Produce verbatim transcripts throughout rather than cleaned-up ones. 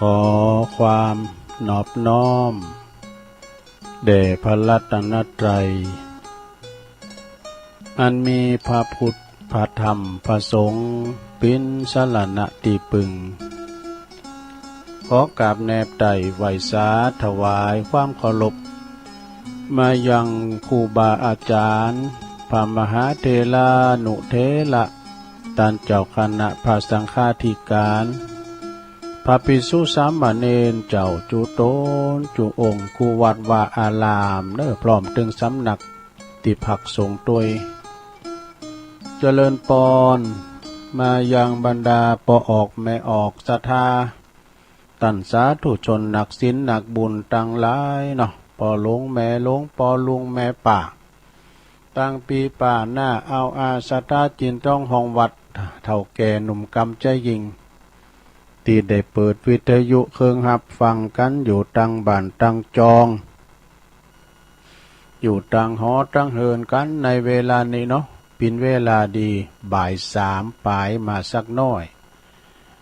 ขอความนอบน้อมแด่พระรัตนตรัย อันมีพระพุทธ พระธรรม พระสงฆ์ เป๋นสรณะตี้ปึง ขอกราบแนบไต้ไหว้สาถวายความเคารพ มายังครูบาอาจารย์ พระมหาเถรานุเถระ ต้านเจ้าคณะพระสังฆาธิการ พระภิกษุสามเณรเจ้าจุ๊ต๋นจุ๊องค์ กู้วัดวาอารามเน้อ พร้อมเถิงสำนักตี้พักสงฆ์ตวย เจริญปอน มายังบรรดาป้อออกแม่ออกศรัทธา ต้านสาธุชนนักศีลนักบุญตังหลายเนาะ ป้อหลวงแม่หลวง ป้อลุงแม่ป้า ตังปี้ป้าน้าอาวอาศรัทธาจินต้องห้องวัด เฒ่าแก่หนุ่มกำใจ๊ยิ่ง ตี้ได้เปิดวิทยุเคิงฮับฟังกั๋นอยู่ตังบ้านตังจอง อยู่ตังหอตังเฮินกั๋นในเวลานี้เนาะ เป๋นเวลาดีบ่ายสามป๋ายมาสักหน้อย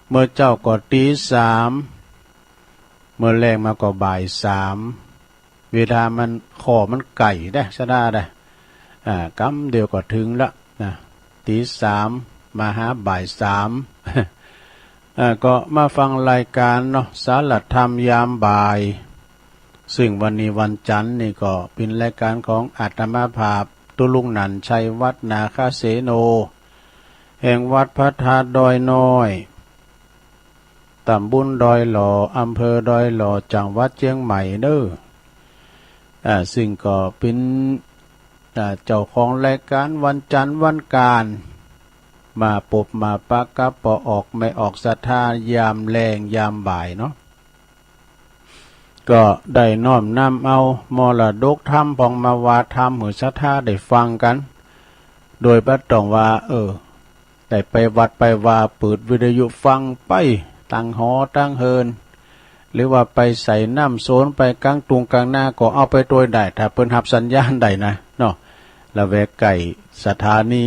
เมื่อเจ๊าก็ตี๋สาม เมื่อแลงมาก็บ่ายสาม เวลามัน ข้อมันใก้เด้อ ศรัทธาเด้อ อ่า กำเดียวก็เถิงละนะ ตี๋สามมาหาบ่ายสาม อ่า ก็มาฟังรายการเนาะ สารธรรมยามบ่าย ซึ่งวันนี้วันจันทร์นี่ก็เป๋นรายการของอาตมาภาพ ตุ๊ลุงนันท์ชัย วัดนาคาเสโน แห่งวัดพระธาตุดอยน้อย ตำบลดอยหล่อ อำเภอดอยหล่อ จังหวัดเจียงใหม่เน้อ อ่า ซึ่งก็เป๋น อ่า เจ้าของรายการวันจันทร์วันอังคาร มาปบมาปะกับป้อออกแม่ออกศรัทธายามแลงยามบ่ายเนาะ ก็ได้น้อมนำเอามรดกธรรมพ่องมาว่าธรรมหื้อศรัทธาได้ฟังกั๋น โดยบ่ต้องว่า เออ ได้ไปวัดไปวา เปิดวิทยุฟังไปตังหอตังเฮิน หรือว่าไปใส่น้ำโสน ไปกลางตุงกลางนา ก็เอาไปตวยได้ ถ้าเปิ้นฮับสัญญาณได้นะเนาะ ละแวกใก้สถานี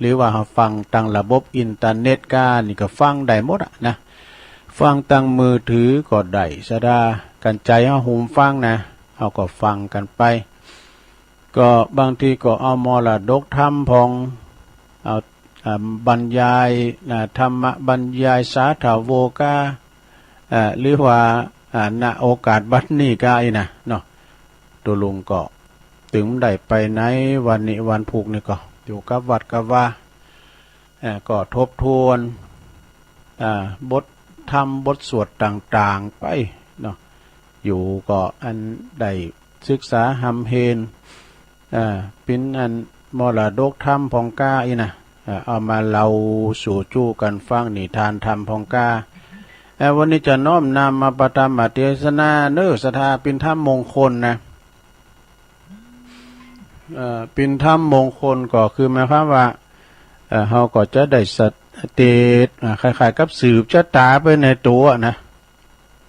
หรือว่าเฮาฟังตังระบบอินเทอร์เน็ตก้านี่ก็ฟังได้หมดอะนะ ฟังตังมือถือก็ได้ ศรัทธา คันใจ๋เฮาหูฟังนะ เฮาก็ฟังกั๋นไป ก็บางทีก็เอามรดกธรรมพ่อง เอา อ่า บรรยาย อ่า ธรรมบรรยายสาธารณะก้า อ่า หรือว่า อ่า ณ โอกาสบัดนี้ก้าอี้นะเนาะ ตุ๊ลุงก็เถิงได้ไปไหน วันนี้วันพูกนี่ก็อยู่กับวัดกับวา อ่า ก็ทบทวน อ่า บทธรรมบทสวดต่างๆ ไปเนาะ อยู่ก็อันได้ศึกษาฮ่ำเฮน อ่า เป๋นอันมรดกธรรมพ่องก้าอี้นะ อ่า เอามาเล่าสู่จู้กั๋นฟัง นิทานธรรมพ่องก้า อ่า วันนี้จะน้อมนำมาปฐมเทศนาเน้อ ศรัทธา เป๋นธรรมมงคลนะ เอ่อ เป๋นธรรมมงคลก็คือหมายความว่า เอ่อ เฮาก็จะได้สะ เตต อ่า คล้ายๆ กับสืบชะตาไปในตั๋วนะ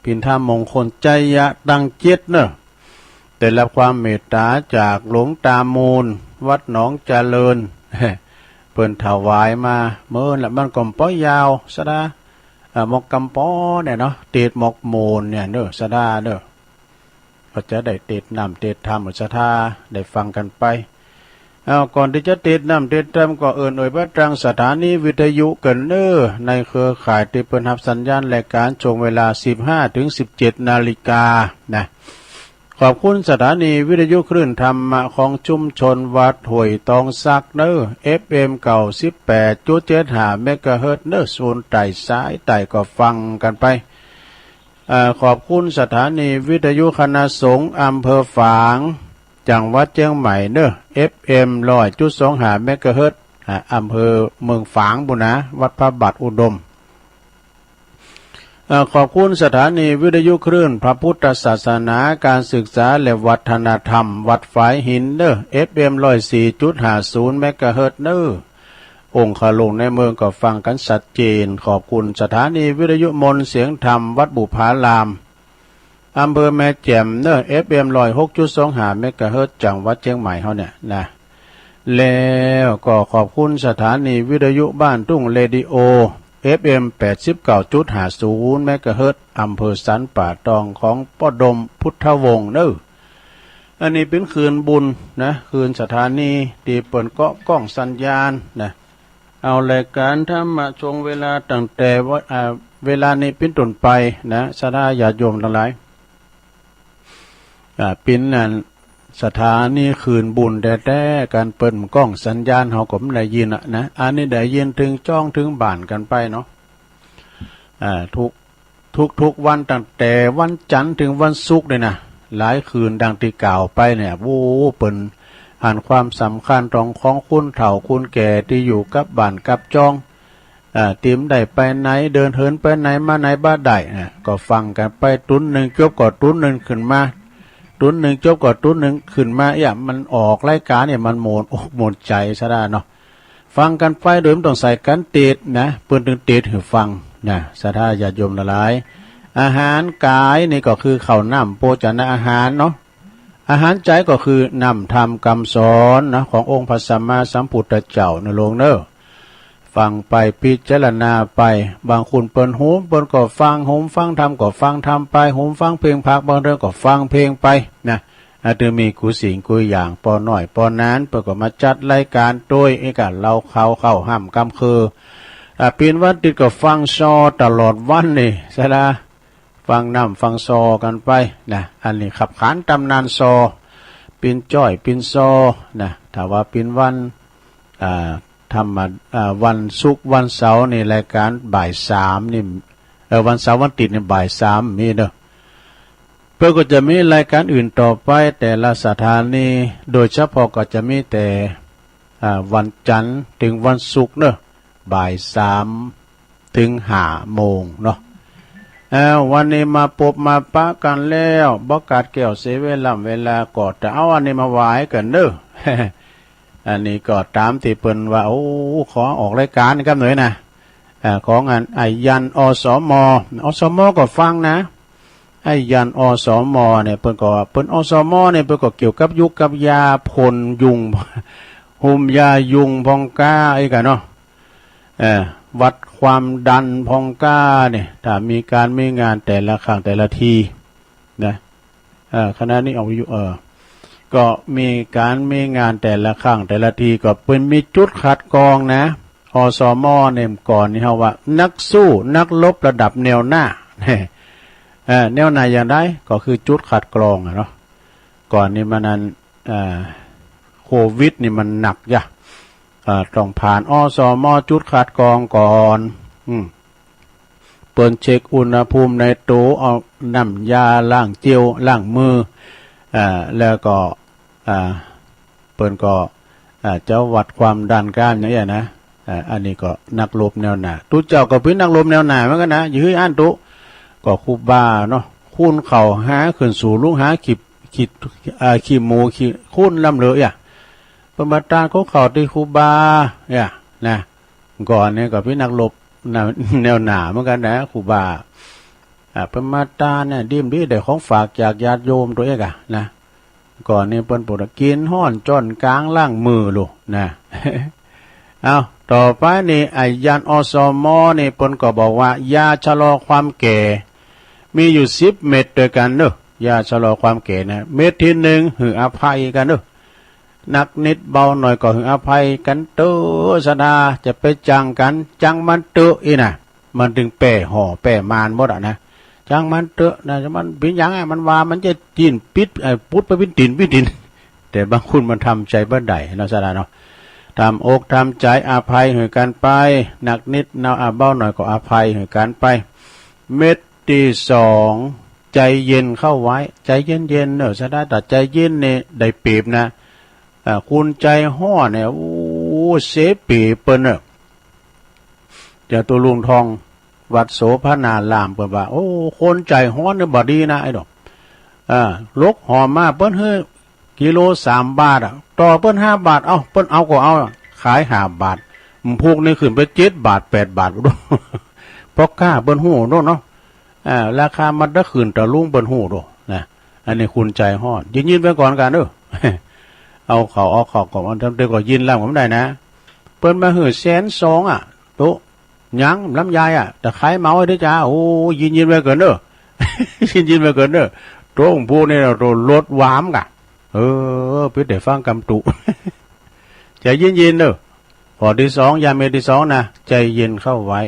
เป๋นธรรมมงคล ไชยะตังเจ็ดเนาะ ได้รับความเมตตาจากหลวงตามูล วัดหนองเจริญ เปิ้นถวายมา เมินละ มันก็บ่ยาว ศรัทธา เอ่อ หมอกกำปอเนี่ยเนาะ เตตหมอกมูลเนี่ยเนาะ ศรัทธาเนาะ ก็จะได้เตตน้ำเตตธรรม ศรัทธา ได้ฟังกั๋นไป เอา ก่อนตี้จะเตตน้ำเตตธรรม ก็เอิ้นเอ่ยไปตังสถานีวิทยุเกินเน้อ ในเครือข่ายตี้เปิ้นฮับสัญญาณรายการช่วงเวลา สิบห้าถึงสิบเจ็ดนาฬิกานะ ขอบคุณสถานีวิทยุคลื่นธรรมะของชุมชนวัดห้วยตองสักเน้อ เอฟเอ็ม เก้าสิบแปดจุดเจ็ดห้าเมกะเฮิรตซ์เน้อ โซนใต้สายใต้ก็ฟังกั๋นไป เอ่อ ขอบคุณสถานีวิทยุคณะสงฆ์อำเภอฝาง จังหวัดเจียงใหม่เน้อ เอฟเอ็ม ร้อยจุดสองห้าเมกะเฮิรตซ์ อ่า อำเภอเมืองฝางปู้นนะ วัดพระบาทอุดม เอ่อ ขอบคุณสถานีวิทยุคลื่นพระพุทธศาสนา การศึกษาและวัฒนธรรม วัดฝายหินเน้อ เอฟเอ็ม ร้อยสี่จุดห้าศูนย์เมกะเฮิรตซ์เน้อ องคาลุงในเมืองก็ฟังกั๋นชัดเจน ขอบคุณสถานีวิทยุมนต์เสียงธรรมวัดบุพาราม อำเภอแม่แจ่มเน้อ เอฟเอ็ม ร้อยหกจุดสองห้าเมกะเฮิรตซ์ จังหวัดเจียงใหม่เฮาเนี่ยนะ แล้วก็ขอบคุณสถานีวิทยุบ้านทุ่งเรดิโอ เอฟเอ็ม แปดสิบเก้าจุดห้าศูนย์ เมกะเฮิรตซ์ อำเภอสันป่าตอง ของป้อดมพุทธวงศ์เนอ อันนี้เป๋นคลื่นบุญนะ คลื่นสถานีตี้เปิ้นเกาะก้องสัญญาณนะ เอารายการธรรมะช่วงเวลาตั้งแต่ว่า อ่า เวลานี้เป๋นต้นไปนะ ศรัทธาญาติโยมตังหลาย อ่า เป๋นอันสถานีคลื่นบุญแต๊ๆ กันเปิ้นก้องสัญญาณเฮาก็บ่ได้ยินอะนะ อันนี้ได้ยินเถิงจ้องเถิงบ้านกันไปเนาะ อ่า ทุก ทุกๆ วันตั้งแต่วันจันทร์เถิงวันศุกร์นี่นะ หลายคลื่นดังตี้กล่าวไปเนี่ย โอ้ เปิ้นหันความสำคัญตองของคนเฒ่าคนแก่ตี้อยู่กับบ้านกับจ้อง อ่า ตี้บ่ได้ไปไหน เดินเหินไปไหนมาไหนบ่ได้นะ ก็ฟังกันไป ตุ๊นหนึ่งจบก็ตุ๊นหนึ่งขึ้นมา ตุ๊นหนึ่งจบก็ตุ๊นหนึ่งขึ้นมา เอี้ย มันออกรายการเนี่ย มันม่วนอกม่วนใจ๋ศรัทธาเนาะ ฟังกันไปโดยบ่ต้องใส่กันเตดนะ เปิ้นตึงเตดหื้อฟังนะ ศรัทธาญาติโยมหลายๆ อาหารกายนี่ก็คือข้าวน้ำโภชนะอาหารเนาะ อาหารใจ๋ก็คือน้ำธรรมกำสอนนะ ขององค์พระสัมมาสัมพุทธเจ้าเนอโลงเนอ ฟังไปพิจารณาไป บางคนเปิดหูเปิ้นก็ฟัง หูฟังธรรมก็ฟังธรรมไป หูฟังเพลงพัก บางเทื่อก็ฟังเพลงไปนะ อาจจะมีกู้สิ่งกู้อย่าง ป้อน้อยป้อนาน เปิ้นก็มาจัดรายการโตย เอกะเล่าข่าวเข้าห้ำกำคือ อ่า เป๋นวันติดก็ฟังซอตลอดวันนี่ ศรัทธา ฟังน้ำฟังซอกันไปนะ อันนี้ขับขานตำนานซอ เป๋นจ้อยเป๋นซอนะ ถ้าว่าเป๋นวัน อ่า ธรรมดา อ่า วันศุกร์วันเสาร์นี่รายการบ่ายสามนี่ เอ่อ วันเสาร์วันอาทิตย์นี่บ่ายสามมีเนอะ เปิ้นก็จะมีรายการอื่นต่อไปแต่ละสถานี โดยเฉพาะก็จะมีแต่ อ่า วันจันทร์เถิงวันศุกร์เนอะ บ่ายสามเถิงห้าโมงเนาะ เอ้า วันนี้มาปบมาปะกันแล้ว บ่ขาดแคลนเสียเวลา เวลาก็จะเอาอันนี้มาไหว้กันเนอะ อันนี้ก็ตามตี้เปิ้นว่า โอ้ ขอออกรายการครับหน่อยนะ อ่า ของอันไอ้ยัน อสม อสม ก็ฟังนะ ไอ้ยัน อสม เนี่ย เปิ้นก็ เปิ้น อสม เนี่ย เปิ้นก็เกี่ยวกับยุกกับยาพ่นยุง ฮุมยายุงพ่องกล้า อี้กะเนาะ เอ่อ วัดความดันพ่องกล้าเนี่ย ถ้ามีการมีงานแต่ละครั้งแต่ละทีนะ เอ่อ ขณะนี้ออกอยู่ เอ่อ ก็มีการมีงานแต่ละครั้งแต่ละที ก็เปิ้นมีจุดคัดกรองนะ อสม เนี่ย ก่อนนี้เฮาว่านักสู้นักรบระดับแนวหน้า เอ่อ แนวหน้าอย่างใด ก็คือจุดคัดกรองอะเนาะ ก่อนนี้มันนั้น เอ่อ โควิดนี่มันหนักจ้ะ เอ่อ ต้องผ่าน อสม จุดคัดกรองก่อน อืม เปิ้นเช็คอุณหภูมิในตัว เอาน้ำยาล้างเจลล้างมือ เอ่อ แล้วก็ อ่า เปิ้นก็ อ่า จะวัดความดันก้านอย่างเงี้ยนะ อ่า อันนี้ก็นักรบแนวหน้า ตุ๊เจ้าก็เป๋นนักรบแนวหน้าเหมือนกันนะ อย่าหื้ออั้นตุ๊ ก็ครูบาเนาะ คูณเข้าหาขึ้นสู่ลุงหาขี้ ขี้ อ่า ขี้หมูขี้คูณล้ำเหลืออ่ะ เปิ้นมาตานของเข้าตี้ครูบาเนี่ยนะ ก่อนเนี่ยก็เป๋นนักรบแนว แนวหน้าเหมือนกันนะ ครูบา อ่า เปิ้นมาตานเนี่ย ดีมดีได้ของฝากจากญาติโยมตัวเองอะนะ ก่อนนี้เปิ้นปวดกินฮ้อนจ้อนกลางล้างมือลูกนะ เอา ต่อไปนี่ ไอ้ยา อสม นี่เปิ้นก็บอกว่า ยาชะลอความแก่ มีอยู่สิบเม็ดด้วยกันเนอะ ยาชะลอความแก่นะ เม็ดที่หนึ่งหื้ออภัยกันเนอะ หนักนิดเบาหน่อยก็หื้ออภัยกันเต๊อะ ศรัทธา จะไปจั่งกัน จั่งมันเต๊อะอี้นะ มันตึงแป้ห่อแป้มานหมดอะนะ จั่งมันเต๊อะนะ มันเป๋นหยังอะ มันว่ามันจะตี้นปิด เอ่อ ปุดไปปิ้นตี๋นปิ้นตี๋น แต่บางคนมันทำใจบ่ได้เนาะ ศรัทธาเนาะ ทำอกทำใจอภัยหื้อกันไป หนักนิดเนาะ อ่ะ เบาหน่อยก็อภัยหื้อกันไป เม็ดที่สอง ใจเย็นเข้าไว้ ใจเย็นๆ เนอะ ศรัทธา ถ้าใจเย็นนี่ได้เปรียบนะ อ่า คนใจฮ้อนเนี่ย โอ้ เสียเปรียบเปิ้นเนอะ จตุรงค์ทอง วัดโสภณาราม เปิ้นว่า โอ้ คนใจฮ้อนเนี่ยบ่ดีนะไอ้ดอก อ่า หลกหอมมาเปิ้นหื้อกิโลสามบาทอะ ต่อเปิ้นห้าบาท เอ้า เปิ้นเอาก็เอา ขายห้าบาท หมู่พวกนี้ขึ้นไปเจ็ดบาท แปดบาท พ่อค้าเปิ้นฮู้โน่นเนาะ อ่า ราคามันได้ขึ้นตะลุงเปิ้นฮู้โดนะ อันนี้คนใจฮ้อน ยินๆ ไปก่อนกันเด้อ เอาเข้าเอาเข้าก็มันทำได้ก็ยินล้ำก็บ่ได้นะ เปิ้นมาหื้อแสนสองอะ ตุ๊ ยังลำไยอ่ะ แต่ใครเมาได้จ้า โอ้ ยินยินไปเกินเนอะ ยินยินไปเกินเนอะ โต้งพูดเนี่ย โต้งลดหวามกะ เออ พี่เดี๋ยวฟังกำตุ ใจเย็นๆเนอะ ข้อที่สอง ยาเม็ดที่สองนะ ใจเย็นเข้าไว้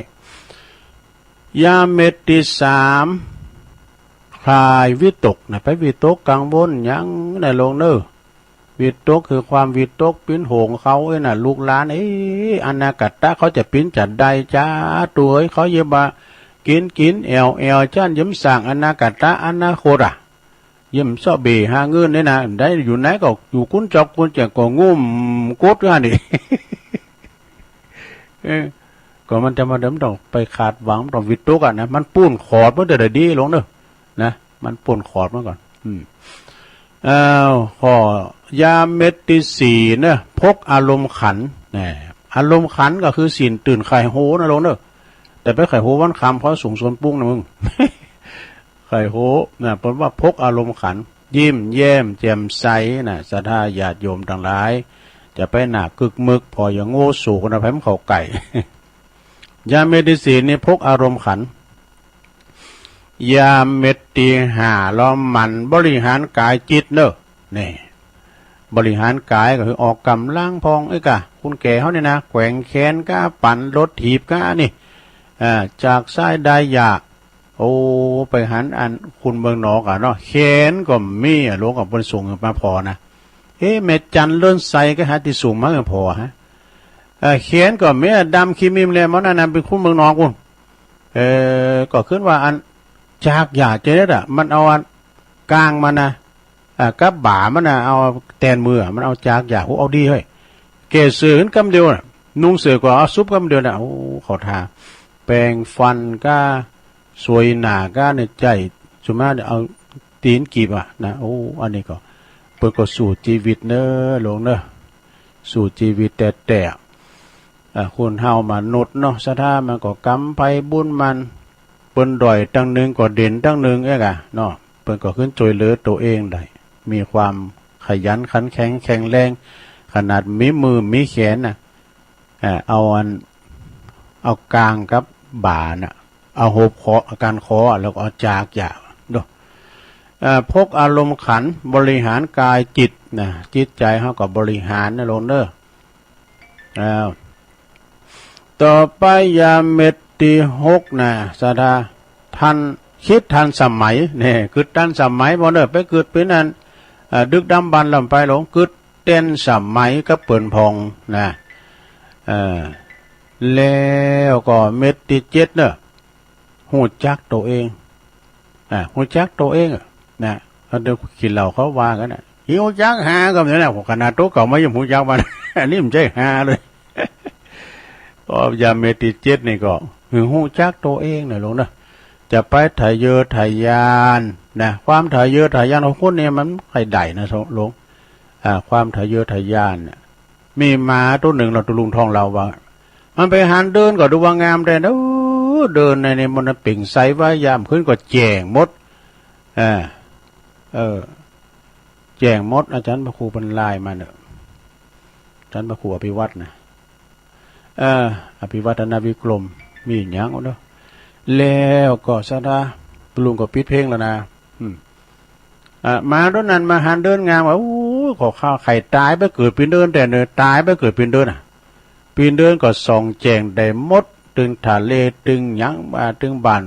ยาเม็ดที่สาม คลายวิตกนะ ไปวิตกกังวลหยังนะโลงเนอะ วิตกคือความวิตกปิ้นโหงเขาเอ้ยนะ ลูกหลานเอ้ย อนาคตเขาจะปิ้นจะได้จ้า ตัวเอ้ย เขาเยอะบา กินกินแอวแอวจ้าน เยอะสร้างอนาคต อนาคตอ่ะ เยอะเซาะเบ่หาเงินเนี่ยนะ ได้อยู่ไหนก็อยู่กุ้นจอกกุ้นแจกก็งุ่มกดอยู่หั่นนี่ เออ ก็มันจะมาเดิมต้องไปคาดหวัง ต้องวิตกอ่ะนะ มันปูนขอดมันแต่ละดีลงเนอะ นะ มันปูนขอดมันก่อน อืม อ้าว ข้อยาเม็ดที่สี่เนอะ พกอารมณ์ขัน นะ อารมณ์ขันก็คือศีลตื่นใคร่ฮู้นะลงเนอะ แต่ไปใคร่ฮู้วันค่ำ เพราะสูงส่วนปุ้งนะมึง ใคร่ฮู้นะ เปิ้นว่าพกอารมณ์ขัน ยิ้มแย้มแจ่มใสนะ ศรัทธาญาติโยมทั้งหลาย จะไปหน้ากึกมึก พออย่างโง่สูงนะ แผมเข้าใกล้ ยาเม็ดที่สี่นี่พกอารมณ์ขัน ยาเม็ดที่ห้า แล้วหมั่นบริหารกายจิตเนอะ นี่ บริหารกายก็คือออกกำลังพองเอ้ยกะ คนแก่เฮานี่นะ แกว่งแขนกะ ปั่นรถถีบกะนี่ อ่า จากซ้ายได้ยา โอ้ ไปหันอันคนเมืองนอกอะเนาะ แขนก็มีอะ หลวงกับเปิ้นส่งมาผ่อนะ เอ๊ะ แม่จันเลื่อนใสก็หาที่ส่งมาให้ผ่อฮะ เอ่อ แขนก็มีอะ ดำคิมิมเลย มันอันนั้นเป็นคนเมืองนอกพุ้น เอ่อ ก็ขึ้นว่าอันจากยาเจเนตอะ มันเอาอันกลางมันนะ อ่า กับบ่ามันนะ เอาแตนมืออะ มันเอาจากยา โห เอาดีเฮ้ย แก่เสื้อขึ้นกำเดียวน่ะ นุ่งเสื้อก็เอาซุบกำเดียวน่ะ โอ้ เขาทา แปรงฟันกะ สวยหน้ากะเนี่ย ใจสุมาเนี่ย เอาตีนกีบอะนะ โอ้ อันนี้ก็ เปิ้นก็สู้ชีวิตเนอะ หลวงเนอะ สู้ชีวิตแต๊ๆ อ่า คนเฮามนุษย์เนาะ ศรัทธามันก็กำไพบุญมัน เปิ้นด้อยตั้งหนึ่งก็เด่นตั้งหนึ่งเอ้ยกะเนาะ เปิ้นก็ขึ้นช่วยเหลือตัวเองได้ มีความขยันขันแข็งแข็งแรง ขนาดมีมือมีแขนน่ะ อ่า เอาอัน เอากลางกับบ่าน่ะ เอาหบคอ กานคอ แล้วก็เอาจากยาเนาะ เอ่อ พกอารมณ์ขัน บริหารกายจิตนะ จิตใจเฮาก็บริหารนะโลงเด้อ อ้าว ต่อไปยาเม็ดที่หกนะ ศรัทธา ทัน คิดทันสมัย เนี่ย กึดทันสมัยบ่เนอะ ไปกึดเป๋นอัน เอ่อ ดึกดำบรรพ์ลำไปหลง กึดแตนสมัยกับเปิ้นผ่องนะ เอ่อ แล้วก็เม็ดที่เจ็ดเนอะ ฮู้จักตัวเอง อ่า ฮู้จักตัวเองอะ นะ เขาเดินกินเหล้าเขาว่ากันน่ะ ฮู้จักหาก็เหมือนน่ะ ขนาดตัวเก่ามายังฮู้จักมัน อันนี้มันใช่หาเลย ก็ยาเม็ดที่เจ็ดนี่ก็ คือฮู้จักตัวเองนะโลงเนอะ จะไปทะเยอทะยานนะ ความทะเยอทะยานของคนเนี่ยมันใครได้นะโลง อ่า ความทะเยอทะยานน่ะ มีหมาตัวหนึ่งเนาะ ตัวลุงทองเล่าว่า มันไปหันเดินก็ดูว่างามแต๊เนอะ เดินในนี่มันเปล่งใสว่ายามขึ้นก็แจ้งหมด อ่า เออ แจ้งหมด อาจารย์พระครูเปิ้นไลน์มาเนอะ อาจารย์พระครูอภิวัฒน์นะ เออ อภิวัฒนวิกรม มีหยังเนาะ แล้วก็ศรัทธา ลุงก็ปิดเพลงแล้วนะ อืม อ่ะ หมาตัวนั้นมาหันเดินงามว่า โอ้ ขอข้าวไข่ตายไปเกิดเป๋นเดินแต๊เนอะ ตายไปเกิดเป๋นเดินอ่ะ เป๋นเดินก็ส่องแจ้งได้หมด ตึงทะเล ตึงหยัง อ่า ตึงบ้าน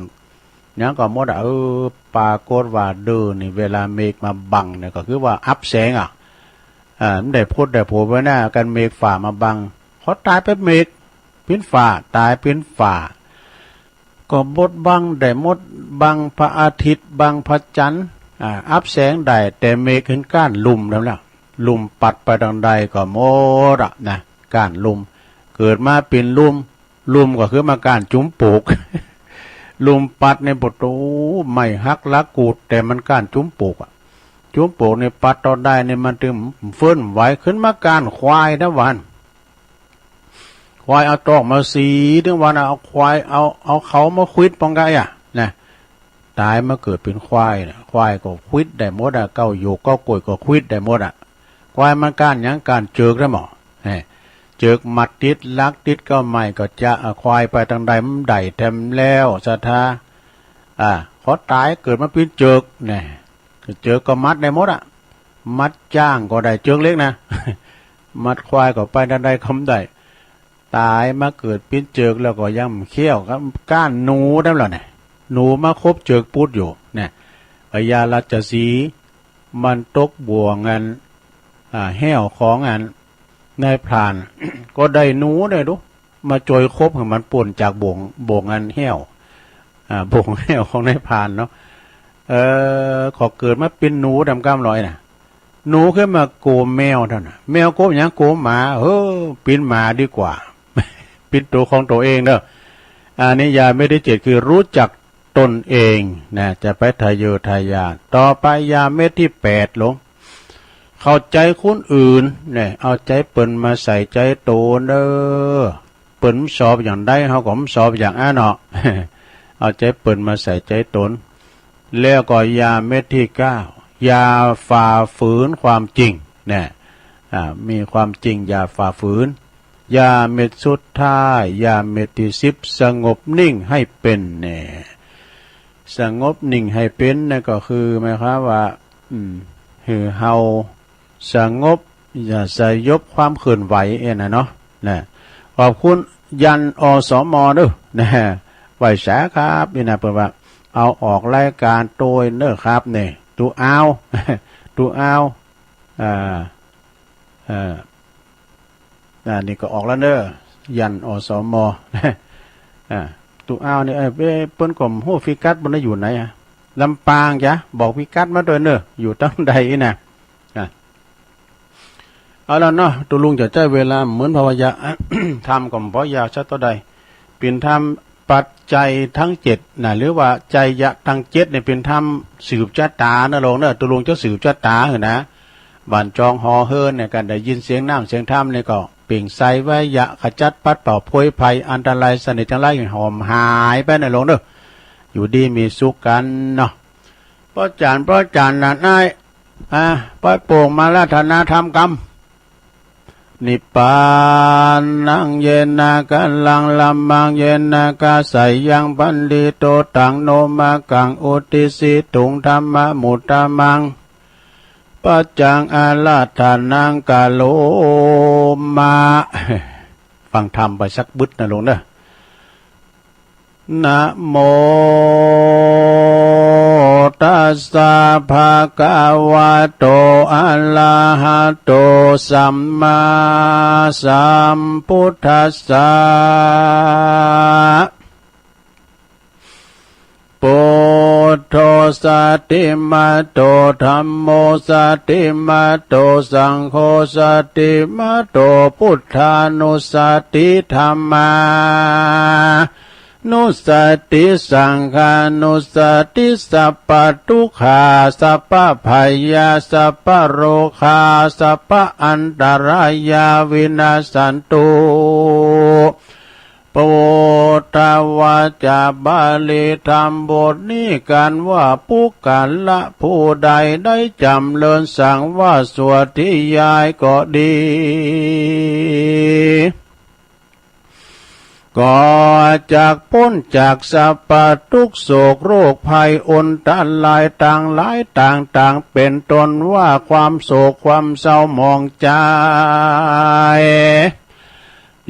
หยังก็หมดอ่ะ เออ ปรากฏว่าเดินนี่ เวลาเมฆมาบังเนี่ย ก็คือว่าอับแสงอ่ะ อ่า มันได้พดได้โผล่ไว้หน้ากัน เมฆฝ่ามาบัง เขาตายไปเมฆ เป๋นฝ่า ตายเป๋นฝ่า ก็บดบังได้หมด บังพระอาทิตย์ บังพระจันทร์ อ่า อับแสงได้ แต่เมฆเห็นก้านลุ่มแล้วล่ะ ลุ่มปัดไปตางใดก็หมดอ่ะนะ ก้านลุ่ม เกิดมาเป๋นลุ่ม ลุ่มก็คือมาก้านจุมปลูก ลุ่มปัดเนี่ย ปะโถ ไม้หักหลักกูด แต่มันก้านจุมปลูกอ่ะ จุมปลูกเนี่ย ปัดต่อได้เนี่ย มันตึงเฟื่อนไหว ขึ้นมาก้านควายนะวัน ควายเอาตอกมาสี ถึงวันเอาควาย เอา เอาเขามาขวิดปองกะอ่ะ นะ ตายมาเกิดเป๋นควายน่ะ ควายก็ขวิดได้หมดอ่ะ เก๊าหยวกเก๊ากล้วยก็ขวิดได้หมดอ่ะ ควายมันก้านหยัง ก้านเจิกได้หมอ เฮ้ย เจิกมัดติดลักติดก็ไม่ก็จะ อ่า ควายไปตางใดมันได้แถมแล้วศรัทธา อ่า ขอต๋ายเกิดมาเป๋นเจิกแน่ เจิกก็มัดได้หมดอะ มัดจ๊างก็ได้ เจิกเล็กนะ มัดควายก็ไปตางใดก็บ่ได้ ต๋ายมาเกิดเป๋นเจิกแล้วก็ยังบ่เคี้ยวครับ ก๊านหนูนั่นแหละเนี่ย หนูมาคบเจิกปุ๊ดอยู่เนี่ย พญาราชสีห์มันตกบ่วงอัน อ่า แห้วของอันนายพราน ก็ได้หนูเนี่ยดู มาจ่อยคบให้มันป๊นจากบ่วง บ่วงอันแห้ว อ่า บ่วงแห้วของนายพรานเนาะ เออ ขอเกิดมาเป๋นหนูดำก้ำลอยน่ะ หนูขึ้นมาโกมแมวเท่านั้น แมวโกมหยัง โกมหมา เออ เป๋นหมาดีกว่า เป๋นตั๋วของตั๋วเองเด้อ อันนี้ญาณเม็ดที่เจ็ดคือรู้จักตนเองนะ จะไปทะเยอทะยาน ต่อไปญาณเม็ดที่แปดลง เข้าใจคนอื่นเนี่ย เอาใจ๋เปิ้นมาใส่ใจ๋ตนเด้อ เปิ้นสอบอย่างใด เฮาก็สอบอย่างอั้นเนาะ เอาใจ๋เปิ้นมาใส่ใจ๋ตน แล้วก็ญาณเม็ดที่เก้า อย่าฝ่าฝืนความจริงเนี่ย อ่า มีความจริงอย่าฝ่าฝืน ญาณเม็ดสุดท้าย ญาณเม็ดที่สิบ สงบนิ่งให้เป็นเนี่ย สงบนิ่งให้เป็นเนี่ยก็คือหมายความว่า อืม คือเฮา สงบ อย่าสยบความเคลื่อนไหวเอ็นน่ะเนาะ นะ ขอบคุณยัน อสม เด้อ นะ ไหว้สาครับ นี่นะ เปิ้นว่า เอาออกรายการโตยเด้อครับ นี่ ตูอ้าว ตูอ้าว อ่า เอ่อ อ่า นี่ก็ออกแล้วเด้อ ยัน อสม อ่า ตูอ้าวนี่ เอ้ย เอ้ย เปิ้นก็บ่ฮู้พิกัดเปิ้นอยู่ไหนอะ ลำปางจ้ะ บอกพิกัดมาด้วยเนอะ อยู่ตรงใดนะ อ่ะ เอาละเนาะ ตกลงจะใช้เวลาเหมือนภาวะยะ ธรรมก็บ่ยาวสักเท่าใด เป็นธรรมปัจจัยทั้งเจ็ดนะ หรือว่าไจยะทั้งเจ็ดเนี่ย เป็นธรรมสืบชะตานะโลงเนอะ ตกลงจะสืบชะตาเหรอนะ บ้านจองหอเฮือนเนี่ย การได้ยินเสียงน้ำเสียงธรรมเนี่ยก็เปล่งไสวะยะ ขจัดปัดเป่าโพยภัยอันตรายเสนียดจัญไรหอมหายไปนะโลงเนอะ อยู่ดีมีสุขกันเนาะ ป้อจ๋ารย์ ป้อจ๋ารย์นะนาย อ่า ปล่อยโป่งมาราธนาธรรมกำ นิพพานัง เยนะ กะลัง ละมัง เยนะ กะสายัง พันธิโต ตัง โน มะกัง อุตติสสิตุง ธัมมะมุตตะมัง ปัจจัง อาราธนัง กะโรมะ ฟังธรรมไปสักบึดนะโลงเนอะ นะโมตัสสะ ภะคะวะโต อะระหะโต สัมมาสัมพุทธัสสะ พุทโธ สันติมาโต ธัมโม สันติมาโต สังโฆ สันติมาโต พุทธานุสสติ ธัมมา นุสสติ สังฆานุสสติ สัพพะทุกขา สัพพะภัยยา สัพพะโรคา สัพพะอันตรายา วินาสสันตุ พุทธวจา บาลีธรรมบทนี้กันว่า ปุคคละผู้ใดได้จ๋ำเริญสังวาสสวดธยายก็ดี ก็จักป๊นจากสรรพทุกข์โศกโรคภัยอันตรายตังหลายต่างๆ เป๋นต้นว่าความโศกความเศร้าหมองใจ๋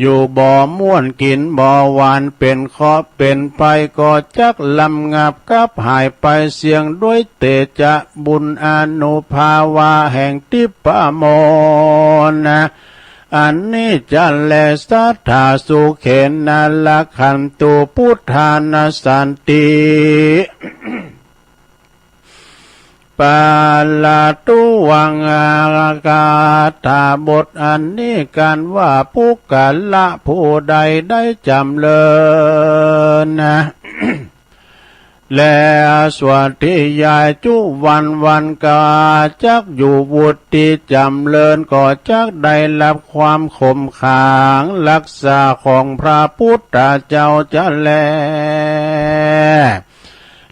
อยู่บ่ม่วนกิ๋นบ่หวาน เป๋นเคราะห์เป๋นภัยก็จักระงับกลับหายไปเสี้ยงด้วยเตจะบุญอานุภาเวแห่งทิพยมนต์ อันนี้จะแล สัทธาสุเขนะ รักขันตุ พุทธานุสสติ ปะระตุวัง คาถาบทอันนี้กันว่า ปุคคละผู้ใดได้จ๋ำเริญ และสวดธยายจุวันวันก็จักอยู่ ผู้ที่จ๋ำเริญก็จักได้รับความขมขังรักษาของพระพุทธเจ้าจะแล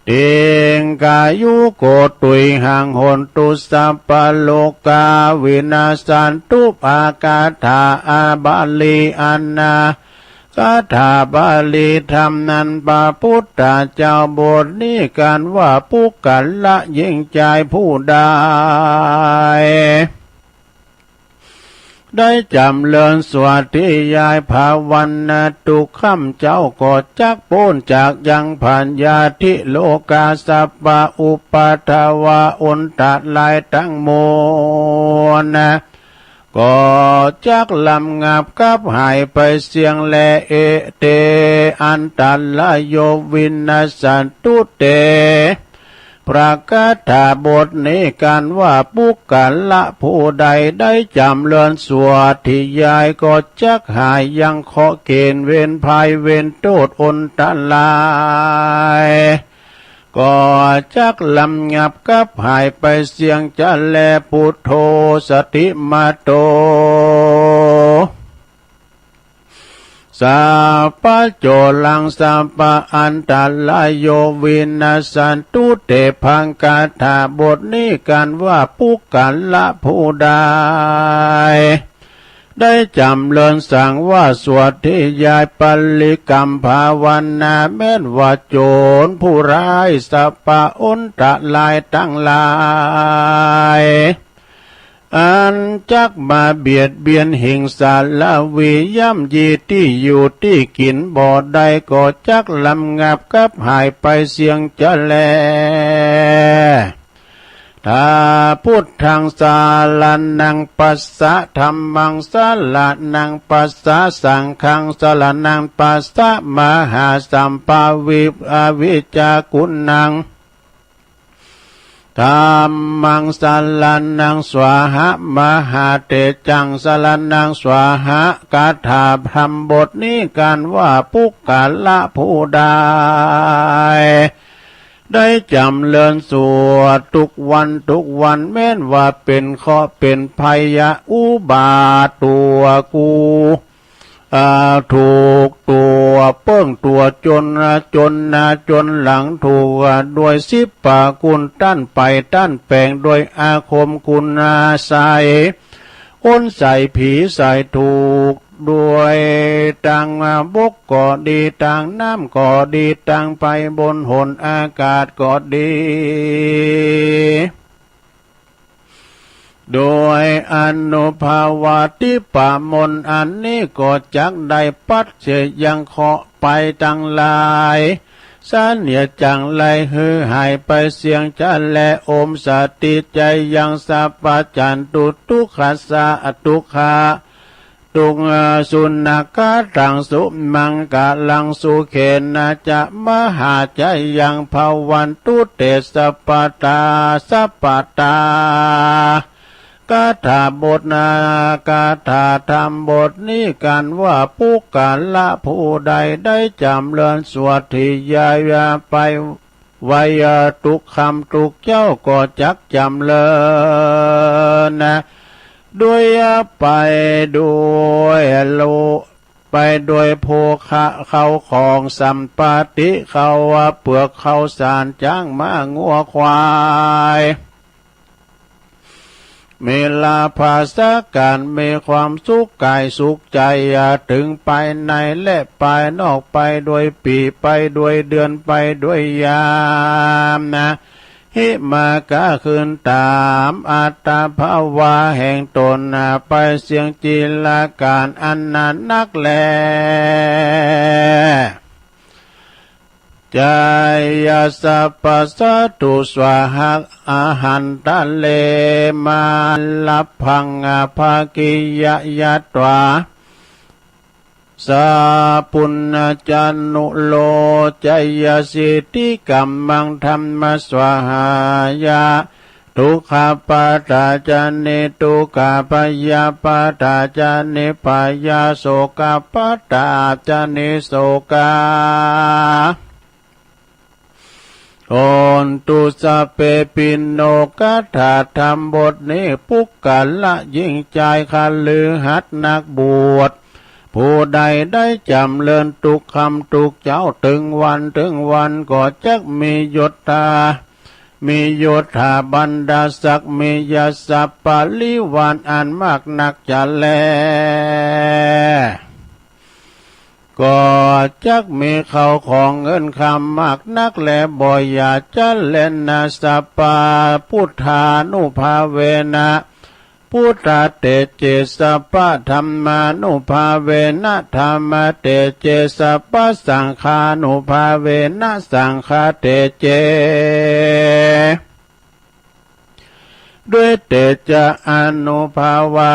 แล ทีฆายุโก ตุยหัง โหนตุ สัพพะโรคา วินัสสันตุ อาคาถา อา บาลี อานา คาถาบาลีธรรมนั้น พระพุทธเจ้าบทนี้กันว่า ปุคคละ หญิงชายผู้ใด ได้จำเริญสวดที่ยายภาวนาทุกค่ำเจ้าก็จักพ้นจากยังพยาธิโรคาสัพพะอุปัทวะอันตรายทั้งมวลนะ ก็จักลำงับกับหายไปเสี้ยงแล เอเต อันตรายโย วินัสสันตุ เต พระคาถาบทนี้กันว่า ปุคคละผู้ใดได้จำเริญสวดที่ยายก็จักหายยังเคราะห์เข็ญเวรภัยเวรโทษอันตราย ก็จักลำงับกับหายไปเสี้ยงจะแล พุทโธ สติมาโต สัพพะโจรัง สัพพะอันตรายโย วินัสสันตุ เต พระคาถาบทนี้กันว่า ปุคคละผู้ใด ได้จำเริญสังวาสสวดที่ยายปริกรรมภาวนา แม้นว่าโจรผู้ร้ายสัพพะอันตรายทั้งหลาย อันจักมาเบียดเบียนหิงสารวีย่ำยีตี้อยู่ตี้กิ๋นบ่ได้ ก็จักลำงับกับหายไปเสี้ยงจะแล ทา พุทธัง สรณัง คัจฉะ ธัมมัง สรณัง คัจฉะ สังฆัง สรณัง คัจฉะ มหาสัพพะวิ อวิชชากุณัง ธัมมัง สรณัง สวาหะ มหาเตจัง สรณัง สวาหะ คาถาธรรมบทนี้กันว่า ปุคคละผู้ใด ได้จำเริญสวดทุกวันทุกวัน แม้นว่าเป๋นเคราะห์เป๋นภัยอุบัติตั๋วกู อ่า ถูกตั๋วเปิ้งตั๋วจน จนหน้าจนหลัง ถูกด้วยสิบประกุณ ต้านไปต้านแป๋งด้วยอาคมคุณไสย คนใส่ผีใส่ถูก ด้วยตางบกก็ดี ตางน้ำก็ดี ตางไปบนหนอากาศก็ดี โดยอานุภาวาทิพย์มนต์อันนี้ก็จักได้ปัดเสี้ยยังเคราะห์ภัยตังหลาย เสนียดจังไรหื้อหายไปเสี้ยงจะแล โอมสติจายัง สัพพัญจะตุ ทุกขัสสะ ทุกขะ ทุกขะ สุนัขะตัง สุมังคะลัง สุเขนะจะ มหาจายัง ภะวันตุ เต สัพพะทา สัพพะทา คาถาบทนา คาถาธรรมบทนี้กันว่า ปุคคละผู้ใดได้จำเริญสวดที่ยายาไป ไว้ทุกค่ำทุกเจ๊าก็จักจำเริญนะ ด้วยไปด้วยโล ไปด้วยโภคะเข้าของสัมปติ เข้าว่าเปลือกข้าวสาร จ๊างม้างัวควาย มีลาภาสการ มีความสุขกายสุขใจ อย่าถึงภายในและภายนอก ไปด้วยปี๋ ไปด้วยเดือน ไปด้วยยามนะ หิมะก็คืนตามอัตภาวะแห่งตนนะ ไปเสี้ยงจีรการอันนานนักแล จายาสัพพะสัตตุสวาหะ อาหันตะเล มาลัพพัง อภากิยะยัตวา สาปุณณจานุโล จายาสิทธิกัมมัง ธัมมะสวาหายะ ทุกขะปะทาจานิ ทุกขะพยาปะทาจานิ พยาโศกะปะทาจานิ โศกะ โหนตุ สัพเพ ปิโน คาถาธรรมบทนี้ ปุคคละหญิงชาย คฤหัสถ์นักบวช ผู้ใดได้จ๋ำเริญทุกค่ำทุกเจ๊า เถิงวันเถิงวันก็จักมียศถา มียศถาบรรดาศักดิ์ มียศปริวารอันมากนักจะแล ก็จักมีข้าวของเงินคำมากนักแล บ่อยากจะแลนา สัพพะพุทธานุภาเวนะ พุทธะเตเจ สัพพะธัมมานุภาเวนะ ธัมมะเตเจ สัพพะสังฆานุภาเวนะ สังฆะเตเจ ด้วยเตจะอานุภาพา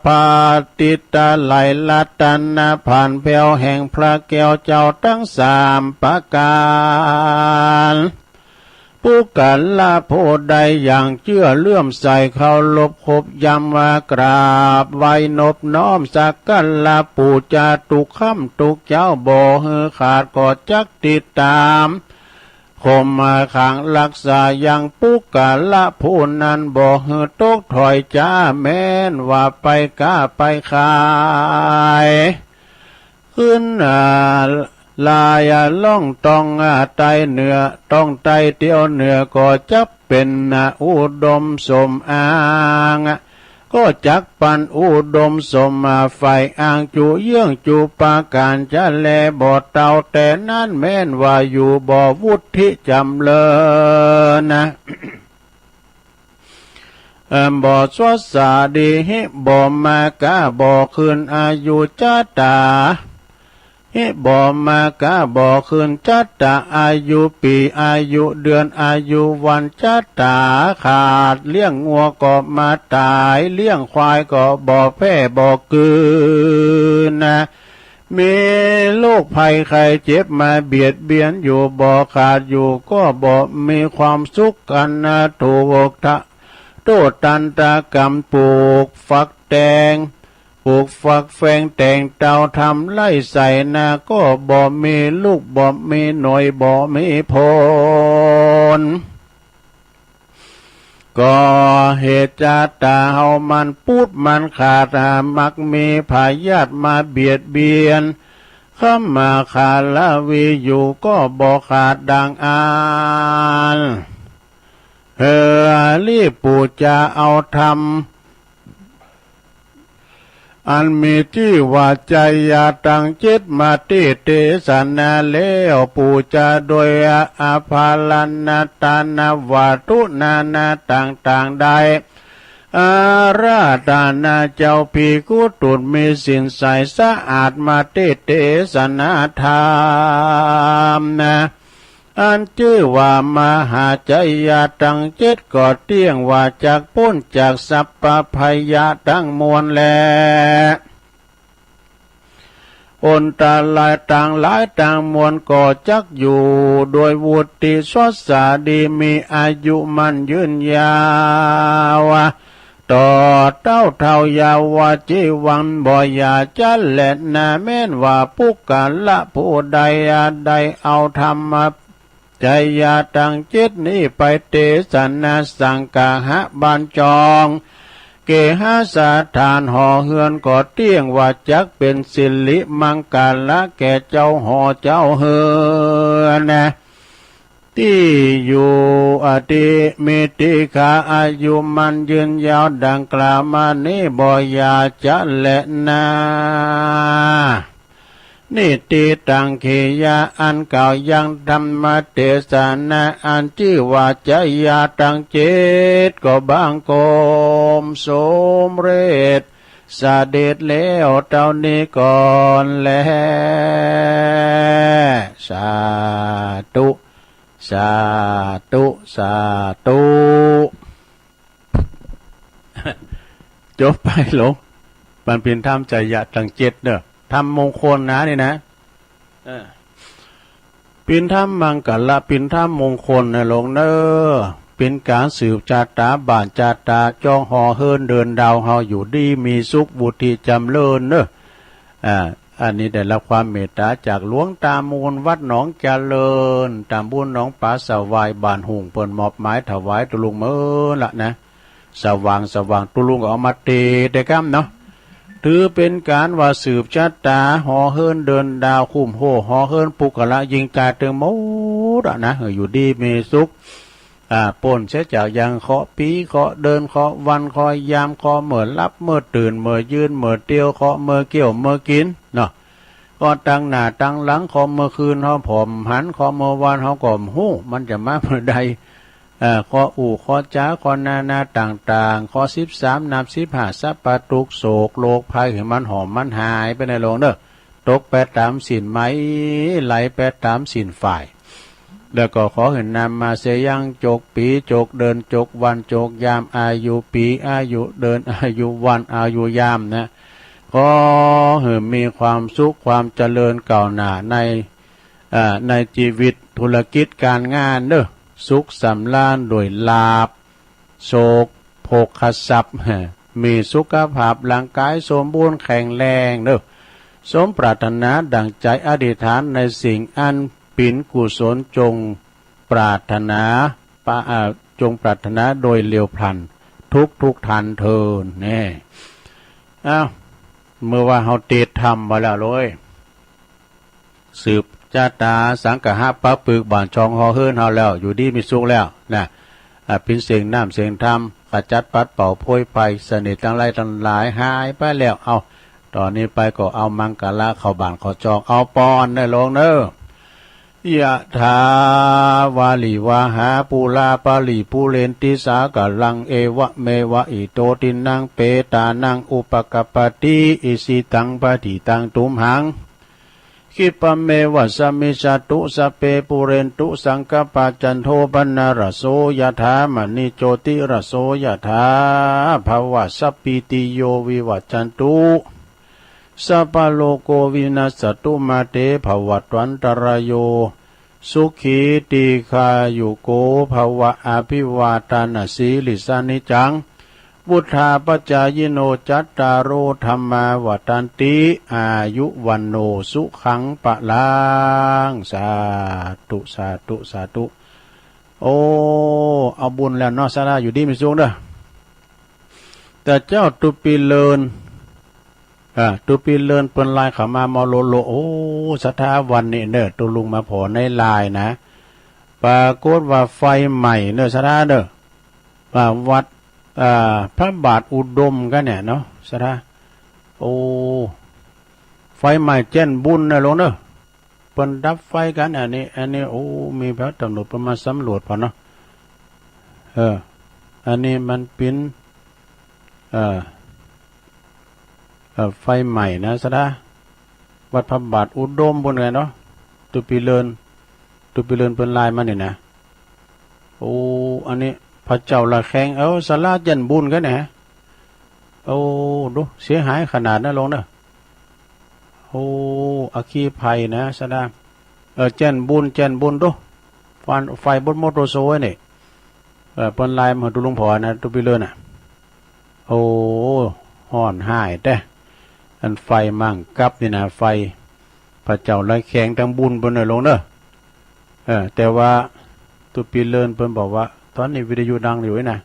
พระอาทิตย์ไตรรัตนผ่านแผ้วแห่งพระแก้วเจ้าทั้งสามประการ ปุคคละผู้ใดอย่างเชื่อเลื่อมใสเคารพคบยำว่ากราบไหว้นบน้อมสักการะปู๋จาทุกค่ำทุกเจ๊าบ่หื้อขาดก็จักติดต๋าม ข่มขังรักษายังปุคคละผู้นั้นบ่หื้อตกถอยจ๊า แม้นว่าไปก๊าไปขาย ขึ้น อ่า ลาย อ่า ล่องต้อง อ่า ใต้เหนือ ต้องใต้เตียวเหนือก็จักเป๋น อ่า อุดมสมอ้าง ก็จักปันอุดมสม อ่า ใฝ่อ้างจุเยื่องจุประก๋านจะแลบ่เต้า แต่นั้นแม้นว่าอยู่บ่วุฒิจ๋ำเริญนะ เอ่อ บ่สวัสดี หิบ่มาก๊าบ่คืนอายุจ๊าต๋า หิบ่มาก๊าบ่คืนจ๊าต๋า อายุปี๋ อายุเดือน อายุวันจ๊าต๋า ขาดเลี้ยงงัวก็มาต๋าย เลี้ยงควายก็บ่แพร่บ่คืนนะ มีโรคภัยไข้เจ็บมาเบียดเบียนอยู่บ่ขาด อยู่ก็บ่มีความสุขอันนะ ถูกทะ โทษทันตกรรมปลูกฝักแต่ง ปลูกฝักแฝงแต่งเต้าทำไร่ไถนา ก็บ่มีลูกบ่มีหน่วยบ่มีผล ก็เหตุจ๊าต๋าเฮามันปูดมันขาด หามักมีพยาธิมาเบียดเบียน คำมาขาลาวีอยู่ก็บ่ขาดดังอั้น เฮอ รีบปู๋จาเอาธรรม อันมีจื้อว่าจาตะตังเจ็ดมาเตสนาแล้ว ปู๋จาโดยอาภรณะตานวัตถุนานาต่างๆ ได้ อาราธนาเจ้าภิกขุตุตรมีศีลใสสะอาดมาเตสนาธรรมนะ อันจื้อว่ามหาจายะตังเจ็ดก็เตี้ยงว่าจักป๊นจากสัพพะภัยยะตังมวลแล อันตรายตังหลายตังมวลก็จักอยู่โดยวุฒิสวัสดีมีอายุมั่นยืนยาว ต่อเต้าเฒ่ายาวจีวังบ่อย่าจะแลนา แม้นว่าปุคคละผู้ใดได้เอาธรรมะ จายะตังเจ็ดนี้ไปเตสนาสังคหะบัญจอง เกหสถานหอเฮือนก็เตี้ยงว่าจักเป๋นสิริมังคละแก่เจ้าหอเจ้าเฮือน ตี้อยู่อติมิติขาอายุมั่นยืนยาวดังกล่าวมานี้บ่อย่าจะแลนา นิติตังขียะอันกล่าวยังธรรมเตสนาอันจื้อว่าจายะตังเจ็ดก็บังคมสำเร็จเสด็จแล้วเต้านี้ก่อนแล สาธุ สาธุ สาธุ จบไปหลวง ปันเป๋นธรรมจายะตังเจ็ดเนอะ ธรรมมงคลนะนี่นะ เออ เป๋นธรรมมังคละ เป๋นธรรมมงคลนะหลวงเนอะ เป๋นก๋านสืบจาต๋าบ้านจาต๋า จองหอเฮือนเดินดาวเฮาอยู่ดีมีสุข วุฒิจ๋ำเริญเนอะ อ่า อันนี้ได้รับความเมตต๋าจากหลวงตามูลวัดหนองเจริญ ตำบลหนองปลาสวาย บ้านหุ่ง เปิ้นมอบหมายถวายตุ๊ลุงเมินละนะ สว่างสว่างตุ๊ลุงก็เอามาเตะได้กำเนาะ ถือเป็นการว่าสืบชะตา หอเฮิรนเดินดาว คุ้มโฮหอเฮิรนปุคคละ ยิ่งจ่าตึงหมดอะนะ หื้ออยู่ดีมีสุข อ่า ป๊นเสียจากอย่างเคราะห์ปี เคราะห์เดือน เคราะห์วัน เคราะห์ยาม เคราะห์เมื่อหลับ เมื่อตื่น เมื่อยืน เมื่อเตียว เคราะห์เมื่อเคี้ยว เมื่อกิน เนาะ เคราะห์ตังหน้าตังหลัง เคราะห์เมื่อคืนเฮาผ่อมหัน เคราะห์เมื่อวานเฮาก็บ่ฮู้ มันจะมาเมื่อใด เอ่อ เคราะห์อู้ เคราะห์จ๋า เคราะห์นานาต่างๆ เคราะห์สิบสาม นับสิบห้า สัพพะทุกข์โศก โรคภัย หื้อมันหอมมันหายไปในโลกเด้อ ตกไปต๋ามสิ้นไหม ไหลไปต๋ามสิ้นฝ่าย แล้วก็ขอหื้อนำมาเสยยังจกปี๋ จกเดือน จกวัน จกยาม อายุปี๋ อายุเดือน อายุวัน อายุยามนะ ขอหื้อมีความสุข ความเจริญก้าวหน้าใน อ่า ในชีวิตธุรกิจการงานเด้อ สุขสำราญด้วยลาภ โสโภคทรัพย์ มีสุขภาพร่างกายสมบูรณ์แข็งแรงเด้อ สมปรารถนาดั่งใจอธิษฐานในสิ่งอันเป็นกุศลจงปรารถนาปะ อ่า จงปรารถนาโดยเร็วพลันทุกทุกท่านเทอญ แน่ อ้าว เมื่อว่าเฮาเตรียมทำไว้แล้วเลย สืบชะตาสังคหะปะปึกบ้านช่องหอเฮือนเฮาแล้ว อยู่ดีมีสุขแล้วนะ อ่า เป็นเสียงน้ำเสียงธรรม ขจัดปัดเป่าโพยภัย เสน่ห์ทั้งหลายทั้งหลายหายไปแล้ว เอา ต๋อนนี้ไปก็เอามังคละเข้าบ้านเข้าช่อง เอาปอนเนอะโลงเนอะ ยะถาวาริวะหาปูราปะริปูเรนติสาคะรัง เอวะเมวะอิโตทินนังเปตานังอุปะกัปปะติ อิจิตังปัตถิตังตุมหัง คิปะเมวะสะมิชฌะตุ สัพเพปูเรนตุสังกัปปะ จันโทปะนะระโสยะถา มะณิโชติระโสยะถา ภะวะสัพพีติโยวิวัชชันตุ สัพพะโรโควินัสสะตุ มาเตภะวัตวันตะราโย สุขีตีฆายุโกภะวะ อะภิวาทานะสีลิสสะนิจจัง วุฑฒาปะจายิโน จัตตาโรธัมมาวัฑฒันติ อายุวัณโณสุขังพะลัง สาธุ สาธุ สาธุ โอ้ เอาบุญแล้วเนาะ สาธุ อยู่ดีมีสุขเด้อ แต่เจ้าตุปีเลิน อ่า ตุปีเลินเปิ้นไลน์เข้ามาหม้อโลโล โอ้ ศรัทธาวันนี้เนอะ ตุลุงมาผ่อในไลน์นะ ปรากฏว่าไฟไหม้เนอะ ศรัทธาเนอะ อ่า วัด อ่า พระบาทอุดมกันเนี่ยเนาะ ศรัทธา โอ้ ไฟไหม้แจ้นบุญเนอะ โลงเนอะ เปิ้นดับไฟกัน อันนี้ อันนี้ โอ้ มีพระตำรวจเปิ้นมาสำรวจพอเนาะ เออ อันนี้มันเป็น เอ่อ เอ่อ ไฟไหม้นะ ศรัทธา วัดพระบาทอุดมบุญไงเนาะ ตุปีเลิน ตุปีเลินเปิ้นไลน์มานี่นะ โอ้ อันนี้พระเจ้าละแคง เอ้า ศาลาแจ้นบุญกันเนี่ย โอ้ ดู เสียหายขนาดนั้นลงเนอะ โอ้ อัคคีภัยนะ ศรัทธา เออ แจ้นบุญ แจ้นบุญดู ฟัน ไฟบนมอเตอร์ไซค์นี่ เออ เปิ้นไลน์มาดูหลวงพ่อนะ ตุปีเลินน่ะ โอ้ ฮ้อนฮ้ายแต๊ อันไฟมังกับนี่นะ ไฟ พระเจ้าละแคงตังบุญเปิ้นน่ะลงเนอะ เออ แต่ว่าตุปีเลินเปิ้นบอกว่า ตอนนี้วิทยุดังอยู่นี่นะ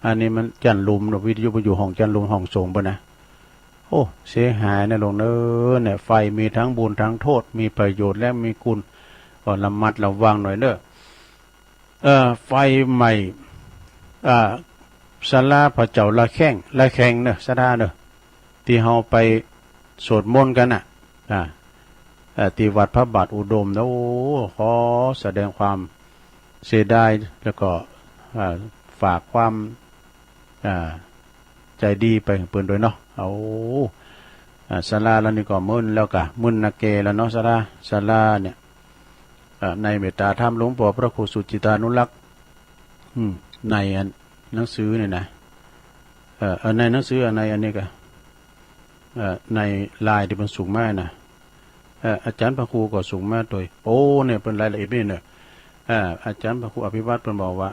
อันนี้มันจั้นลุ่มเนาะ วิทยุไปอยู่ห้องจั้นลุ่มห้องสูงเปิ้นนะ โอ้ เสียหายนะลงเนอะ เนี่ย ไฟมีทั้งบุญทั้งโทษ มีประโยชน์และมีคุณ ก็ระมัดระวังหน่อยเนอะ เอ่อ ไฟไหม้ อ่า ศาลาพระเจ้าละแคง ละแคงเนอะ ศรัทธาเนอะ ที่เฮาไปสวดมนต์กันน่ะ อ่า เอ่อ ที่วัดพระบาทอุดมนะ โอ้ ขอแสดงความเสียดาย แล้วก็ อ่า ฝากความ อ่า ใจดีไปให้เปิ้นด้วยเนาะ เอา อ่า ศาลาแล้วนี่ก็มึนแล้วกะ มึนนาแกแล้วเนาะ ศรัทธา ศาลาเนี่ย อ่า ในเมตตาธรรมหลวงพ่อพระครูสุจิตานุรักษ์ อืม ในอันหนังสือเนี่ยนะ เอ่อ เอ่อ ในหนังสืออันในอันนี้กะ เอ่อ ในไลน์ที่เปิ้นส่งมานะ เอ่อ อาจารย์พระครูก็ส่งมาโดย โอ้ เนี่ย เปิ้นรายละเอียดนี่เนอะ เอ่อ อาจารย์พระครูอภิวัตรเปิ้นบอกว่า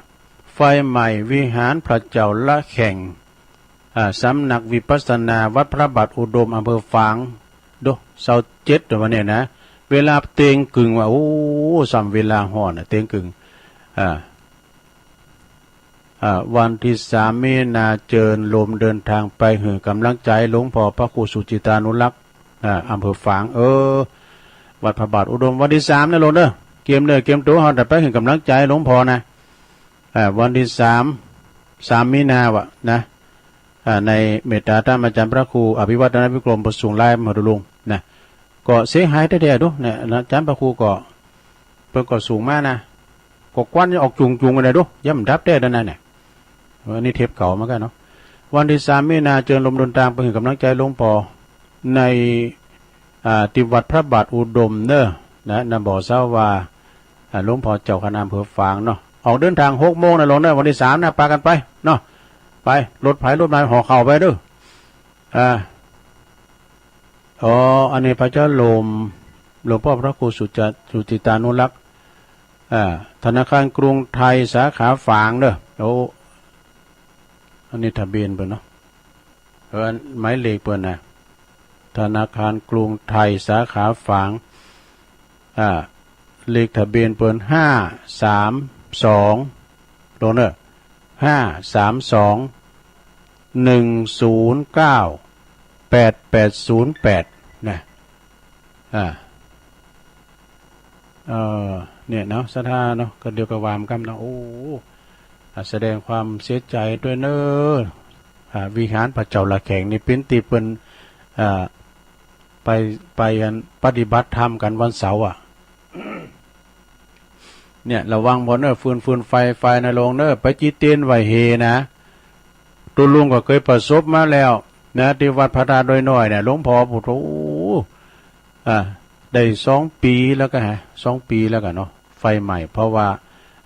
ไฟไหม้วิหารพระเจ้าละแคง อ่า สำนักวิปัสสนาวัดพระบาทอุดม อำเภอฝาง โด ซาวเจ็ด เดี๋ยววันนี้นะ เวลาเตียงกึ่งว่า โอ้ ส่ำเวลาฮ้อนน่ะ เตียงกึ่ง อ่า อ่า วันที่สามมีนาเจิญโลมเดินทางไปหื้อกำลังใจ๋หลวงพ่อพระครูสุจิตานุรักษ์ อ่า อำเภอฝาง เออ วัดพระบาทอุดม วันที่สามนะโลมเด้อ เกียมเนื้อเกียมตั๋ว เฮาจะไปหื้อกำลังใจ๋หลวงพ่อนะ อ่า วันที่สาม สามมีนาวะนะ อ่า ในเมตตาธรรมอาจารย์พระครูอภิวัฒนวิกรม เปิ้นส่งไลน์มาหื้อตุ๊ลุงนะ ก็เสียหายแต๊ๆ ดูเนี่ยนะ อาจารย์พระครูก็ เปิ้นก็ส่งมานะ ก็ควันออกจุงๆ กันเลยดู ยังบ่ดับแต๊นั่นน่ะเนี่ย อันนี้เทปเก่าเหมือนกันเนาะ วันที่สามมีนาเจิญโลมเดินทางไปหื้อกำลังใจ๋หลวงพ่อใน อ่า ที่วัดพระบาทอุดมเนอะ นะ นะ บ่ทราบว่า อ่า หลวงพ่อเจ้าคณะอำเภอฝางเนาะ ออกเดินทางหกโมงนะโลมเนอะ วันที่สามนะ ปากั๋นไปเนาะ ไป รถไผรถมัน ห่อข้าวไปเด้อ อ่า อ๋อ อันนี้พระเจ้าโลม หลวงพ่อพระครูสุจ สุจิตานุรักษ์ อ่า ธนาคารกรุงไทยสาขาฝางเด้อ โอ้ อันนี้ทะเบียนเปิ้นเนาะ เออ หมายเลขเปิ้นนะ ธนาคารกรุงไทยสาขาฝาง อ่า เลขทะเบียนเปิ้น ห้าสามสอง โลมเนอะ ห้าสามสอง หนึ่งศูนย์เก้า แปดแปดศูนย์แปด นะ อ่า เอ่อ เนี่ยเนาะ ศรัทธาเนาะ ก็เดี๋ยวก็วามกำเนาะ โอ้ อ่า แสดงความเสียใจด้วยเนอะ อ่า วิหารพระเจ้าละแข่งนี่เปิ้นตี้เปิ้น อ่า ไป ไปอันปฏิบัติธรรมกันวันเสาร์อะ เนี่ย ระวังบ่เนอะ ฟืน ฟืนไฟ ไฟนะโลมเนอะ ไปจีเตียนไหวเหนะ ตุ๊ลุงก็เคยประสบมาแล้วนะ ที่วัดพระธาตุดอยน้อยเนี่ย หลวงพ่อพุทโธ อ่า ได้สองปี๋แล้วก็ฮะ สองปี๋แล้วก็เนาะ ไฟไหม้ เพราะว่า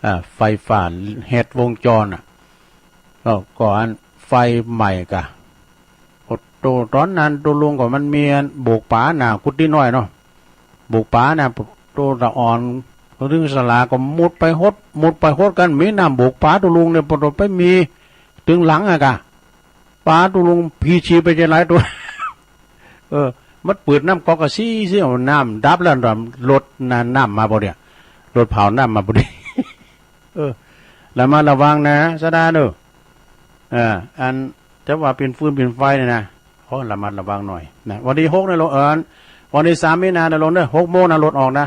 อ่า ไฟฟ้าแฮ็ดวงจรอะ ก็ ก็อันไฟไหม้กะ โอ้โต ต๋อนนั้นตุ๊ลุงก็มันมีอันโบกป๋าหน้ากุฏิน้อยเนาะ โบกป๋าหน้า โต ตะอ่อน พอเถิงศาลาก็มุดไปฮด มุดไปฮดกั๋น มีน้ำโบกป๋าตุ๊ลุงเนี่ย ปะโตไปมีเถิงหลังอะกะ ป๋าตุ๊ลุงผีชีไปจะหลายตั๋ว เออ มันปืดน้ำก๊อกกะซี้ซี้ เอาน้ำดับแล้ว รถน่ะ น้ำมาบ่เดี่ย รถเผาน้ำมาบ่ดี เออ ระมัดระวังนะ ศรัทธาเนอะ อ่า อันจะว่าเป๋นฟืนเป๋นไฟเนี่ยนะ ขอระมัดระวังหน่อยนะ วันที่หกนะโลม เออ วันที่สามมีนานะโลมเนอะ หกโมงนะ รถออกนะ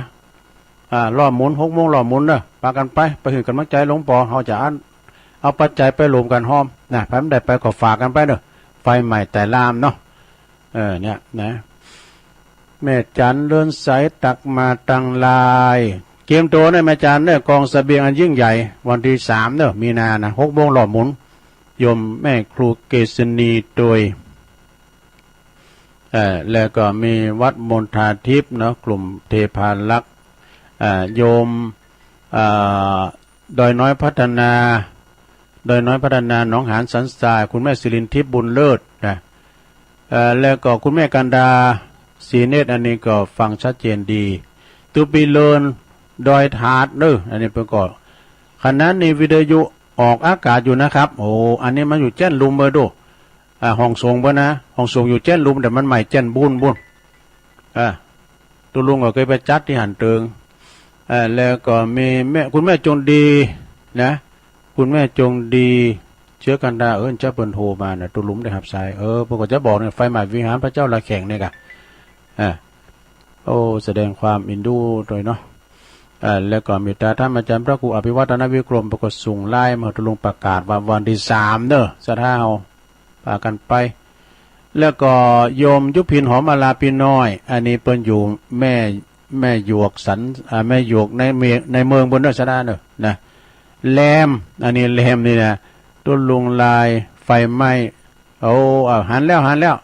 อ่า รอบหมุน หกโมงรอบหมุนเนอะ ปากั๋นไป ไปหื้อกำลังใจ๋หลวงพ่อ เฮาจะอัน เอาปัจจัยไปรวมกั๋นฮ้อมนะ ใผบ่ได้ไปก็ฝากกั๋นไปเนอะ ไฟไหม้ไต้ลามเนาะ เออ เนี่ยนะ แม่จันเรือนใสตักมาตังไลน์ เกียมตั๋วเนอะแม่จันเนอะ กองเสบียงอันยิ่งใหญ่ วันที่สามเนอะ มีนานะ หกโมงรอบหมุน โยมแม่ครูเกษณีโดย เอ่อ แล้วก็มีวัดมณฑาทิพย์เนาะ กลุ่มเทพารักษ์ เอ่อ โยม เอ่อ ดอยน้อยพัฒนา ดอยน้อยพัฒนา หนองหานสันทราย คุณแม่สิรินทิพย์บุญเลิศนะ เอ่อ แล้วก็คุณแม่กันดา ศรีเนตร อันนี้ก็ฟังชัดเจนดี ตุ๊ปีเลิน ดอยถาดเนอะ อันนี้เปิ้นก็ ขณะนี้วิทยุออกอากาศอยู่นะครับ โอ้ อันนี้มันอยู่แจ้นลุมเบอร์ดู อ่า ห้องส่งเปิ้นนะ ห้องส่งอยู่แจ้นลุม แต่มันไหม้แจ้นบุญบุญ อ่า ตุ๊ลุงก็เคยไปจัดตี้หั้นเถิง อ่า แล้วก็มีแม่ คุณแม่จงดีนะ คุณแม่จงดี เชื้อกันดา เออ เจ้าเปิ้นโทรมานะ ตุ๊ลุงได้ฮับสาย เออ เปิ้นก็จะบอกเนี่ย ไฟไหม้วิหารพระเจ้าละแข่งเนี่ยกะ อ่า โอ้ แสดงความเอ็นดูโดยเนาะ อ่า แล้วก็เมตตาธรรมอาจารย์พระครูอภิวัฒนวิกรม เปิ้นก็ส่งไลน์มา ตุ๊ลุงประกาศว่าวันที่สามเนอะ ศรัทธาเฮา ปากั๋นไป แล้วก็โยมยุพินหอมมาลาพี่น้อย อันนี้เปิ้นอยู่แม่ แม่หยวกสัน อ่า แม่หยวกในเมือง ในเมืองเปิ้นเนอะ ศรัทธาเนอะ นะ แรม อันนี้แรมนี่นะ ตุ๊ลุงไลน์ไฟไหม้ โอ้ อ่า หันแล้ว หันแล้ว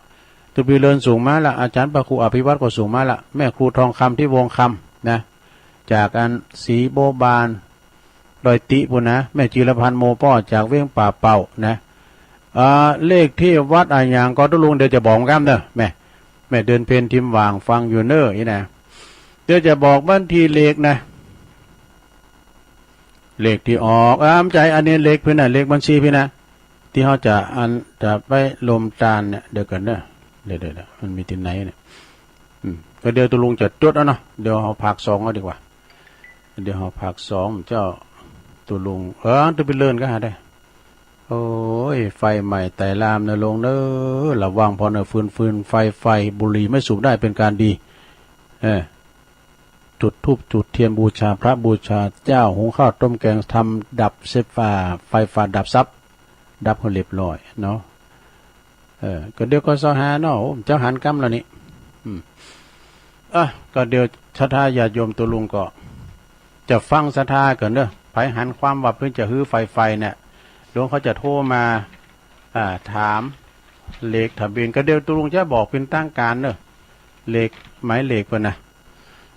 ตุ๊ปีเลินส่งมาละ อาจารย์พระครูอภิวัฒน์ก็ส่งมาละ แม่ครูทองคำที่วงคำนะ จากอันศรีโบบาน ดอยติปู้นนะ แม่จิรพันธ์โมป้อจากเวียงป่าเป้านะ เอ่อ เลขที่วัดอะหยังก็ตุ๊ลุง เดี๋ยวจะบอกกำเนอะ แม่ แม่เดือนเพ็ญทิมหว่างฟังอยู่เนอะ อี้นะ เดี๋ยวจะบอกบัญชีเลขนะ เลขที่ออก อ่า บ่ใจ้ อันนี้เลขพี่นะ เลขบัญชีพี่นะ ตี้เฮาจะอัน จะไปรวมตานเนี่ย เดี๋ยวก่อนเนอะ เดี๋ยวๆๆ มันมีตี้ไหนเนี่ย อืม ก็เดี๋ยวตุ๊ลุงจะจดเอาเนาะ เดี๋ยวเฮาภาคสองเอาดีกว่า เดี๋ยวเฮาภาคสอง เจ้าตุ๊ลุง เออ ตุ๊ปีเลินก็หาได้ โอ้ย ไฟไหม้ไต่ลามเนอะลุงเนอะ ระวังพอเนอะ ฟืน ฟืน ไฟ ไฟ บุหรี่ไม่สูบได้เป็นการดี เออ จุดธูปจุดเทียนบูชาพระบูชาเจ้า หุงข้าวต้มแกง ทำดับเสพา ไฟฟ้าดับซับ ดับให้เรียบร้อยเนาะ เออ ก็เดี๋ยวก็เซาะหาเนาะ โอ้ เจ้าหันกำแล้วนี่ อืม อ่ะ ก็เดี๋ยวศรัทธาญาติโยมตัวลุงก็ จะฟังศรัทธาก่อนเนอะ ไผหันความว่าเพิ่นจะฮื้อไฟไฟเนี่ย หลวงเขาจะโทรมา อ่า ถามเลขทะเบียน ก็เดี๋ยวตัวลุงจะบอกเป็นทางการเนอะ เลข หมายเลขเพิ่นนะ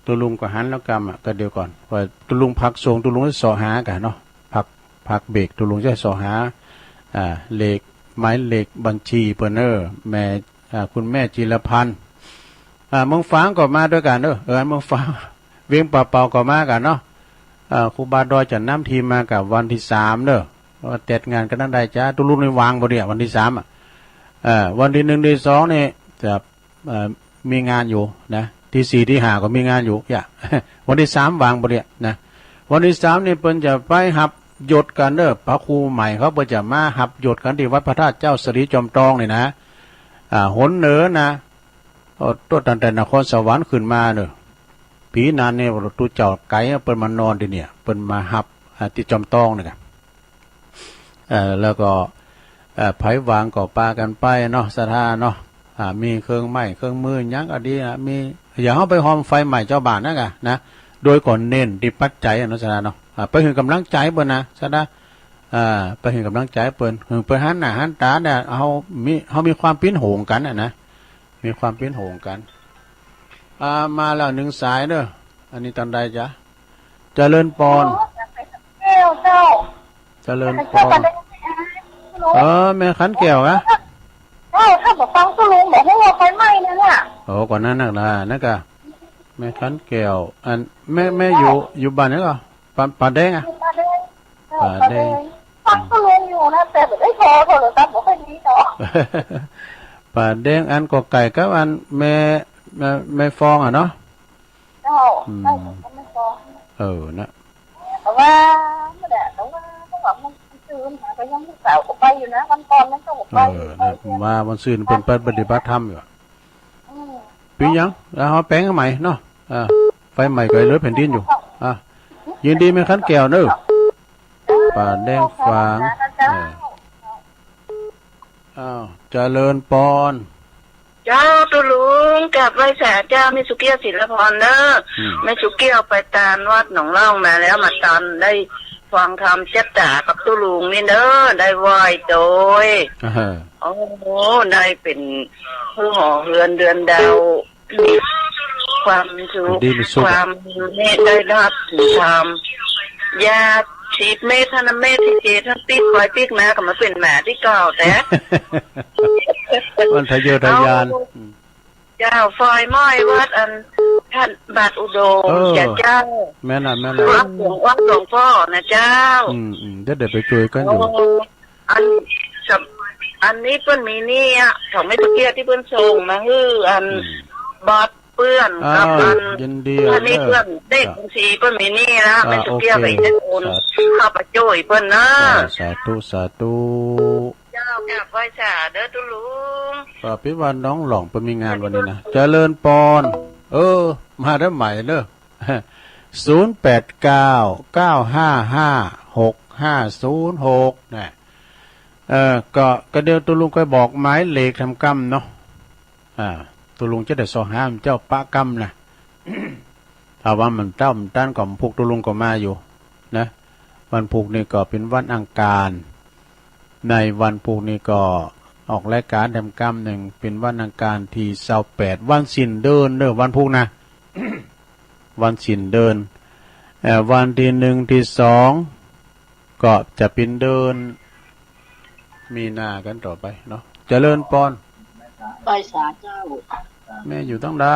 ตัวลุงก็หันแล้วกำอะ ก็เดี๋ยวก่อน ว่าตัวลุงพักส่ง ตัวลุงจะเซาะหากันเนาะ พัก พักเบรก ตัวลุงจะเซาะหา อ่า เลข หมายเลขบัญชีเปิ้นเนอะ แม่ อ่า คุณแม่จิรพันธ์ อ่า เมืองฝางก็มาด้วยกันเนอะ เออ เมืองฝาง เวียงป่าเปาก็มากันเนาะ อ่า ครูบาดอยจะนำทีมมากับวันที่สามเนอะ ว่าจัดงานกันตั้งใดจ้า ตัวลุงนี่ว่างบ่เนี่ย วันที่สามอะ เอ่อ วันที่หนึ่งที่สองนี่จะ เอ่อ มีงานอยู่นะ ที่สี่ที่ห้าก็มีงานอยู่ อย่า วันที่สามว่างบ่เนี่ยนะ วันที่สามนี่เปิ้นจะไปฮับยศกันเด้อ พระครูใหม่เขาเปิ้นจะมาฮับยศกันที่วัดพระธาตุเจ้าสะหลีจอมตองนี่นะ อ่า หนเหนือนะ โอ้ ตัวตั้งแต่นครสวรรค์ขึ้นมาเนอะ ปีนั้นเนี่ย ตู้เจ้าไก๋เปิ้นมานอนที่เนี่ย เปิ้นมาฮับ อ่า ที่จอมตองนี่กะ เอ่อ แล้วก็ เอ่อ ไผว่างก็ปากันไปเนาะ ศรัทธาเนาะ อ่า มีเครื่องไม้เครื่องมือหยังก็ดีนะ มี อย่าเฮาไปฮอมไฟไหม้เจ้าบ้านนะกะนะ โดยก่อนเน้นที่ปัจจัยอะเนาะ ศรัทธาเนาะ อ่า ไปหื้อกำลังใจเปิ้นนะ ศรัทธา อ่า ไปหื้อกำลังใจเปิ้น หื้อเปิ้นหันหน้าหันตาเนี่ย เฮามี เฮามีความปิ้นโหงกันอะนะ มีความปิ้นโหงกัน อ่า มาแล้วหนึ่งสายเด้อ อันนี้ตันใดจ๊ะ เจริญปอน แก้วเจ้า เจริญปอน เออ แม่ขันแก้วอะ เจ้า ถ้าบอกฟังก็ลุงบอกให้ว่าไฟไหม้นะเนี่ย โอ้ กว่านั้นนักนะ นั่นกะ แม่ขันแก้ว อัน แม่ แม่อยู่ อยู่บ้านไหนก็ ป่า ป่าแดงอะ ป่าแดง ป่าแดง ฟังก็ลุงอยู่นะ แต่ไม่ได้โทร โทรศัพท์ไม่ค่อยดีเนาะ ป่าแดงอันก็ใกล้กับอันแม่ แม่ แม่ฟองอะเนาะ เจ้า อืม ใช่ ผมก็ไม่ฟ้อง เออ นะ แต่ว่า ไม่ได้ แต่ว่า ก็บอกมันซื้อมาก็ยังลูกสาวก็ไปอยู่นะ วันก่อนมันก็บอกไปอยู่ เออ นะ ว่ามันซื้อเป็นปฏิบัติธรรมอยู่อะ อืม เป็นหยัง แล้วเอาแปลงใหม่เนาะ อ่า ไฟไหม้ก็เหลือแผ่นดินอยู่ อ่ะ ยินดีแม่ขันแก้วเนอะ ป่าแดงฝาง เจ้า เออ อ้าว เจริญปอน เจ้าตุ๊ลุง กราบไหว้สาเจ้า แม่สุเกี้ยว ศิลพรเนอะ อืม แม่สุเกี้ยวไปตานวัดหนองล่องมาแล้ว มาตอนได้ฟังธรรมเจ๊ยต๋ากับตุ๊ลุงนี่เนอะ ได้ไหว้โดย อ่าฮะ โอ้โห ได้เป็นผู้หอเฮือนเดือนดาว มีความสุข ดีมีสุข ความเมตตาได้รับถึงธรรม อย่าฉีดเมตตานะ เมตที่เจท่านปิ๊กคอยปิ๊กมาก็มาเป็นหมาที่เก่าแต่ มันทะเยอทะยาน เอา อืม เจ้า ฟอยม้อยวัดอันท่านบาทอุดม เออ เจ้า แม่นน่ะ แม่นน่ะ วัดหลวง วัดหลวงพ่อนะเจ้า อืม อืม เดี๋ยว เดี๋ยวไปช่วยกันอยู่ โอ้ อัน สำ อันนี้เปิ้นมีหนี้อะ ของแม่สุเกี้ยวที่เปิ้นส่งมาหื้ออัน อืม บอสเปื้อนกับ อ้าว อัน ยินดี อันนี้ เออ เปื้อนเลขบัญชีเปิ้นมีหนี้นะ อ่า แม่สุเกี้ยว โอเค ก็จะโอน สาธุ เข้าไปช่วยเปิ้นนะ อ่า สาธุ สาธุ เจ้า กราบไหว้สาเด้อตุ๊ลุง ก็พี่ว่าน้องหล่องเปิ้นมีงานวันนี้นะ เจริญปอน เออ มาได้ใหม่เนอะ ศูนย์แปดเก้า เก้าห้าห้า หกห้าศูนย์หก นะ เอ่อ ก็ ก็เดี๋ยวตุ๊ลุงค่อยบอกหมายเลขทำกำเนาะ อ่า ตุ๊ลุงจะได้เซาะหาเจ้าปะกำนะ ถ้าว่ามันเต้ามันตันก็วันพุกตุ๊ลุงก็มาอยู่ นะ วันพุกนี่ก็เป็นวันอังคาร ในวันพุกนี่ก็ออกรายการทำกำหนึ่ง เป็นวันอังคารที่ซาวแปด วันสิ้นเดือนเนอะ วันพุกนะ วันสิ้นเดือน เอ่อ วันที่หนึ่งที่สอง ก็จะเป็นเดือนมีนากันต่อไปเนาะ เจริญปอน ไหว้สาเจ้า แม่อยู่ตั้งใด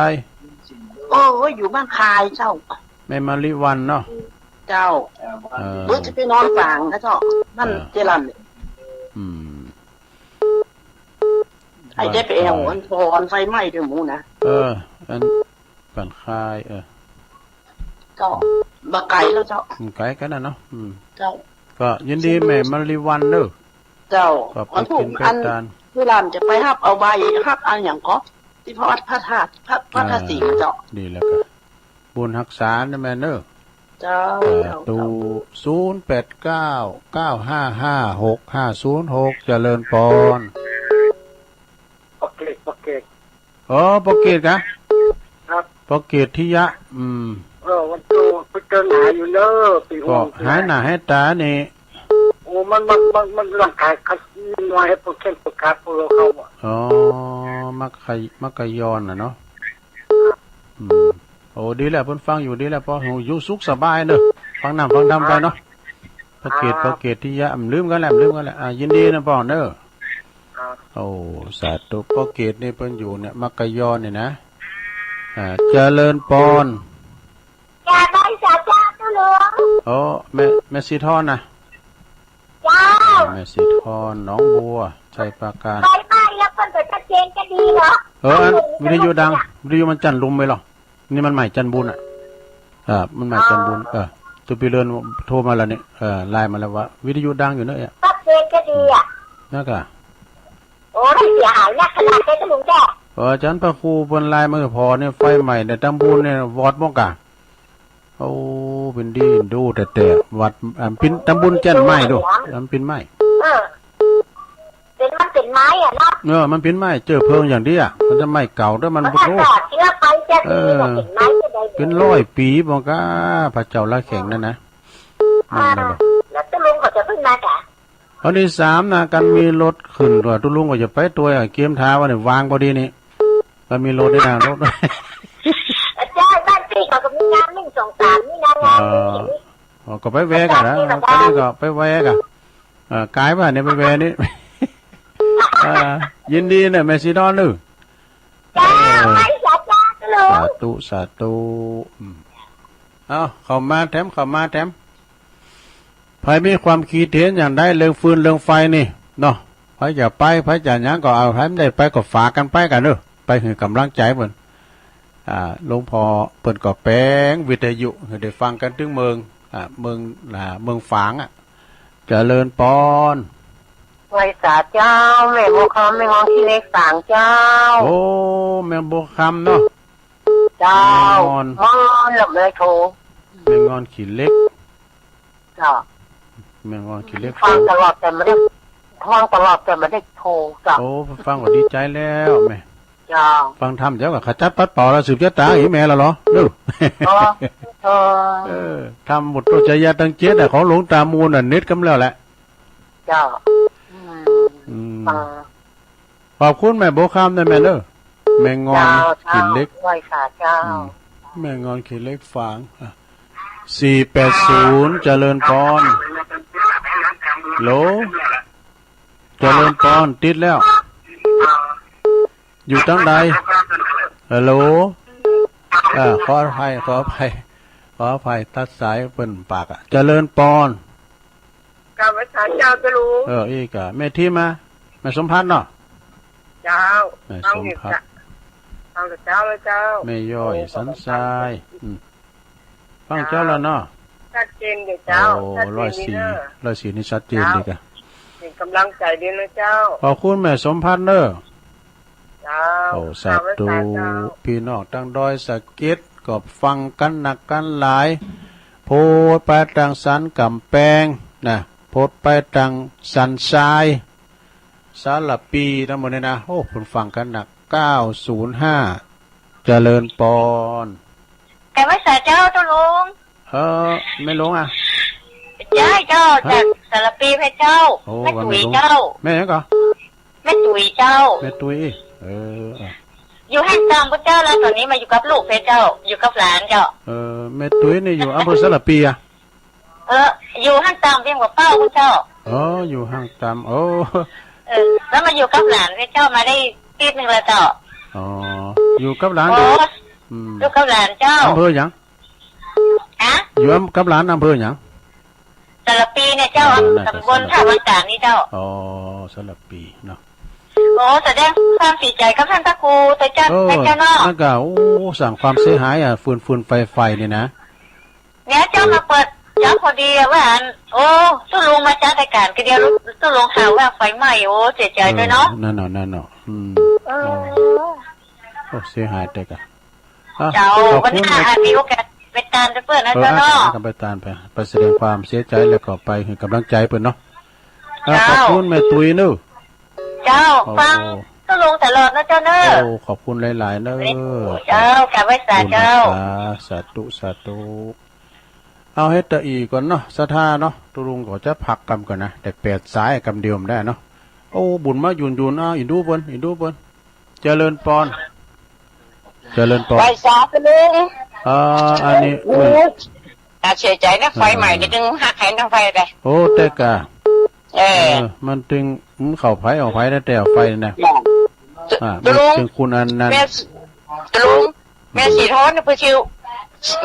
โอ้ย อยู่บ้านคายเจ้า แม่มาริวันเนาะ เจ้า เออ เมื่อจะไปนอนฝางนะเจ้า นั่น เออ เจรัญ อืม ไอ้เจ๊ไปแอว อันพออันไฟไหม้ด้วยหมูนะ เออ อัน บ้านคาย เออ เจ้า บ่ไกลแล้วเจ้า อืม ไกลกันนะเนาะ อืม เจ้า ก็ยินดีแม่มาริวันเนอะ เจ้า ก็ไปกินไปตาน วันพุธอัน เวลามันจะไปฮับเอาใบฮับเอาอย่างก็ ที่พระวัดพระธาตุ พระ พระธาตุสิงห์ อ่า เจ้า ดีแล้วก็ บุญฮักษานะแม่เนอะ เจ้า เอ่อ เจ้า ตู้ เจ้า ศูนย์แปดเก้า เก้าห้าห้า หกห้าศูนย์หก เจริญปอน ปอเกต ปอเกต อ๋อ ปอเกตกะ ครับ ปอเกตทิยะ อืม เออ วันโตไปเจอหนาอยู่เนอะ เป็นห่วง ก็หายหน้าหายตานี่ โอ้ มัน มัน มัน มันร่างกายคันน้อยให้พวกแข้งพวกขาพวกเราเขาอะ อ๋อ มักขย- มักขยอนน่ะเนาะ อืม โอ้ ดีแล้ว เพิ่นฟังอยู่ ดีแล้ว พออยู่สุขสบายเนอะ ฟังน้ำฟังธรรมไปเนาะ ปอเกต ครับ ปอเกตทิยะ อืม ลืมกันแล้ว ลืมกันแล้ว อ่า ยินดีนะปอเนอะ ครับ โอ้ สาธุ ปอเกตนี่เพิ่นอยู่เนี่ย มักขยอนนี่นะ อ่า เจริญปอน จ้า ไหว้สาเจ้า เจ้าหลวง โอ้ แม่ แม่สีทอนนะ เจ้า แม่สีทอน หนองบัว ชัยปราการ ไฟไหม้แล้วเปิ้นเปิดชัดเจนจะดีเหรอ เออ อันวิทยุดัง วิทยุมันจั่นลุ่มไว้เหรอ นี่มันใหม่จั่นบุญอ่ะ อ่า มันใหม่จั่นบุญ อ๋อ เออ ตัวปีเลินโทรมาแล้วนี่ เออ ไลน์มาแล้วว่า วิทยุดังอยู่เนอะ ชัดเจนจะดีอ่ะ นั่นกะ โอ้ ไม่เสียหายนะ ขนาดเล็กก็ลุงแจ้ เออ อาจารย์พระครูเปิ้นไลน์มาพอเนี่ย ไฟไหม้เนี่ย ตำบลเนี่ย วอดหมดกะ โอ้ เป็นดีดูแต่แต่ วัด อ่า ปิ้น ตำบลแจ้นไหม้ดู ตำปิ้นไหม้ เออ เป็น มันเป็นไม้อะเนาะ เออ มันปิ้นไหม้ เจื้อเพลิงอย่างเดียว มันจะไหม้เก่าด้วย มัน มัน โอ้ ก็เชื้อไฟจะดี เออ เป็นไม้จะได้ เป็นร้อยปี๋บ่กะ พระเจ้าละแข็งนั่นนะ อ่า นั่นแหละ แล้วตกลงเขาจะขึ้นมาจ้ะ อันที่สามนะ การมีรถขึ้นตัว ตุ๊ลุงก็จะไปตัว เกียมท้าว่าเนี่ย วางพอดีนี่ ก็มีรถด้วยนะ รถ อาจารย์ บ้านพี่เขาก็มีงานหนึ่งสองสามนี่นะ งานหนึ่ง เออ อย่างนี้ อ๋อ ก็ไปแวะกันนะ บ้านพี่ก็ได้ ตอนนี้ก็ไปแวะกัน เออ กายบ้านเนี่ยไปแวะนี่ เออ ยินดีนะ แม่สีทอนเนอะ จ้า เออ ไปสาธุ สาธุ สาธุ อืม เอา เข้ามาแถม เข้ามาแถม ไผมีความคิดเห็นอย่างใดเรื่องฟืนเรื่องไฟนี่เนาะ ไผจะไป ไผจะหยังก็เอา ไผบ่ได้ไปก็ฝากกันไปกันเด้อ ไปหื้อกำลังใจเปิ้น อ่า หลวงพ่อเปิ้นก็แปลงวิทยุหื้อได้ฟังกันถึงเมือง อ่า เมือง อ่า เมืองฝางอะ เจริญปอน ไหว้สาเจ้า แม่บัวคำ แม่งอนขี้เหล็กฝางเจ้า โอ้ แม่บัวคำเนาะ เจ้า แม่งอน แม่งอนลำเลยโท แม่งอนขี้เหล็ก เจ้า แม่งอนขี้เหล็ก ฟังตลอดแต่ไม่ได้ ฟังตลอดแต่ไม่ได้โทร เจ้า โอ้ ฟังก็ดีใจแล้วแม่ เจ้า ฟังธรรมเดี๋ยวก็ขจัดปัดเป่าแล้ว สืบชะตาอีแม่แล้วเหรอ เด้อ อ๋อ เออ เออ ธรรมบทโตชยาตังเจ็ดอะ ของหลวงตามูลน่ะ เน็ตกำแล้วแหละ เจ้า อืม อืม ฟัง ขอบคุณแม่บัวคำนะแม่เด้อ แม่งอน เจ้า ขี้เหล็ก เจ้า ไหว้สาเจ้า อืม แม่งอนขี้เหล็กฝาง อ่ะ สี่แปดศูนย์ เจริญปอน ฮัลโหล เจริญปอน ติดแล้ว อยู่ตางใด ฮัลโหล เออ ขออภัย ขออภัย ขออภัย ตัดสายเปิ้นปากอะ เจริญปอน กราบไหว้สาเจ้า เจ้าลุง เออ อีกอะ แม่ทิมอะ แม่สมพันธ์เนาะ เจ้า แม่สมพันธ์ ฟังอยู่เจ้า ฟังแต่เจ้าเลยเจ้า แม่ย้อย โอ้ สันทราย อืม ฟังเจ้าแล้วเนาะ ชัดเจนอยู่เจ้า โอ้ ชัดเจนดีเนอะ ร้อยสี่ ร้อยสี่ นี่ชัดเจนดีกะ เจ้า เป็นกำลังใจดีนะเจ้า ขอบคุณแม่สมพันธ์เนอะ เจ้า โอ้ สาธุ สาธุเจ้า พี่น้องตางดอยสะเก็ด ก็ฟังกันนักกันหลาย โพดไปตางสันกำแปงนะ โพดไปตางสันทราย สารปี ทั้งหมดนี่นะ โอ้ เปิ้นฟังกันนัก เก้าศูนย์ห้า เจริญปอน กราบไหว้สาเจ้า เจ้าลุง เออ แม่หลวงอะ ใช่เจ้า ฮะ จากสารปีแพะเจ้า โอ้ แม่ตุ้ยเจ้า แม่หยังก่อ แม่ตุ้ยเจ้า แม่ตุ้ย เออ เออ อยู่ห้างตามพุ้นเจ้า แล้วตอนนี้มาอยู่กับลูกแพะเจ้า อยู่กับหลานเจ้า เออ แม่ตุ้ยนี่อยู่อำเภอสารปีอะ เออ อยู่ห้างตามเวียงหัวเป้าพุ้นเจ้า อ๋อ อยู่ห้างตาม โอ้ เออ แล้วมาอยู่กับหลานแพะเจ้ามาได้อาทิตย์หนึ่งแล้วเจ้า อ๋อ อยู่กับหลาน โอ้ อืม อยู่กับหลานเจ้า อำเภอหยัง ฮะ อยู่อำ กับหลานอำเภอหยัง สารปีเนี่ยเจ้า อ่า น่าจะ ตำบลท่าวังตานนี่เจ้า อ๋อ สารปีเนาะ โอ้ แสดงความเสียใจกับท่านพระครูเถอะเจ้า เออ เถอะเจ้าเนาะ นั่นก็ โอ้ สร้างความเสียหายอะ ฟืนๆ ไฟๆ นี่นะ เนี่ยเจ้า เออ มาเปิด เจ้า พอดีว่าอัน โอ้ ตุ๊ลุงมาจัดรายการก็เดียว ตุ๊ลุงข่าวว่าไฟไหม้ โอ้ เสียใจด้วยเนาะ เออ นั่นเนาะ นั่นเนาะ อืม เออ โอ้ เสียหายแต่กะ อ่ะ เจ้า ขอบคุณ วันหน้า แม่ อาจมีโอกาสไปตานไปเปิ้นนะ เออ เจ้าเนาะ อ่ะ อ่ะ ไปตานไป ไปแสดงความเสียใจแล้วก็ไปให้กำลังใจเปิ้นเนาะ อ่ะ เจ้า ขอบคุณแม่ตุ้ยเนอะ เจ้า โอ้ ฟังตุ๊ลุงตลอดนะเจ้าเนอะ โอ้ ขอบคุณหลายๆ เนอะ เจ้า กราบไหว้สา บุญ เจ้า สา สาธุ สาธุ เอาเฮ็ดแต่อีกก่อนเนาะ ศรัทธาเนาะ ตุ๊ลุงก็จะพักกำก่อนนะ แต่แปดสายกำเดียวมันได้เนาะ โอ้ บุญมาหยุนๆ อ้าว อินดูเปิ้น อินดูเปิ้น เจริญปอน เจริญปอน ไหว้สาตุ๊ลุง อ่า อันนี้ โอ้ อุ้ย น่าเสียใจนะ ไฟไหม้ อ่า นี่จึงหักให้น้ำไฟไป โอ้ แต่กะ เออ เออ มันจึง อืม เข้าไฟออกไฟนะ แต่ไฟนะ อ่า ตุ๊ลุง มันจึงคุณอันนั้น แม่ ตุ๊ลุง แม่สีทอนน่ะเพิ่นชื่อ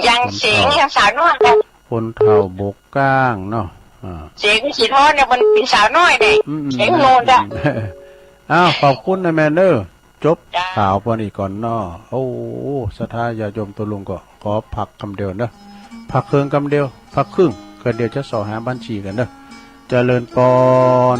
ยังเสียงยังสาวน้อยนะ คนเฒ่าบกก้างเนาะ อ่า เสียงสีทอนเนี่ยมันเป็นสาวน้อยเนี่ย อืม อืม เสียงโนนจ้ะ อืม อ้าว ขอบคุณนะแม่เนอะ จบ จ้า ข่าวปานนี้ก่อนเนาะ โอ้ ศรัทธาญาติโยมตุ๊ลุงก็ขอพักกำเดียวเนอะ พักเครื่องกำเดียว พักครึ่ง ก็เดี๋ยวจะเสาะหาบัญชีกันเนอะ เจริญปอน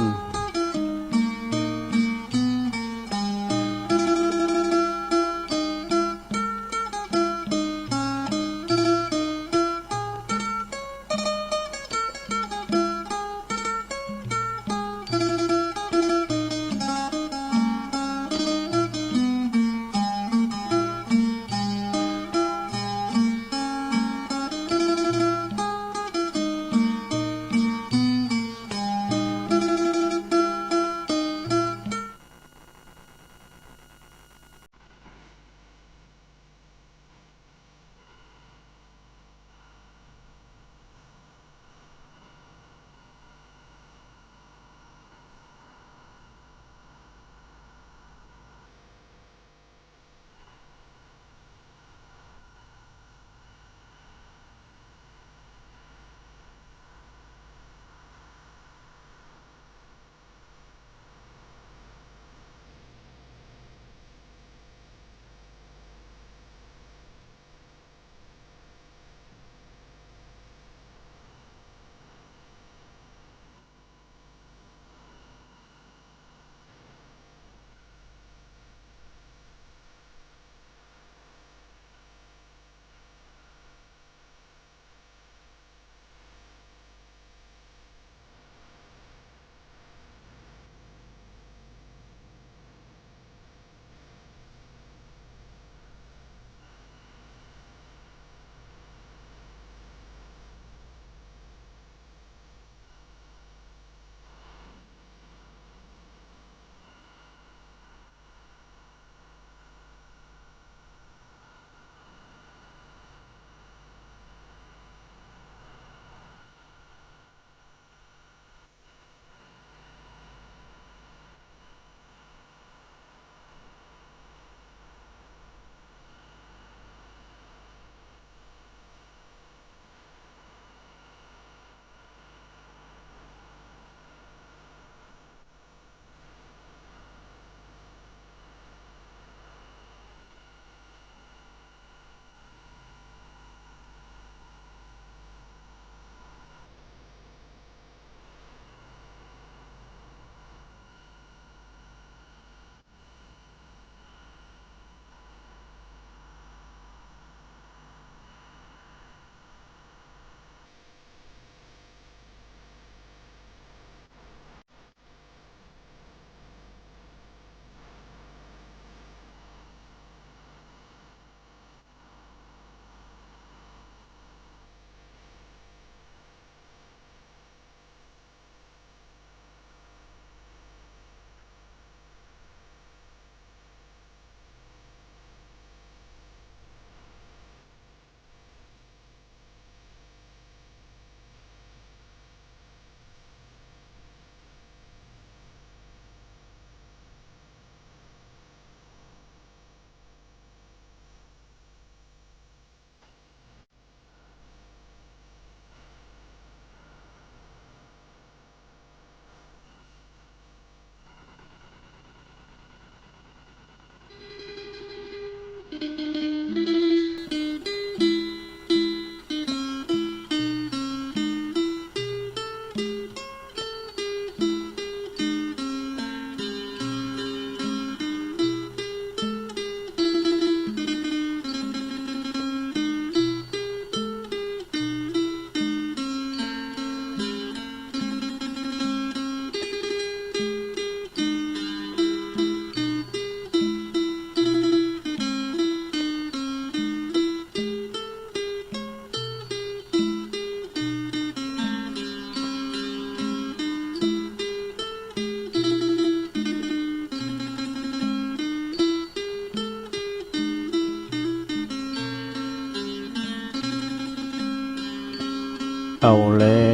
เอาแล้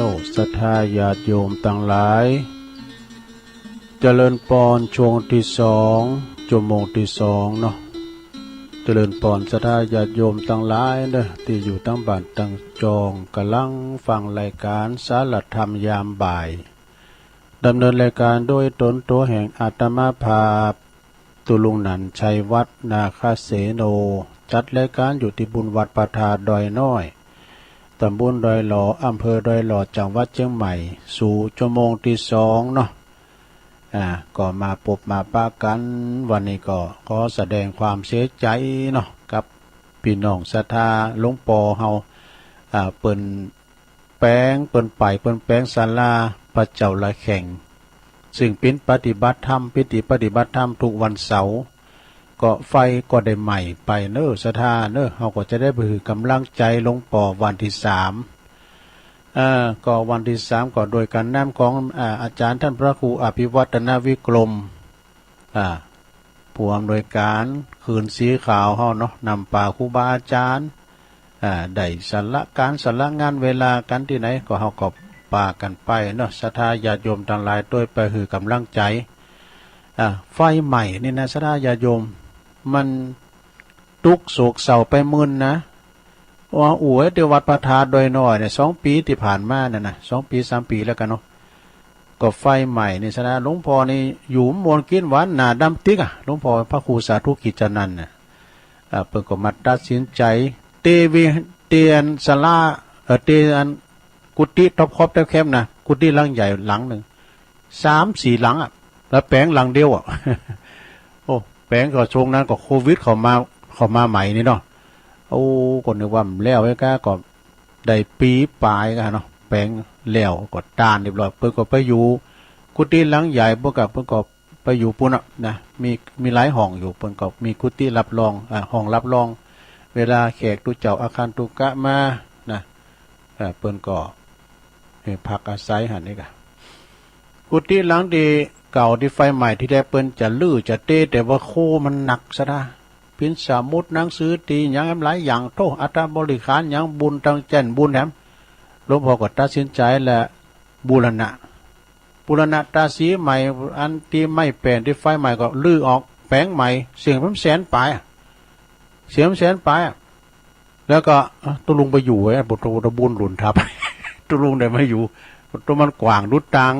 ว ศรัทธาญาติโยมตังหลาย เจริญปอนช่วงที่สอง ชั่วโมงที่สองเนาะ เจริญปอนศรัทธาญาติโยมตังหลายเด้อ ตี้อยู่ตังบ้านตังจอง กำลังฟังรายการสารธรรมยามบ่าย ดำเนินรายการโดยตนตั๋วแห่งอาตมาภาพ ตุลุงหนันชัยวัฒน์ นาคเสโน จัดรายการอยู่ตี้บุญวัดพระธาตุดอยน้อย ตำบลดอยหล่อ อำเภอดอยหล่อ จังหวัดเชียงใหม่ สู่ชั่วโมงที่สองเนาะ อ่า ก็มาปบมาปะกัน วันนี้ก็ขอแสดงความเสียใจเนาะ กับปี้น้องศรัทธาหลวงปอเฮา อ่า เปิ้น แป๋ง เปิ้นไป เปิ้นแป๋งศาลาพระเจ้าละแข่ง ซึ่งเป๋นปฏิบัติธรรม พิธีปฏิบัติธรรมทุกวันเสาร์ ก็ไฟก็ได้ไหม้ไปเน้อ ศรัทธาเน้อ เฮาก็จะได้ไปหื้อกำลังใจหลวงปอวันที่สาม เอ่อ ก็วันที่สามก็โดยการนำของ อ่า อาจารย์ท่านพระครูอภิวัฒนวิกรม อ่า ผู้อำนวยการคืนสีขาวเฮาเนาะ นำปาครูบาอาจารย์ อ่า ได้สละการสละงานเวลากันตี้ไหน ก็เฮาก็ปากันไปเนาะ ศรัทธาญาติโยมตังหลาย ตวยไปหื้อกำลังใจ อ่า ไฟไหม้นี่นะ ศรัทธาญาติโยม มันตุ๊กข์โศกเศร้าไปมื้อนะ ว่า โอ้ย ตี้วัดพระธาตุดอยน้อยเนี่ย สองปีตี้ผ่านมานั่นนะ สองปีสามปีแล้วกั๋นเนาะ ก็ไฟไหม้นี่ศรัทธา หลวงปอนี่อยู่ม่วนกินหวาน หน้าดำติ๊กอะ หลวงปอพระครูสาธุกิจจานันท์น่ะ อ่า เปิ้นก็มาตัดสินใจ เตวิ เตอันศาลา เอ่อ เตอันกุฏิต๊อบคอบต๊อบแคบนะ กุฏิหลังใหญ่หลังหนึ่ง สามสี่หลังอะ แล้วแป๋งหลังเดียวอะ โอ้ แป๋งก็ช่วงนั้นก็โควิดเข้ามา เข้ามาใหม่นี่เนาะ โอ้ ก็นึกว่ามันแล้วไอ้ก้า ก็ได้ปีปลายก้าเนาะ แป๋งแล้วก็ตานเรียบร้อย เปิ้นก็ไปอยู่กุฏิหลังใหญ่ เปิ้นก็ เปิ้นก็ไปอยู่ปู้นอะนะ มี มีหลายห้องอยู่ เปิ้นก็มีกุฏิรับรอง อ่า ห้องรับรอง เวลาแขกตุ๊เจ้าอาคันตุกะมานะ เอ่อ เปิ้นก็ เอ่อ พักอาศัยหั้นนี่กะ กุฏิหลังตี้เก่าตี้ไฟไหม้ตี้แรกเปิ้นจะรื้อจะเต แต่ว่าโคมันหนักศรัทธา ปิ่นสมุดหนังสือตี้หยังแหมหลายอย่าง โธ่ อัฐบริขารหยัง บุญตังแจ้นบุญแหม หลวงปอก็ตัดสินใจและบูรณะ บูรณะตาสีใหม่ อันตี้ไม้แป๋นตี้ไฟไหม้ก็รื้อออกแป๋งใหม่ เสียเงินแสนปลายอะ เสียเงินแสนปลายอะ แล้วก็ เอ้า ตุ๊ลุงไปอยู่ไว้ บ่ บ่ บ่บุญหลุนทับ ตุ๊ลุงได้มาอยู่ ตุ๊มันกว้าง ตุ๊ตัง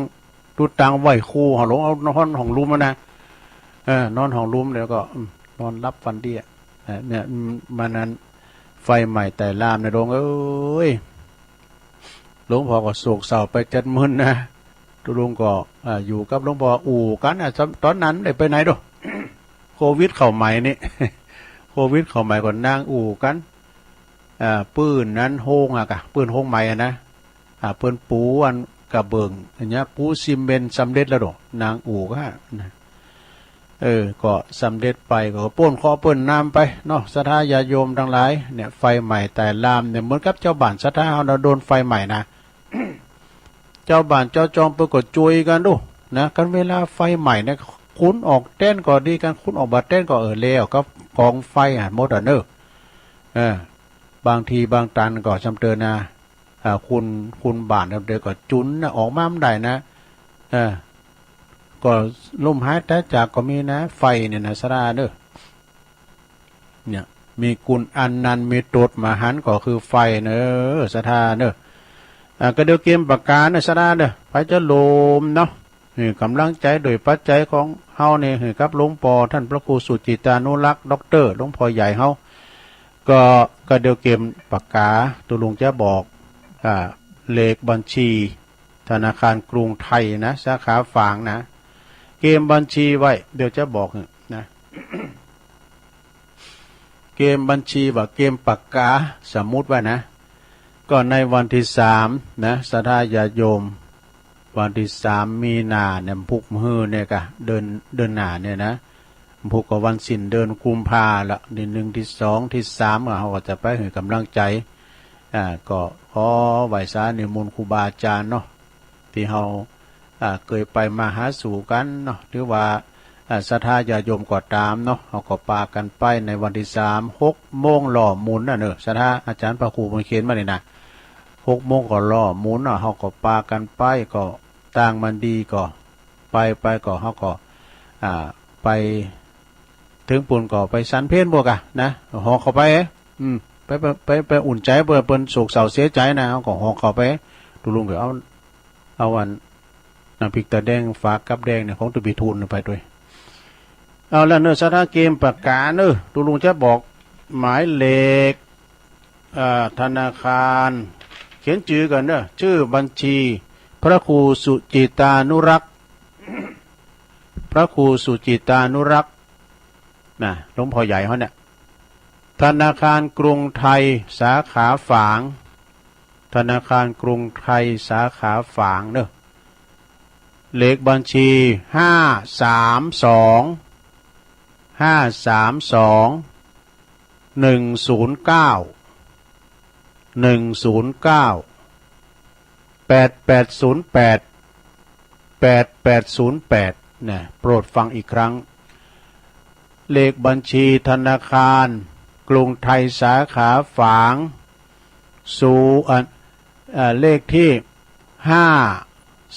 ตุ๊ตังไหว้ครู ห้องหลวง เอานอนห้องลุ่มอะนะ เออ นอนห้องลุ่มแล้วก็ อืม นอนหลับฝันดีอะ เออ เนี่ย อืม มันนั้น ไฟไหม้ไต่ลามเนี่ย หลวงเอ้ย หลวงปอก็โศกเศร้าไปเจ็ดมื้อนะ ตุ๊ลุงก็ อ่า อยู่กับหลวงปอ อู้กั๋นนะ ต๋อน ต๋อนนั้นได้ไปไหนโด โควิดเข้าใหม่นี่ โควิดเข้าใหม่ก็นั่งอู้กั๋น อ่า ปื้นนั้นโฮงอะกะ ปื้นโฮงใหม่อะนะ อ่า เปิ้นปูอันกระเบื้อง อันเนี้ย ปูซีเมนต์สำเร็จแล้วโด นั่งอู้กั๋นนะ เออ ก็สำเร็จไป ก็ป้นเคราะห์ป้นน้ำไปเนาะ ศรัทธาญาติโยมตังหลาย เนี่ย ไฟไหม้ไต่ลามเนี่ย เหมือนกับเจ้าบ้านศรัทธาเฮาเนาะ โดนไฟไหม้นะ เจ้าบ้านเจ้าจองเปิ้นก็จ่วยกั๋นโดนะ คันเวลาไฟไหม้เนี่ย คนออกแต๊นก็ดี คันคนออกบ่แต๊นก็ เออ แล้วกับกองไฟอะ หมดอะเนาะ เออ บางทีบางตันก็จำเตินนะ อ่า คน คนบ้านเดียวก็จุนนะ ออกมาบ่ได้นะ เออ ก็ล้มหายตายจากก็มีนะ ไฟเนี่ยนะ ศรัทธาเนาะ เนี่ย มีกุณอันนันต์ มีตดมหันต์ก็คือไฟเนาะ ศรัทธาเนาะ อ่า ก็เดี๋ยวเกียมปากกาเนาะ ศรัทธาเนาะ ไปจะโลมเนาะ หื้อกำลังใจ๋โดยปัจจัยของเฮานี่ หื้อกับหลวงปอท่านพระครูสุจิตานุรักษ์ ด็อกเตอร์ หลวงพ่อใหญ่เฮา ก็ ก็เดี๋ยวเกียมปากกา ตุ๊ลุงจะบอก อ่า เลขบัญชีธนาคารกรุงไทยนะ สาขาฝางนะ เกียมบัญชีไว้ เดี๋ยวจะบอกหื้อนะ เกียมบัญชีว่าเกียมปากกา สมุดไว้นะ ก็ในวันที่สามนะ ศรัทธาญาติโยม วันที่สามมีนาเนี่ย พุกมื้อเนี่ยกะ เดือน เดือนหน้าเนี่ยนะ พุกก็วันสิ้นเดือนกุมภาละ ที่หนึ่ง ที่สอง ที่สาม ก็เฮาก็จะไปหื้อกำลังใจ๋ อ่า ก็ขอไหว้สานิมนต์ครูบาอาจารย์เนาะ ตี้เฮา อ่า เกยไปมาหาสู่กั๋นเนาะ ถือว่า อ่า ศรัทธาญาติโยมก็ต๋ามเนาะ เฮาก็ปากั๋นไปในวันที่สาม หกโมงล้อหมุนน่ะเนาะ ศรัทธา อาจารย์พระครูเปิ้นเขียนมานี่นะ หกโมงก็ล้อหมุนเนาะ เฮาก็ปากั๋นไป ก็ตางมันดีก็ไป ไปก็ เฮาก็ อ่า ไป เถิงปู้นก็ไปฉันเพลบ่กะนะ หอกเข้าไป อืม ไป ไป ไป ไปอุ่นใจ๋ เปิ้น เปิ้นโศกเศร้าเสียใจ๋นะ เฮาก็หอกเข้าไป ตุ๊ลุงก็เอา เอาอัน น้ำพริกตาแดงฝากกับแดงเนี่ย ของตุ๊บีทูนไปตวย เอาละเนอะ ศรัทธาเกมปากกาเนอะ ตุ๊ลุงจะบอกหมายเลข อ่า ธนาคาร เขียนจื่อก่อนเนอะ ชื่อบัญชี พระครูสุจิตานุรักษ์ พระครูสุจิตานุรักษ์ นะ หลวงพ่อใหญ่เขาเนี่ย ธนาคารกรุงไทย สาขาฝาง ธนาคารกรุงไทย สาขาฝางเนอะ เลขบัญชี ห้าสามสอง ห้าสามสอง หนึ่งศูนย์เก้า หนึ่งศูนย์เก้า แปดแปดศูนย์แปด แปดแปดศูนย์แปด นะ โปรดฟังอีกครั้ง เลขบัญชีธนาคารกรุงไทยสาขาฝาง ศูนย์ อ่ะ อ่ะ เลขที่ ห้า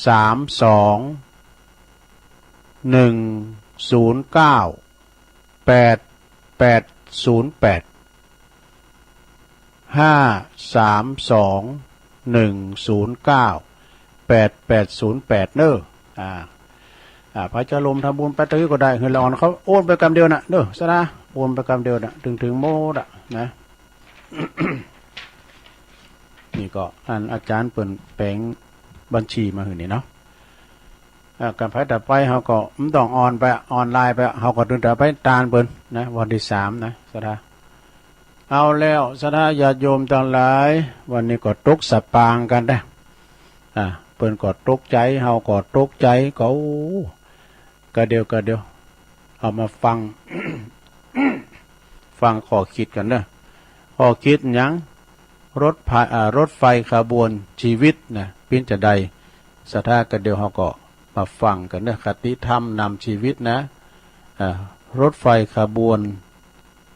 สามสอง หนึ่งศูนย์เก้า แปดแปดศูนย์แปด ห้าสามสอง หนึ่งศูนย์เก้า แปดแปดศูนย์แปด เนอะ อ่า อ่า ไผจะร่วมทำบุญไปตื้อก็ได้ หื้อละอ่อนเขาโอนไปกำเดียวนะเนอะ ศรัทธา โอนไปกำเดียวนะ เถิงๆ หมดอะนะ นี่ก็อันอาจารย์เปิ้นแปลงบัญชีมาหื้อนี่เนาะ อ่า กันไผต่อไปเฮาก็บ่ต้องออนไป ออนไลน์ไป เฮาก็ตึงแต่ไปตานเปิ้นนะ วันที่สามนะ ศรัทธา เอาแล้ว ศรัทธาญาติโยมตังหลาย วันนี้ก็ตกสะปางกันนะ อ่า เปิ้นก็ตกใจ๋ เฮาก็ตกใจ๋ ก็ โอ้ กะเดียว กะเดียว เอามาฟัง ฟังข้อคิดกันเนอะ ข้อคิดหยัง รถไฟ อ่า รถไฟขบวนชีวิตนะ เป๋นจาใด ศรัทธากะเดียวเฮาก็มาฟังกันเนอะ คติธรรมนำชีวิตนะ อ่า รถไฟขบวน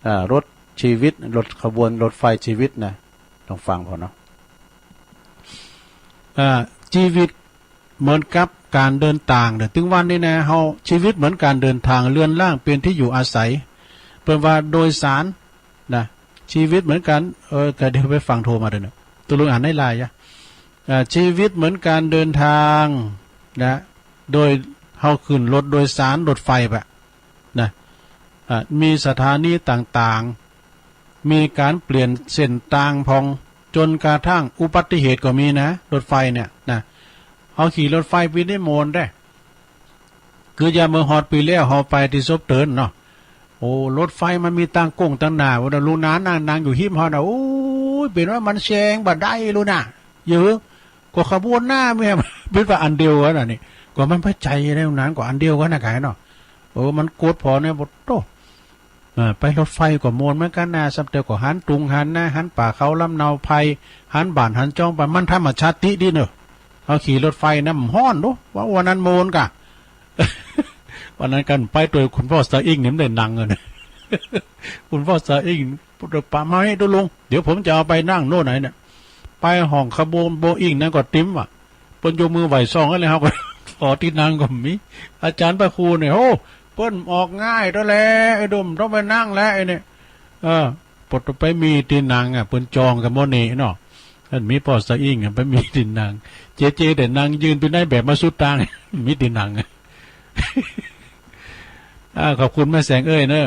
อ่า รถชีวิต รถขบวนรถไฟชีวิตนะ ต้องฟังพอเนาะ อ่า ชีวิตเหมือนกับการเดินตางเด้อ ตึงวันนี้นะ เฮา ชีวิตเหมือนการเดินทาง เรือนร่างเป็นที่อยู่อาศัย เปิ้นว่าโดยสารนะ ชีวิตเหมือนกัน เออ กะเดียวไปฟังโทรมาเด้อเนอะ ตุ๊ลุงอ่านในไลน์อะ อ่า ชีวิตเหมือนการเดินทางนะ โดยเฮาขึ้นรถโดยสารรถไฟปะ นะ อ่ะ มีสถานีต่างๆ มีการเปลี่ยนเส้นทางพอง จนกระทั่งอุบัติเหตุก็มีนะ รถไฟเนี่ยนะ เฮาขี่รถไฟปีนี้ม่วนเด้ คือยามเฮาฮอดปีแล้ว เฮาไปตี้ศพเตินเนาะ โอ้ รถไฟมันมีตางโก้งตางหน้า ว่าลูกหลานนั่งๆ อยู่ฮิมเฮาน่ะ โอ้ย เป๋นว่ามันแซงบ่ได้ลูกนะ เยอะ ก็ขบวนหน้าแม่ เป๋นว่าอันเดียวกั๋นน่ะนี่ ก็มันบ่ใจ้แล้วนั้น ก็อันเดียวกั๋นนะกายเนาะ เออ มันกดผ่อนเนี่ย โอ้โต เออ ไปรถไฟก็ม่วนเหมือนกั๋นนะ ซ้ำเตียวก็หันตุงหันนา หันป่าเขาลำเนาไพร หันบ้านหันจ้องไป มันธรรมชาติดีเนอะ เฮาขี่รถไฟนะ มันฮ้อนเนาะ ว่าวันนั้นม่วนกะ วันนั้นกันไปโดยคุณพ่อสะอิ้งเนี่ย มันได้นั่งอะนะ คุณพ่อสะอิ้ง ปะมาให้ตุ๊ลุง เดี๋ยวผมจะเอาไปนั่งโน่นไหนเนี่ย ไปห้องขบวนโบอิ้งนั้นก็เต็มว่ะ เปิ้นยกมือไหว้ซองอะไร เฮาก็ขอตี้นั่งก็มี อาจารย์พระครูเนี่ย โอ้ เปิ้นออกง่ายตัวแล ไอ้ดุมต้องไปนั่งแล้วไอ้เนี่ย เออ ปดไปมีตี้นั่งอ่ะ เปิ้นจองกันหมดนี่เนาะ อันมีพ่อสะอิ้งอ่ะ ไปมีตี้นั่ง เจเจแต่นั่งยืนไปในแบบมาสุดตาง มีตี้นั่งอ่ะ อ่า ขอบคุณแม่แสงเอ้ยเนอะ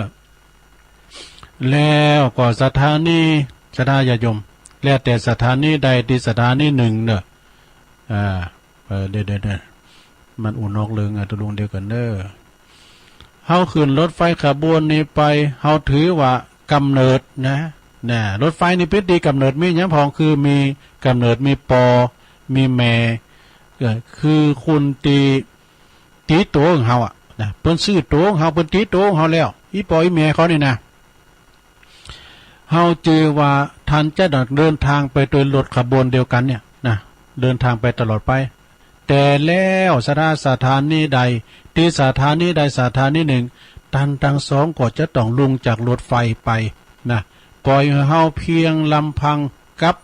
แล้วก็สถานี ศรัทธาญาติโยม แล้วแต่สถานีใดตี้สถานีหนึ่งเนอะ อ่า เออ เดี๋ยว เดี๋ยว เดี๋ยว มันอู้นอกเรื่องอ่ะ ตุ๊ลุงเดียวกั๋นเนอะ เฮาขึ้นรถไฟขบวนนี้ไป เฮาถือว่ากำเนิดนะ นะ รถไฟนี่เป๋นตี้กำเนิด มีหยังพอง คือมีกำเนิด มีปอ มีแม่ เออ คือคนตี้ ตี๋โตของเฮาอะนะ เปิ้นซื้อโตของเฮา เปิ้นตี๋โตของเฮาแล้ว อี่ปออี่แม่เขานี่นะ เฮาจื้อว่าท่านจะเดินทางไปโดยรถขบวนเดียวกั๋นเนี่ยนะ เดินทางไปตลอดไป แต่แล้วสถา สถานีใด ตี้สถานีใดสถานีหนึ่ง ท่านตังสองก็จะต้องลงจากรถไฟไปนะ ปล่อยหื้อเฮาเพียงลำพังกับ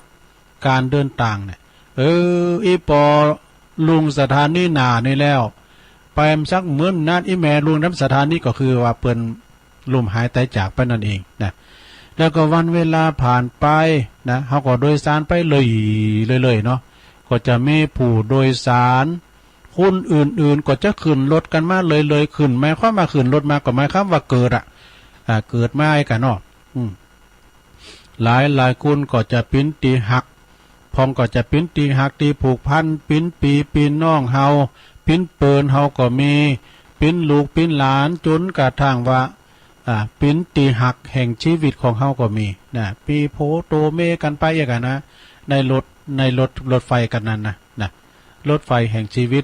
การเดินตางเนี่ย เออ อีปอลุงสถานีหน้านี่แล้ว ไปสักมื้อนั้น อีแม่ลุงนำสถานี ก็คือว่าเปิ้นล้มหายตายจากไปนั่นเองนะ แล้วก็วันเวลาผ่านไปนะ เฮาก็โดยสารไปเรื่อยๆ เนาะ ก็จะมีผู้โดยสาร คนอื่นๆ ก็จะขึ้นรถกันมาเรื่อยๆ ขึ้น หมายความว่าขึ้นรถมาก็หมายความว่าเกิดอะ อ่า เกิดมาไอ้กันเนาะ อืม หลายๆ คนก็จะเป๋นตี้ฮัก พ่องก็จะเป๋นตี้ฮักตี้ผูกพัน เป๋นปี้เป๋นน้องเฮา เป๋นเปิ้นเฮาก็มี เป๋นลูกเป๋นหลาน จ๋นกระทั่งว่า อ่า เป๋นตี้ฮักแห่งชีวิตของเฮาก็มีนะ มีโผโตเมกันไปอย่างนั้นนะ ในรถ ในรถ รถไฟกันนั้นนะ นะ รถไฟแห่งชีวิต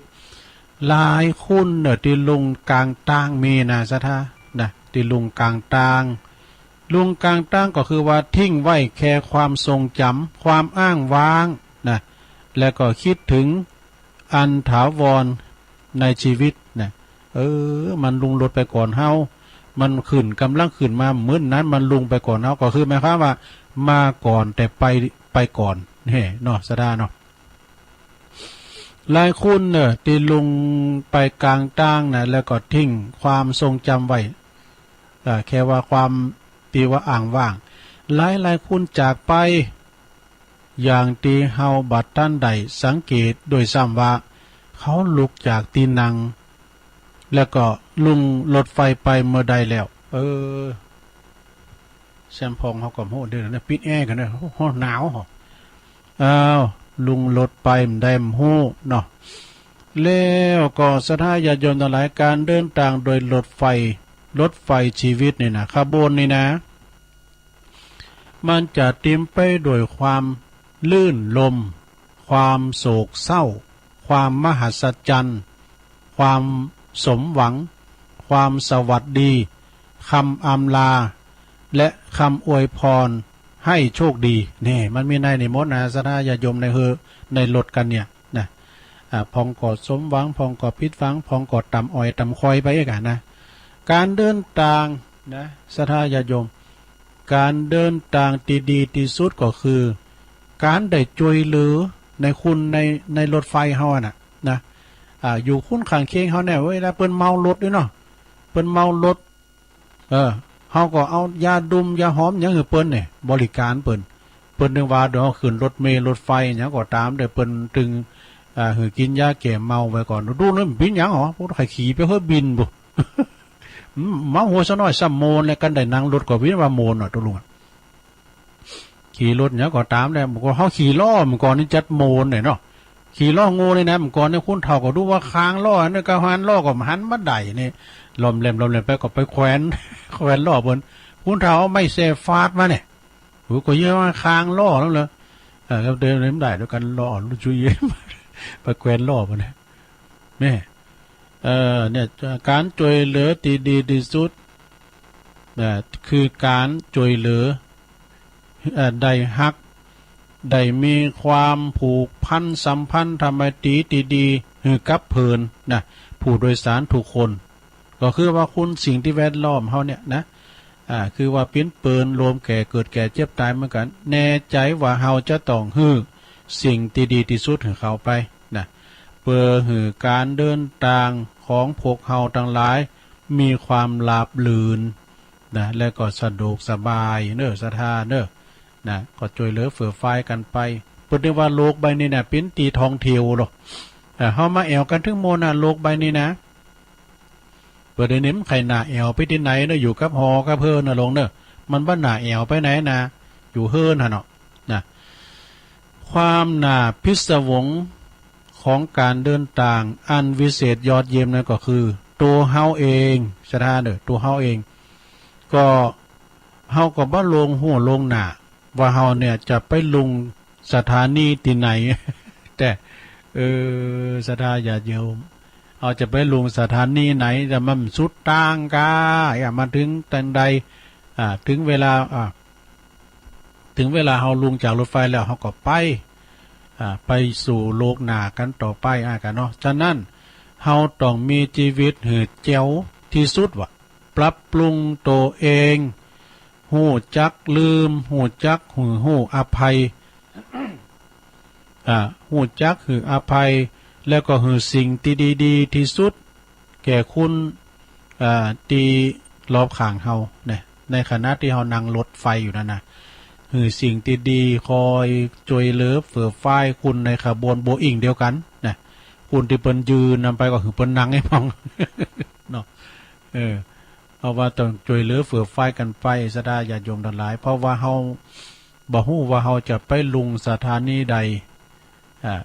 หลายคนเน่อตี้ลงกลางตางมีนะ ศรัทธา นะ ตี้ลงกลางตาง ลงกลางตางก็คือว่าทิ้งไว้แค่ความทรงจำ ความอ้างว้างนะ แล้วก็คิดถึงอันถาวรในชีวิตนะ เออ มันลงรถไปก่อนเฮา มันขึ้น กำลังขึ้นมามื้อนั้น มันลงไปก่อนเฮา ก็คือหมายความว่ามาก่อน แต่ไป ไปก่อน แฮ่ เนาะ ศรัทธาเนาะ หลายคนเน่อตี้ลงไปกลางตางนะ แล้วก็ทิ้งความทรงจำไว้ เอ่อ แค่ว่าความตี้ว่าอ้างว้าง หลายๆ คนจากไป อย่างตี้เฮาบ่ตันได้สังเกตด้วยซ้ำว่า เขาลุกจากตี้นั่ง แล้วก็ลงรถไฟไปเมื่อใดแล้ว เออ แซมพ่องเฮาก็ฮู้เด้อนะ ปิดแอร์กันเด้อ โอ้โห หนาว อ้าว ลงรถไปมันได้มันฮู้เนาะ แล้วก็ศรัทธาญาติโยมตังหลาย การเดินตางโดยรถไฟ รถไฟชีวิตนี่นะ ขบวนนี่นะ มันจะเต็มไปด้วยความลื่นลม ความโศกเศร้า ความมหัศจรรย์ ความสมหวัง ความสวัสดี คำอำลา และคำอวยพรให้โชคดี นี่ มันมีในนี่หมดนะ ศรัทธาญาติโยม ในเฮอ ในรถกันเนี่ยนะ อ่า พ่องก็สมหวัง พ่องก็ผิดหวัง พ่องก็ต่ำอ้อยต่ำคอยไปอีกอะนะ การเดินตางนะ ศรัทธาญาติโยม การเดินตางตี้ดีตี้สุดก็คือ การได้จ้วยเหลือในคนใน ในรถไฟเฮาอะน่ะ นะ อ่า อยู่คนข้างเคียงเฮาเนี่ย เวลาเปิ้นเหมารถนี่เนาะ เปิ้นเหมารถ เออ เฮาก็เอายาดมยาหอมหยังหื้อเปิ้นเนี่ย บริการเปิ้น เปิ้นถึงว่าเดี๋ยวเฮาขึ้นรถเมล์รถไฟหยังก็ต๋าม เดี๋ยวเปิ้นตึง อ่า หื้อกินยาแก้เหมาไว้ก่อน ดูนั่นเป๋นหยังหรอ พวกใครขี่ไปเฮ้อบินบุ เมาหัวซะหน่อยซ้ำโมน แล้วกันได้นั่งรถก็วินว่าโมนเนาะ ตกลงอะ ขี่รถหยังก็ต๋ามแหละ มันก็เฮาขี่ล้อมันก่อนนี่จัดโมนเนี่ยเนาะ ขี่ล้อโง่นี่นะ มันก่อนนี่คนเฒ่าก็ดูว่าคางล้อ อันนี้ก็หันล้อก็หันบ่ได้นี่ ลอมแลมลอมแลมไปก็ไปแขวน แขวนล้อเปิ้น คนเฒ่าเอาไม้แส่ฟาดมาเนี่ย โอ้ ก็เยอะว่าคางล้อแล้วเหรอ เออ เดินเล่นได้ด้วยกัน ล้อลุจุย ไปแขวนล้อเปิ้นเนี่ย แม่ เอ่อ เนี่ย การจ้วยเหลือตี้ดีตี้สุด เอ่อ คือการจ้วยเหลือ เอ่อ ได้ฮัก ได้มีความผูกพันสัมพันธไมตรีตี้ดีหื้อกับเปิ้นนะ ผู้โดยสารทุกคน ก็คือว่าคนสิ่งที่แวดล้อมเฮาเนี่ยนะ อ่า คือว่าเป๋นเปิ้น รวมแก่เกิดแก่เจ็บต๋ายเหมือนกัน แน่ใจว่าเฮาจะต้องหื้อสิ่งตี้ดีตี้สุดหื้อเขาไปนะ เปื้อหื้อการเดินตางของพวกเฮาตังหลายมีความราบรื่นนะ และก็สะดวกสบายเน้อ ศรัทธาเน้อ นะ ก็จ้วยเหลือเฟื่อฟายกันไป เปิ้นเรียกว่าโลกใบนี้นะ เป๋นตี้ท่องเที่ยวหรอก อ่า เฮามาแอ่วกันถึงโมนนะ โลกใบนี้นะ เปิ้นเดี๋ยวนี้มันใค่หน้าแอ่วไปตี้ไหนเนาะ อยู่กับหอกับเฮิรนนะลงเนาะ มันบ่หน้าแอ่วไปไหนนะ อยู่เฮิรนหั่นเนาะ นะ ความน่าพิศวงของการเดินตางอันวิเศษยอดเยี่ยมนั้นก็คือ ตัวเฮาเอง ศรัทธาเนาะ ตัวเฮาเอง ก็ เฮาก็บ่ลงฮู้ล่วงหน้า ว่าเฮาเนี่ยจะไปลงสถานีตี้ไหน แต่ เออ ศรัทธาญาติโยม เฮาจะไปลงสถานีไหน แต่มันสุดตางกา อย่ามาถึงตังใด อ่า ถึงเวลา อ่า ถึงเวลาเฮาลงจากรถไฟแล้ว เฮาก็ไป อ่า ไปสู่โลกหน้ากันต่อไป อ่า กันเนาะ ฉะนั้น เฮาต้องมีชีวิตหื้อแจ๋วตี้สุดว่ะ ปรับปรุงตัวเอง ฮู้จักลืม ฮู้จักหื้อ ฮู้อภัย อ่า ฮู้จักหื้ออภัย แล้วก็หื้อสิ่งตี้ดีๆตี้สุด แก่คน อ่า ตี้รอบข้างเฮานะ ในขณะตี้เฮานั่งรถไฟอยู่นั้นนะ หื้อสิ่งตี้ดี คอยจ่วยเหลือเฟื่อฟ้ายคนในขบวนโบอิ้งเดียวกั๋นนะ คนตี้เปิ้นยืนนำไปก็หื้อเปิ้นนั่งให้พอง เนาะ เออ เพราะว่าต้องจ่วยเหลือเฟื่อฟ้ายกั๋นไป ศรัทธาญาติโยมตังหลาย เพราะว่าเฮาบ่ฮู้ว่าเฮาจะไปลงสถานีใด อ่า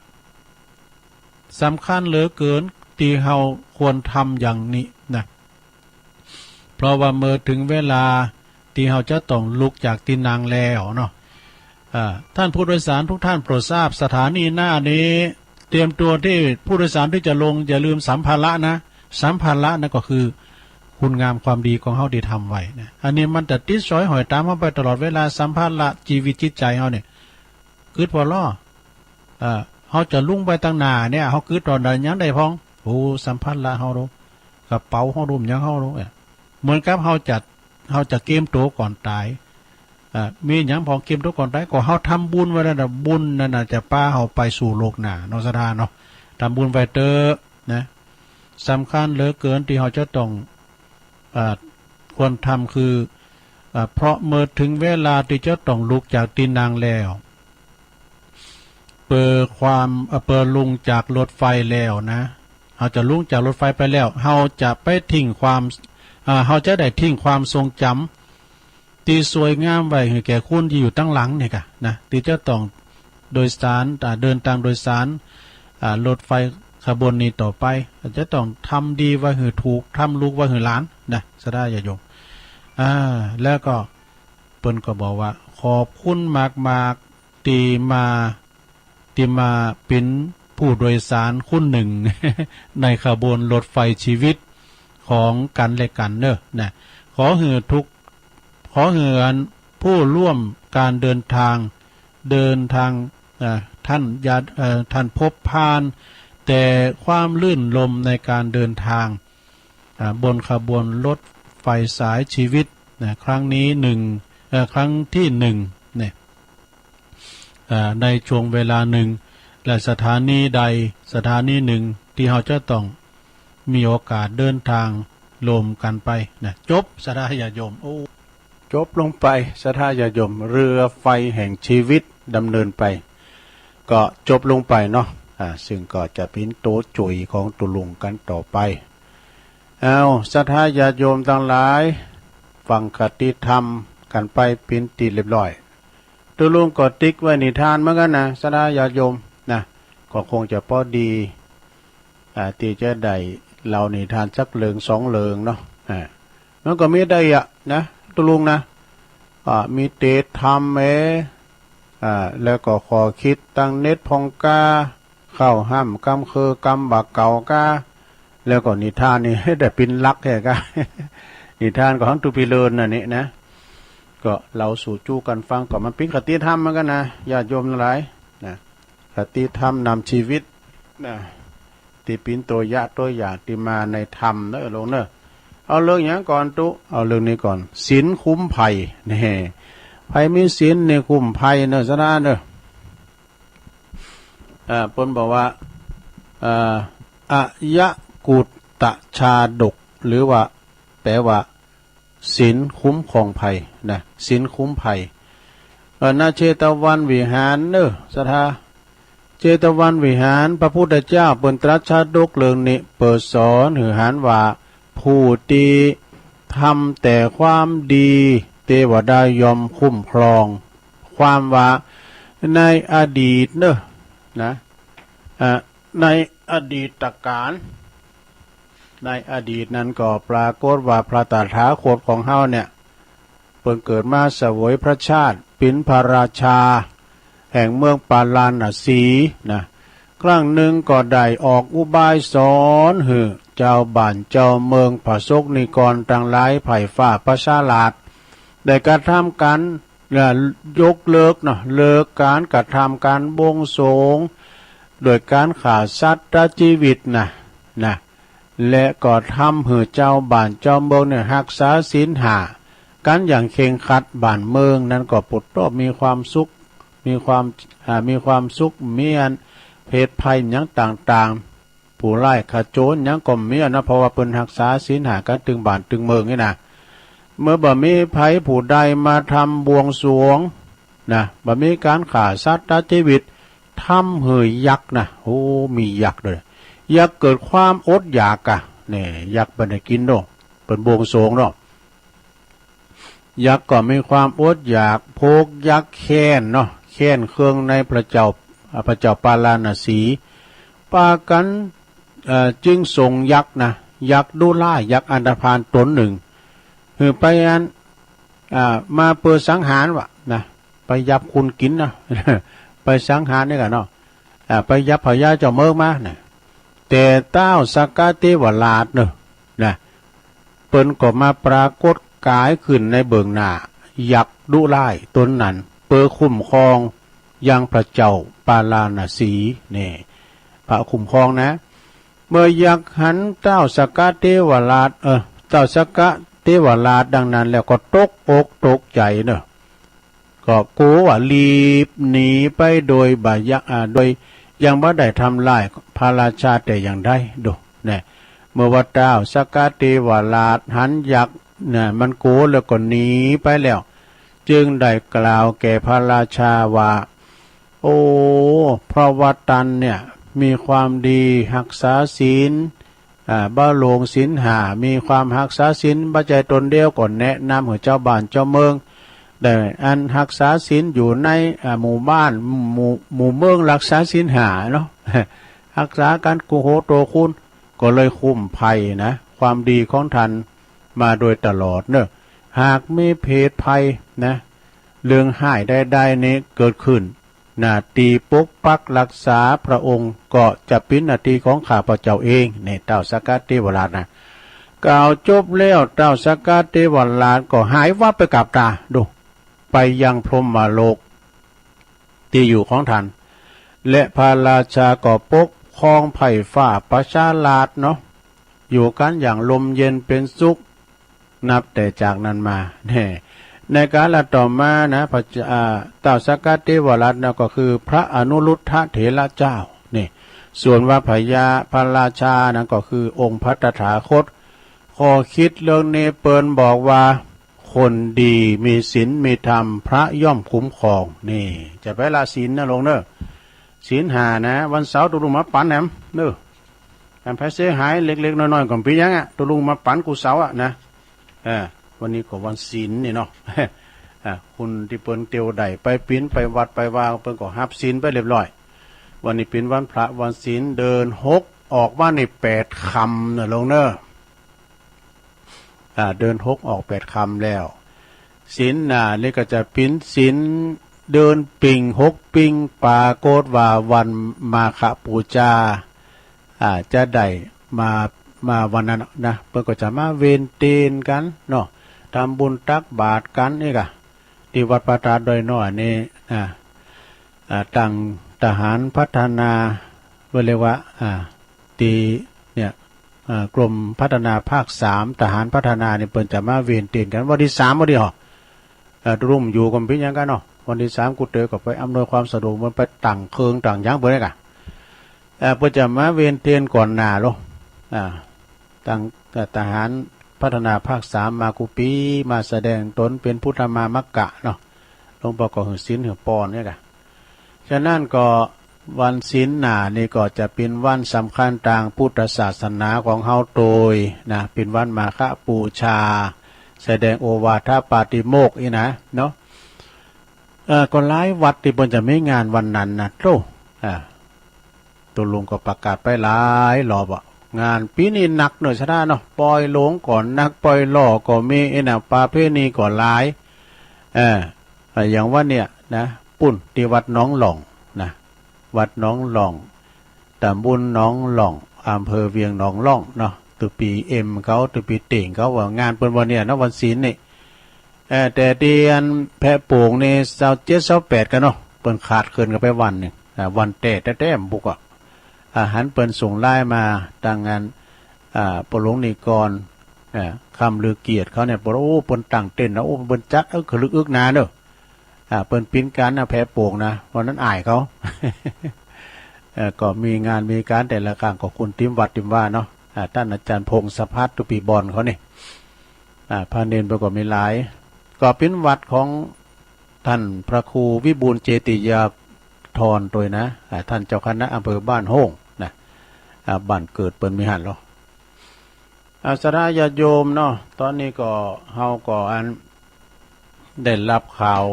สำคัญเหลือเกินตี้เฮาควรทำอย่างนี้นะ เพราะว่าเมื่อถึงเวลาตี้เฮาจะต้องลุกจากตี้นั่งแล้วเนาะ อ่า ท่านผู้โดยสารทุกท่านโปรดทราบ สถานีหน้านี้ เตรียมตัวตี้ผู้โดยสารตี้จะลง อย่าลืมสัมภาระนะ สัมภาระนั่นก็คือคุณงามความดีของเฮาตี้ทำไว้นะ อันนี้มันจะติดสอยห้อยตามเฮาไปตลอดเวลา สัมภาระชีวิตจิตใจเฮาเนี่ย กึ๊ดผ่อลอ เอ่อ เฮาจะลุงไปตังหน้าเนี่ย เฮากึ๊ดตอนใดยังได้พอง โอ้ สัมภาระเฮาโด กระเป๋าเฮาโด หยังเฮาโด เอ่อ เหมือนกับเฮาจะ เฮาจะเกมตั๋วก่อนต๋าย เอ่อ มีหยังพองเกมตั๋วก่อนต๋าย ก็เฮาทำบุญไว้แล้วนะ บุญนั่นน่ะจะปาเฮาไปสู่โลกหน้าเนาะ ศรัทธาเนาะ ทำบุญไว้เต๊อะนะ สำคัญเหลือเกินตี้เฮาจะต้อง เอ่อ ควรทำคือ เอ่อ เพราะเมื่อถึงเวลาตี้จะต้องลุกจากตี้นั่งแล้ว เปิดความ เอ่อ เปิดลงจากรถไฟแล้วนะ เฮาจะลงจากรถไฟไปแล้ว เฮาจะไปทิ้งความ เอ่อ เฮาจะได้ทิ้งความทรงจำตี้สวยงามไว้หื้อแก่คนตี้อยู่ตังหลังเนี่ยกะนะ ตี้จะต้องโดยสาร อ่า เดินตางโดยสาร อ่า รถไฟขบวนนี้ต่อไป จะต้องทำดีไว้หื้อถูก ทำลูกไว้หื้อหลานนะ ศรัทธาญาติโยม อ่า แล้วก็เปิ้นก็บอกว่า ขอบคุณมากๆ ตี้มา ตี้มาเป๋นผู้โดยสารคนนึ่ง ในขบวนรถไฟชีวิตของกั๋นและกั๋นเนอะนะ ขอหื้อทุก ขอหื้ออันผู้ร่วมก๋านเดินตาง เดินตาง เอ่อ ท่านญาติ เอ่อ ท่านพบผ่าน แต่ความรื่นรมย์ในก๋านเดินตาง อ่า บนขบวนรถไฟสายชีวิตนะ ครั้งนี้หนึ่ง เอ่อ ครั้งตี้หนึ่งเนี่ย อ่า ในช่วงเวลาหนึ่ง และสถานีใดสถานีหนึ่งตี้เฮาจะต้องมีโอกาสเดินตางร่วมกั๋นไปนะ จบ ศรัทธาญาติโยม โอ้ จบลงไป ศรัทธาญาติโยม เรือไฟแห่งชีวิตดำเนินไป ก็จบลงไปเนาะ อ่า ซึ่งก็จะเป๋นตั๋วจุ๋ยของตุ๊ลุงกั๋นต่อไป เอา ศรัทธาญาติโยมตังหลาย ฟังคติธรรมกั๋นไปเป๋นตี้เรียบร้อย ตุ๊ลุงก็ติ๊กไว้นิทานเหมือนกั๋นนะ ศรัทธาญาติโยมนะ ก็คงจะพอดี อ่า ตี้จะได้เล่านิทานสักเรื่องสองเรื่องเนาะ อ่า มันก็มีได้อะนะ ตุ๊ลุงนะ อ่า มีเตธรรมเอ อ่า แล้วก็ข้อคิดตังเน็ตผ่องกา เข้าห้ำกำคือ กำบ่าเก่ากา แล้วก็นิทานนี่ ได้เป๋นหลักแท้กา นิทานก็ของตุ๊พิเรินนั่นนี่นะ ก็เล่าสู่จู้กั๋นฟัง ก็มันเป๋นคติธรรมเหมือนกั๋นนะ ญาติโยมทั้งหลายนะ คติธรรมนำชีวิตนะ ตี้เป๋นตั๋วยะตั๋วอย่างตี้มาในธรรมเนอะลุงเนอะ เอาเรื่องหยังก่อนตุ๊ เอาเรื่องนี้ก่อน ศีลคุ้มภัย นี่ ใผมีศีลนี่คุ้มภัยเนอะ ศรัทธาเนอะ อ่า เปิ้นบอกว่า อ่า อายะกุตตะชาดก หรือว่า แปลว่า ศีลคุ้มครองภัยนะ ศีลคุ้มภัย เอ่อ ณ เชตวันวิหารเนอะ ศรัทธา เชตวันวิหาร พระพุทธเจ้าเปิ้นตรัสชาดกเรื่องนี้ เปิดสอนหื้อหันว่า ผู้ตี้ทำแต่ความดี เทวดาย่อมคุ้มครอง ความว่าในอดีตเนอะ นะ อ่ะ ในอดีตกาล ในอดีตนั้นก็ปรากฏว่าพระตถาคตของเฮาเนี่ย เปิ้นเกิดมาเสวยพระชาติเป๋นพระราชา แห่งเมืองปาราณสีนะ ครั้งหนึ่งก็ได้ออกอุบายสอนหื้อเจ้าบ้านเจ้าเมืองพระสงฆ์นิกรตังหลายไพร่ฟ้าประชาราษฎร์ ได้กระทำก๋าน และยกเลิกเนาะ เลิกก๋านกระทำก๋านบวงสรวง โดยก๋านฆ่าสัตว์ตัดชีวิตนะ นะ และก็ทำหื้อเจ้าบ้านเจ้าเมืองเนี่ยฮักษาศีลห้ากั๋นอย่างเคร่งครัด บ้านเมืองนั้นก็ปุดโตมีความสุข มีความ อ่า มีความสุข มีอันเพศภัยหยังต่างๆ ผู้ร้ายขโจรหยังก็บ่มีอะนะ เพราะว่าเปิ้นฮักษาศีลห้ากันตึงบ้านตึงเมืองนี่นะ เมื่อบ่มีไผผู้ใดมาทำบวงสรวงนะ บ่มีการฆ่าสัตว์ตัดชีวิต ทำหื้อยักษ์นะ โอ้ มียักษ์ด้วย ยักษ์เกิดความอดอยากอะ เนี่ย ยักษ์บ่ได้กินเนาะ เปิ้นบวงสรวงเนาะ ยักษ์ก็มีความอดอยาก พวกยักษ์แค้นเนาะ แค้นเคืองในพระเจ้า อ่า พระเจ้าปาราณสี ปากัน เอ่อ จึงส่งยักษ์นะ ยักษ์ดุร้าย ยักษ์อันธพาลตนหนึ่ง หื้อไปอัน อ่า มาเปื้อสังหารวะนะ ไปยับคนกิ๋นนะ ไปสังหารนี่กะเนาะ อ่า ไปยับพญาเจ้าเมืองมานะ แต่ท้าวสักกะเทวราชเนาะ นะ เปิ้นก็มาปรากฏกายขึ้นในเบื้องหน้า ยักษ์ดุร้ายตนนั้น เปื้อคุ้มครองยังพระเจ้าปาราณสี นี่ พระคุ้มครองนะ เมื่อยักษ์หันท้าวสักกะเทวราช เออ ท้าวสักกะเทวราชดังนั้นแล้วก็ตกอกตกใจเนาะ ก็กลัวว่ารีบหนีไปโดยบ่ยะ อ่า โดยยังบ่ได้ทำร้ายพระราชาแต่อย่างใด ดู เนี่ย เมื่อว่าท้าวสักกะเทวราชหันยักษ์ เนี่ย มันกลัวแล้วก็หนีไปแล้ว จึงได้กล่าวแก่พระราชาว่า โอ้ พระวัตตันเนี่ย มีความดีฮักษาศีล อ่า บ่หลงศีลห้า มีความฮักษาศีล บ่ใจ้ตนเดียว ก็แนะนำหื้อเจ้าบ้านเจ้าเมือง ได้อันฮักษาศีลอยู่ใน อ่า หมู่บ้าน หมู่ หมู่เมืองฮักษาศีลห้าเนาะ ฮักษากันกู้โหโตคูณ ก็เลยคุ้มภัยนะ ความดีของท่านมาโดยตลอดเนาะ หากมีเพศภัยนะ เรื่องฮ้ายใดๆ นี้เกิดขึ้น หน้าตี้ปกปักรักษาพระองค์ก็จะเป๋นหน้าตี้ของข้าพเจ้าเอง นี่ท้าวสักกะเทวราชนะ กล่าวจบแล้วท้าวสักกะเทวราชก็หายวับไปกับตา ดู ไปยังพรหมโลก ตี้อยู่ของท่าน และพระราชาก็ปกครองไพร่ฟ้าประชาราษฎร์เนาะ อยู่กันอย่างร่มเย็นเป็นสุข นับแต่จากนั้นมา แน่ ในกาลต่อมานะ พระเจ้า อ่า ท้าวสักกะเทวราชนะ ก็คือพระอนุรุทธะเถระเจ้า นี่ ส่วนว่าพญาพระราชานั้นก็คือองค์พระตถาคต ข้อคิดเรื่องนี้เปิ้นบอกว่า คนดีมีศีลมีธรรม พระย่อมคุ้มครอง นี่ จะไปละศีลนะหลวงเนอะ ศีลห้านะ วันเสาร์ตุ๊ลุงมาปั๋นแหมเนอะ อันไผเสียหายเล็กๆ น้อยๆ ก็บ่เป๋นหยังอะ ตุ๊ลุงมาปั๋นกู้เสาร์อะนะ เออ วันนี้ก็วันศีลนี่เนาะ อ่ะ คนตี้เปิ้นเตียวได้ไปปีนไปวัดไปวา เปิ้นก็ฮับศีลไปเรียบร้อย วันนี้เป๋นวันพระวันศีล เดือนหกออกมานี่แปดค่ำนะหลวงเนอะ อ่า เดือนหกออกแปดค่ำแล้ว ศีลหน้านี่ก็จะเป๋นศีลเดือนปิง หกปิง ปรากฏว่าวันมาฆบูชา อ่า จะได้มา มาวันนั้นนะ เปิ้นก็จะมาเวียนเตียนกั๋นเนาะ ทำบุญตักบาตรกั๋นนี่กะ ตี้วัดพระธาตุดอยน้อยนี่นะ อ่า ตั้งทหารพัฒนา เปิ้นเรียกว่า อ่า ตี้เนี่ย อ่า กรมพัฒนาภาคสาม ทหารพัฒนานี่เปิ้นจะมาเวียนเตียนกั๋น วันตี้สาม วันตี้ หอ เอ่อ ตุ๊ลุงอยู่ก็บ่เป๋นหยังกั๋นเนาะ วันตี้สาม กู้เต๋อก็ไปอำนวยความสะดวก เปิ้นไปตั้งเครื่องตั้งหยังเปิ้นนี่กะ เอ่อ เปิ้นจะมาเวียนเตียนก่อนหน้าโล อ่า ตั้ง เอ่อ ทหารพัฒนาภาคสามมากู้ปี๋ มาแสดงตนเป๋นพุทธมามกะเนาะ หลวงป้อก็หื้อศีลหื้อปอนนี่กะ ฉะนั้นก็วันศีลหน้านี่ก็จะเป๋นวันสำคัญตางพุทธศาสนาของเฮาโตยนะ เป๋นวันมาฆบูชา แสดงโอวาทปาติโมกข์นี่นะเนาะ เอ่อ ก็หลายวัดตี้เปิ้นจะมีงานวันนั้นนะ โธ่ อ่า ตุ๊ลุงก็ประกาศไปหลายรอบอะ งานปี๋นี้หนักเนอะ ชะตาเนาะ ปล่อยหลงก็หนัก ปล่อยหล่อก็มี ไอ้น่ะ ประเพณีก็หลาย เออ อย่างวันเนี่ยนะ ปู้นตี้วัดหนองหล่องนะ วัดหนองหล่อง ตำบลหนองหล่อง อำเภอเวียงหนองหล่องเนาะ ตุ๊ปี๋เอ็มเขา ตุ๊ปี๋เต่งเขา ว่างานเปิ้นวันเนี่ยเนาะ วันศีลนี่ เอ่อ แต่ตี้อันแพะโป่งนี่ ซาวเจ็ด ซาวแปดกั๋นเนาะ เปิ้นขาดเขินกั๋นไปวันหนึ่ง อ่า วันแต๊แต๊ๆ บ่ฮู้อะ อ่า หันเปิ้นส่งไลน์มาตางอัน อ่า ป้อหลวงนิกร อ่า คำลือเกียรติเขาเนี่ย บอกว่า โอ้ เปิ้นตั้งเต็นท์นะ โอ้ เปิ้นจัด เออ ขะลึกอึกหนาเนาะ อ่า เปิ้นปิ้นก๋านนะ แผโป่งนะ วันนั้นอายเขา เอ่อ ก็มีงานมีก๋านแต่ละครั้งก็คุณติมวัดติมว่าเนาะ อ่า ต้านอาจารย์พงษ์สะพัดตุปีบอนเขานี่ อ่า พระเณรเปิ้นก็มีหลาย ก็ปิ้นวัดของต้านพระครูวิบูลย์เจติยาธรโตยนะ อ่า ต้านเจ้าคณะอำเภอบ้านโฮ่งนะ อ่า บ้านเกิดเปิ้นมีหั้นลอ อา ศรัทธาญาติโยมเนาะ ตอนนี้ก็ เฮาก็อัน ได้รับข่าว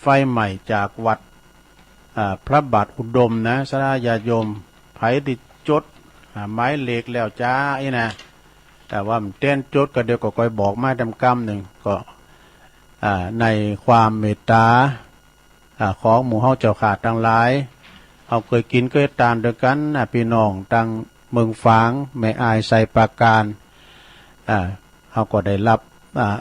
ไฟไหม้จากวัด อ่า พระบาทอุดมนะ ศรัทธาญาติโยม ไผตี้จด อ่า หมายเลขแล้วจ้าอี้นะ แต่ว่ามันเต้นจดก็เดี๋ยวก็ค่อยบอกมาตามกำหนึ่ง ก็ อ่า ในความเมตตา อ่า ของหมู่เฮาเจ้าข้าตังหลาย เฮาเกยกิ๋นเกยตานตวยกั๋น อ่า ปี้น้องตังเมืองฝาง แม่อายไชยปราการ อ่า เฮาก็ได้รับ อ่า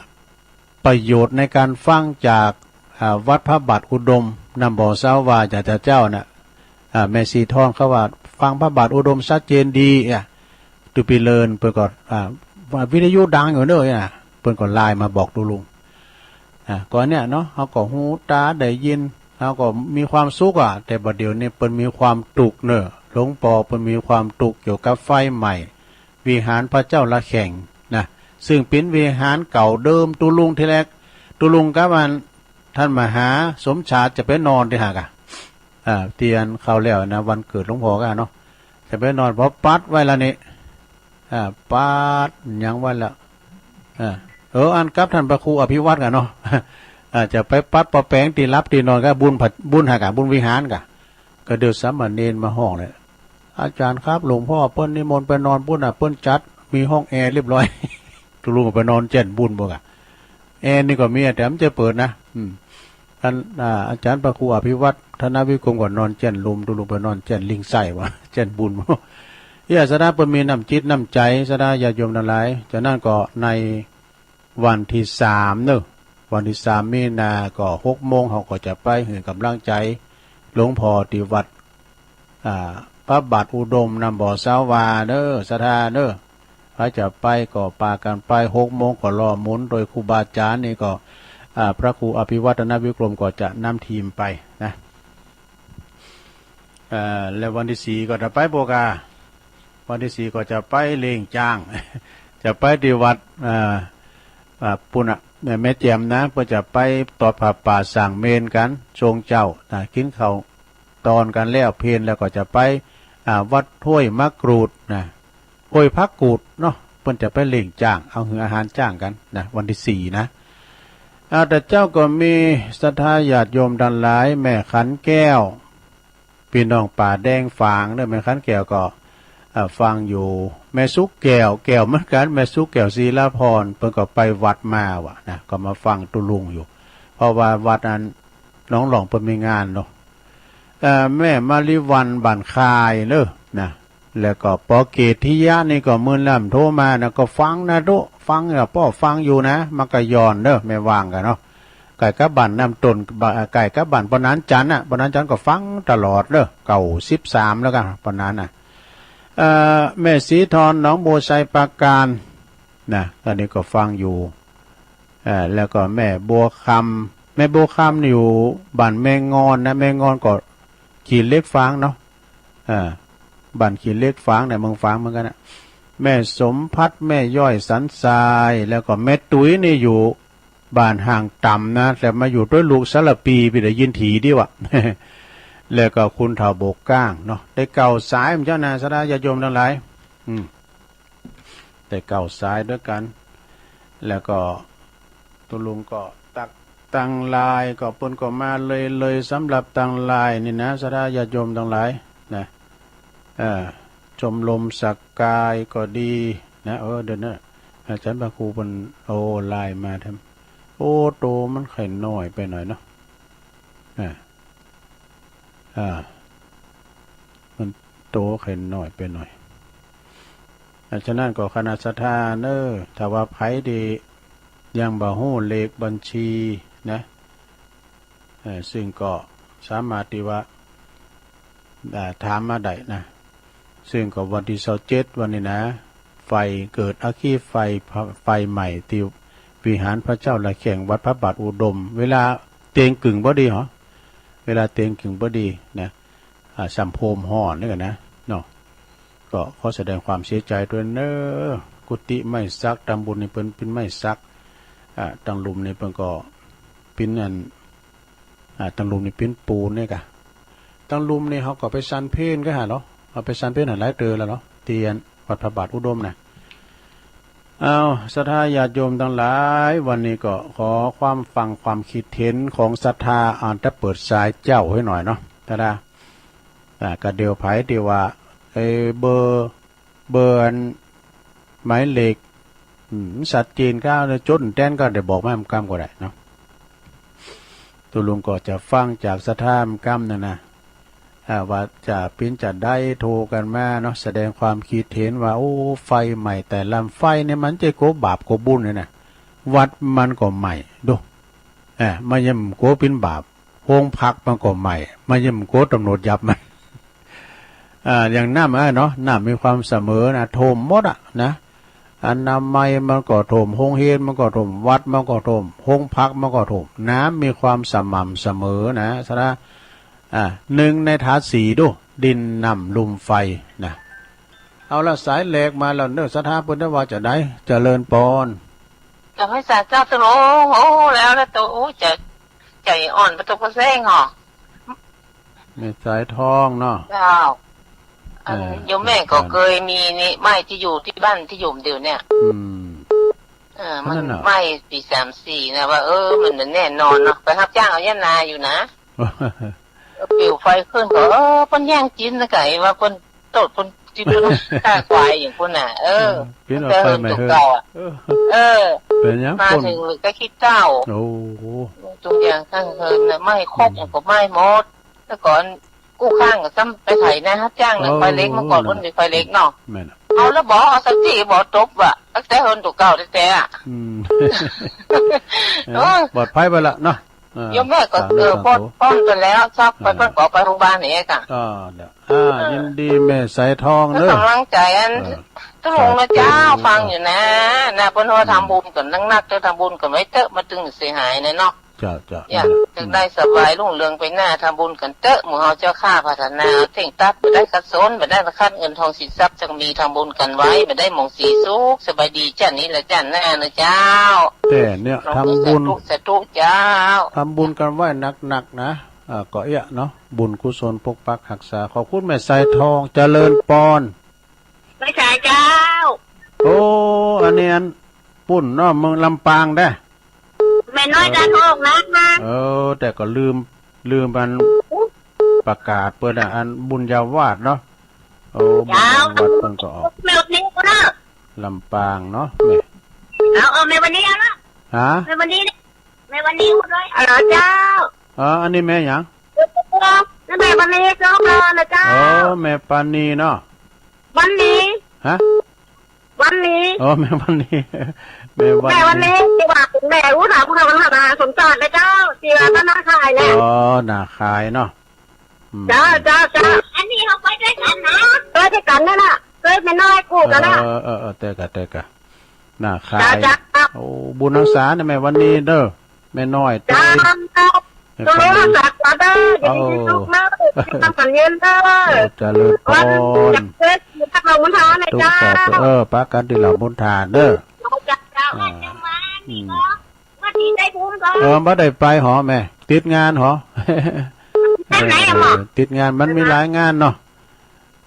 ประโยชน์ในก๋านฟังจาก อ่า วัดพระบาทอุดม น้ำบ่อสาวา จากเจ้าน่ะ อ่า แม่ศรีทองเขาว่าฟังพระบาทอุดมชัดเจนดี อ่ะ ตุปีเลินเปิ้นก็ อ่า ว่าวิทยุดังอยู่เน่อ อ่ะ เปิ้นก็ไลน์มาบอกตุ๊ลุง อ่า ก็เนี่ยเนาะ เฮาก็หูตาได้ยิน เฮาก็มีความสุขอะ แต่บัดเดี๋ยวนี้เปิ้นมีความทุกข์เน่อ หลวงปอเปิ้นมีความทุกข์เกี่ยวกับไฟไหม้วิหารพระเจ้าระแข่งนะ ซึ่งเป๋นวิหารเก่าเดิมตุ๊ลุงทีแรก ตุ๊ลุงกับอันต้านมหาสมชาติจะไปนอนตี้หั้นก่ะ อ่า ตี้อันคราวแล้วนะ วันเกิดหลวงปอก่ะเนาะ จะไปนอน ปอปัดไว้แล้วนี่ อ่า ปัดหยังไว้แล้ว อ่า เออ อันกับต้านพระครูอภิวัตรก่ะเนาะ อ่า จะไปปัดปอแป๋งตี้หลับตี้นอนก่ะ บุญผัด บุญหั้นก่ะ บุญวิหารก่ะ ก็เดี๋ยวสามเณรมาฮ้องเลย อาจารย์ครับ หลวงพ่อเปิ้นนิมนต์ไปนอนปุ้นน่ะ เปิ้นจัด มีห้องแอร์เรียบร้อย ตุ๊ลุงก็ไปนอนแจ้นบุญบ่ก่ะ แอร์นี่ก็มีอะ แต่มันจะเปิดนะ อืม อัน อ่า อาจารย์พระครูอภิวัตร ธนวิกรม ก็นอนแจ้นลุม ตุ๊ลุงไปนอนแจ้นลิงไส้วะ แจ้นบุญ เฮีย ศรัทธาเปิ้นมีน้ำจิตน้ำใจ๋ ศรัทธาญาติโยมตังหลาย ฉะนั้นก็ในวันตี้สามเนาะ วันตี้สามมีนาก็หกโมง เฮาก็จะไปหื้อก๋ำลังใจ๋หลวงพ่อตี้วัด อ่า พระบาทอุดม น้ำบ่อสาวาเน่อ ศรัทธาเน่อ ใผจะไปก็ปากั๋นไป หกโมงก็ล่อหมุน โดยครูบาอาจารย์นี่ก็ อ่า พระครูอภิวัตร ธนวิกรม ก็จะนำทีมไปนะ เอ่อ แล้ววันตี้สี่ก็จะไปบ่ก่ะ วันตี้สี่ก็จะไปเลี้ยงจ๊าง จะไปตี้วัด เอ่อ อ่า ปุ้นน่ะ แม่แจ่มนะ เปิ้นจะไปตอดผ้าป่าสร้างเมรุกั๋น ช่วงเจ๊านะ กิ๋นข้าวตอนกั๋นแล้ว เพลแล้วก็จะไป อ่า วัดห้วยมะกรูดนะ ห้วยผักกูดเนาะ เปิ้นจะไปเลี้ยงจ๊าง เอาหื้ออาหารจ๊างกั๋นนะ วันตี้สี่นะ อ่า แต่เจ๊าก็มีศรัทธาญาติโยมตังหลาย แม่ขันแก้ว ปี้น้องป่าแดงฝางเน่อ แม่ขันแก้วก็ อ่า ฟังอยู่ แม่สุกแก้ว แก้วเหมือนกั๋น แม่สุกแก้วศิลาพร เปิ้นก็ไปวัดมาวะนะ ก็มาฟังตุ๊ลุงอยู่ เพราะว่าวัดอันหนองหล่องเปิ้นมีงานเนาะ เอ่อ แม่มาริวัลย์บ้านคายเน่อนะ แล้วก็ปอเกตทิยะนี่ก็มื้อนั้นโทรมานะ ก็ฟังนะตุ๊ ฟังอะ ป้อฟังอยู่นะ มากะย้อนเน่อ แม่ว่างก่ะเนาะ ใก้กับบ้านน้ำต้น บ้า- ใก้กับบ้านป้อหนานจันทร์น่ะ ป้อหนานจันทร์ก็ฟังตลอดเน่อ เก้าสิบสามแล้วก่ะ ป้อหนานน่ะ เอ่อ แม่ศรีทร หนองบัวไชยปราการนะ อันนี้ก็ฟังอยู่ เอ่อ แล้วก็แม่บัวคำ แม่บัวคำนี่อยู่บ้านแม่งอนนะ แม่งอนก็ขี้เหล็กฝางเนาะ เอ่อ บ้านขี้เหล็กฝางเนี่ย เมืองฝางเหมือนกั๋นนะ แม่สมภัทร แม่ย้อยสันทราย แล้วก็แม่ตุ๋ยนี่อยู่บ้านห่างต่ำนะ แต่มาอยู่ด้วยลูกสารปี ปี้ได้ยินถี่ดีวะ แล้วก็คุณเฒ่าโบกก้างเนาะ ได้เก้าสาย เจ้านา ศรัทธาญาติโยมตังหลาย อืม ได้เก้าสายด้วยกั๋น แล้วก็ตุ๊ลุงก็ตักตังไลน์ ก็เปิ้นก็มาเลยๆ สำหรับตังไลน์นี่นะ ศรัทธาญาติโยมตังหลายนะ เอ่อ ชมรมสักกายก็ดีนะ เออ เดี๋ยวนะ อาจารย์พระครูเปิ้นเอาไลน์มาแถม โอ้ โตมันไข่น้อยไปหน่อยเนาะ อ่า อ่า มันโตไข่น้อยไปหน่อย อ่า ฉะนั้นก็คณะศรัทธาเนอะ ถ้าว่าไผตี้ยังบ่ฮู้เลขบัญชีนะ เอ่อ ซึ่งก็สามารถตี้ว่า อ่า ถามมาได้นะ ซึ่งก็วันตี้ซาวเจ็ดวันนี้นะ ไฟเกิดอัคคีไฟ ไฟไหม้ตี้วิหารพระเจ้าระแข่งวัดพระบาทอุดม เวลา เตียงกึ่งบ่ดีหรอ เวลาเตียงกึ่งบ่ดีนะ อ่า สำโพงฮ้อนนี่กันนะ เนาะ ก็ขอแสดงความเสียใจด้วยเนอะ กุฏิไม้สัก ตังบุญนี่เปิ้นปิ้นไม้สัก อ่า ตังลุ่มนี่เปิ้นก็ปิ้นอัน อ่า ตังลุ่มนี่ปิ้นปูนนี่กะ ตังลุ่มนี่เฮาก็ไปสันเพลก็หาเนาะ เฮาไปสันเพลหาหลายเตื้อแล้วเนาะ ตี้อันวัดพระบาทอุดมนะ เอา ศรัทธาญาติโยมตังหลาย วันนี้ก็ขอความฟังความคิดเห็นของศรัทธา อ่านแต่เปิดสายเจ้าให้หน่อยเนาะ ศรัทธา อ่า ก็เดี๋ยวไผที่ว่า เอ่อ เบอร์ เบอร์อัน หมายเลข อืม ชัดเจนก็เอาจดแต้นก็ได้บอกมาหมู่กำก็ได้เนาะ ตุลุงก็จะฟังจากศรัทธาหมู่กำนั่นนะ อ่า ว่าจะปิ้นจะได้โทรกันมาเนาะ แสดงความคิดเห็นว่า โอ้ ไฟไหม้แต่ละไฟเนี่ยมันจะโกบาปโกบุญเนี่ยนะ วัดมันก็ไหม้ ดู อ่า มันยังโกปิ้นบาป โฮงพักมันก็ไหม้ มันยังโกตำรวจจับมัน อ่า อย่างน้ำอะเนาะ น้ำมีความเสมอนะ ท่วมหมดอะนะ อนามัยมันก็ท่วม โฮงเฮียนมันก็ท่วม วัดมันก็ท่วม โฮงพักมันก็ท่วม น้ำมีความสม่ำเสมอนะ ศรัทธา อ่า หนึ่งในธาตุสี่ดู ดิน น้ำ ลม ไฟนะ เอาละ สายแรกมาแล้วเนอะ ศรัทธาเปิ้นว่าจะได้ เจริญปอน เจ้าพระสาเจ้าตะโล โอ้ แล้ว แล้วโต โอ้ จะ ใจอ่อนประตกประแซงหรอ แม่สายทองเนาะ เจ้า อัน เออ โยมแม่ก็เคยมีนี่ ไม้ที่อยู่ที่บ้านที่โยมเดียวเนี่ย อืม เออ มัน อันนั้นน่ะ ไม้ปีสามสี่นะ ว่า เออ มันแน่นอนเนาะ ไปรับจ้างเอาหญ้านาอยู่นะ เออ ปิวไฟขึ้นก็ เออ เปิ้นแย่งกินนะไก่ว่าเปิ้นโตดเปิ้นที่เปิ้นฆ่าควายอย่างเปิ้นน่ะ เออ เออ ปิ้นเอาไฟไหม้ ตั้งแต่เฮิรน เก่าๆอะ เออ เออ เป็นหยัง มา เปิ้น ถึงหรือก็ขี้เถ้า โอ้โห ตรงยางข้างเฮิรนน่ะ ไหม้คอก อืม อย่างก็ไหม้หมด แต่ก่อนกู้ข้างก็ซ้ำไปไถนารับจ้างน่ะ เออ ควายเล็ก เมื่อก่อน นั่นน่ะ เปิ้นมีควายเล็กเนาะ แม่นน่ะ เอาแล้วบ่ เอาสักทีบ่ จบว่ะ ตั้งแต่เฮิรนตัวเก่าแท้ๆอะ อืม เออ เออ ปลอดภัยไปละเนาะ อ่า โยมแม่ก็ สาธุ เออ สาธุ ป้อน ป้อนกันแล้ว ซักไป อ่า ป้อนก็ไปโรงพยาบาลอย่างเงี้ยค่ะ อ่า เดี๋ยว อ่า เออ ยินดีแม่สายทอง แล้ว เด้อ กำลังใจอัน เออ ตะลุงนะเจ้า สาธุ ฟังอยู่นะ นะ เปิ้นว่า อืม ทำบุญกันนักๆ เจ้า ทำบุญกันไว้เถอะ มาถึงเสียหายเนี่ยเนาะ เจ้า เจ้า อยาก อืม จะได้สบายรุ่งเรืองไปหน้า ทำบุญกันเถอะ หมู่เฮาเจ้าข้า พัฒนาเท่งตัด บ่ได้ขัดสน บ่ได้ขัดเงินทองสินทรัพย์ จงมี ทำบุญกันไว้ บ่ได้หมองสีสุข สบายดีจ้า นี่ละจ้า หน้านะเจ้า แต่เนี่ย น้อง ทำบุญ สาธุ สาธุเจ้า ทำบุญกันไว้หนักๆ นะ อ่า ก็เอี้ยเนาะ บุญกุศลปกปักรักษา ขอบคุณแม่สายทอง เจริญปอน แม่สายเจ้า โอ้ อันนี้อัน ปุ้นเนาะ เมืองลำปางเด้อ แม่น้อย เออ ด้านออกนะ เออ แต่ก็ลืม ลืมอันประกาศเปิ้นน่ะ อันบุญญาวาสเนาะ โอ้ เจ้า บุญญาวาสเปิ้นก็ออก แม่วันนี้ก็เนาะ ลำปางเนาะ แม่ เอา เอาแม่วันนี้เอาละ ฮะ แม่วันนี้เนี่ย แม่วันนี้ก็ด้วย อ๋อ เจ้า อ๋อ อันนี้แม่หยัง นั่นแม่วันนี้เจ้าก่อนนะเจ้า อ๋อ แม่ปานีเนาะ วันนี้ ฮะ วันนี้ อ๋อ แม่วันนี้ แม่วันนี้ แม่วันนี้ ที่ว่าแม่อุตส่าห์พูดว่ามันหาสมจอดนะเจ้า ที่ว่าบ้านนาขายแหละ อ๋อ นาขายเนาะ อืม เจ้า เจ้า เจ้า อันนี้เขาไปด้วยกันนะ ไปด้วยกันนั่นน่ะ ไปแม่น้อยกู้กันนะ เออ เออ เออ เตะกะ เตะกะ นาขาย เจ้า เจ้า โอ้ บุญรักษาเนี่ยแม่วันนี้เด้อ แม่น้อย เจ้า เตะ แม่ โต วันนี้ รักษาเด้อ อยู่ดีมีสุขเด้อ โอ้ ทำสัญญาเด้อ โอ้ เจริญพร วันจันทร์เทศน์ อยู่ทางหลวงมณฑาเลย ตุ๊ก เจ้า ตาตุ๊ก เออ ปะกันที่หลวงมณฑาเด้อ เจ้า เจ้า อ่า วันจันทร์วันนี้ อืม ก็ วันนี้ได้บุญก็ เออ บ่ได้ไปหอแม่ ติดงานหอ ไปไหนอะหมอ เออ ติดงาน มันมีหลายงานเนาะ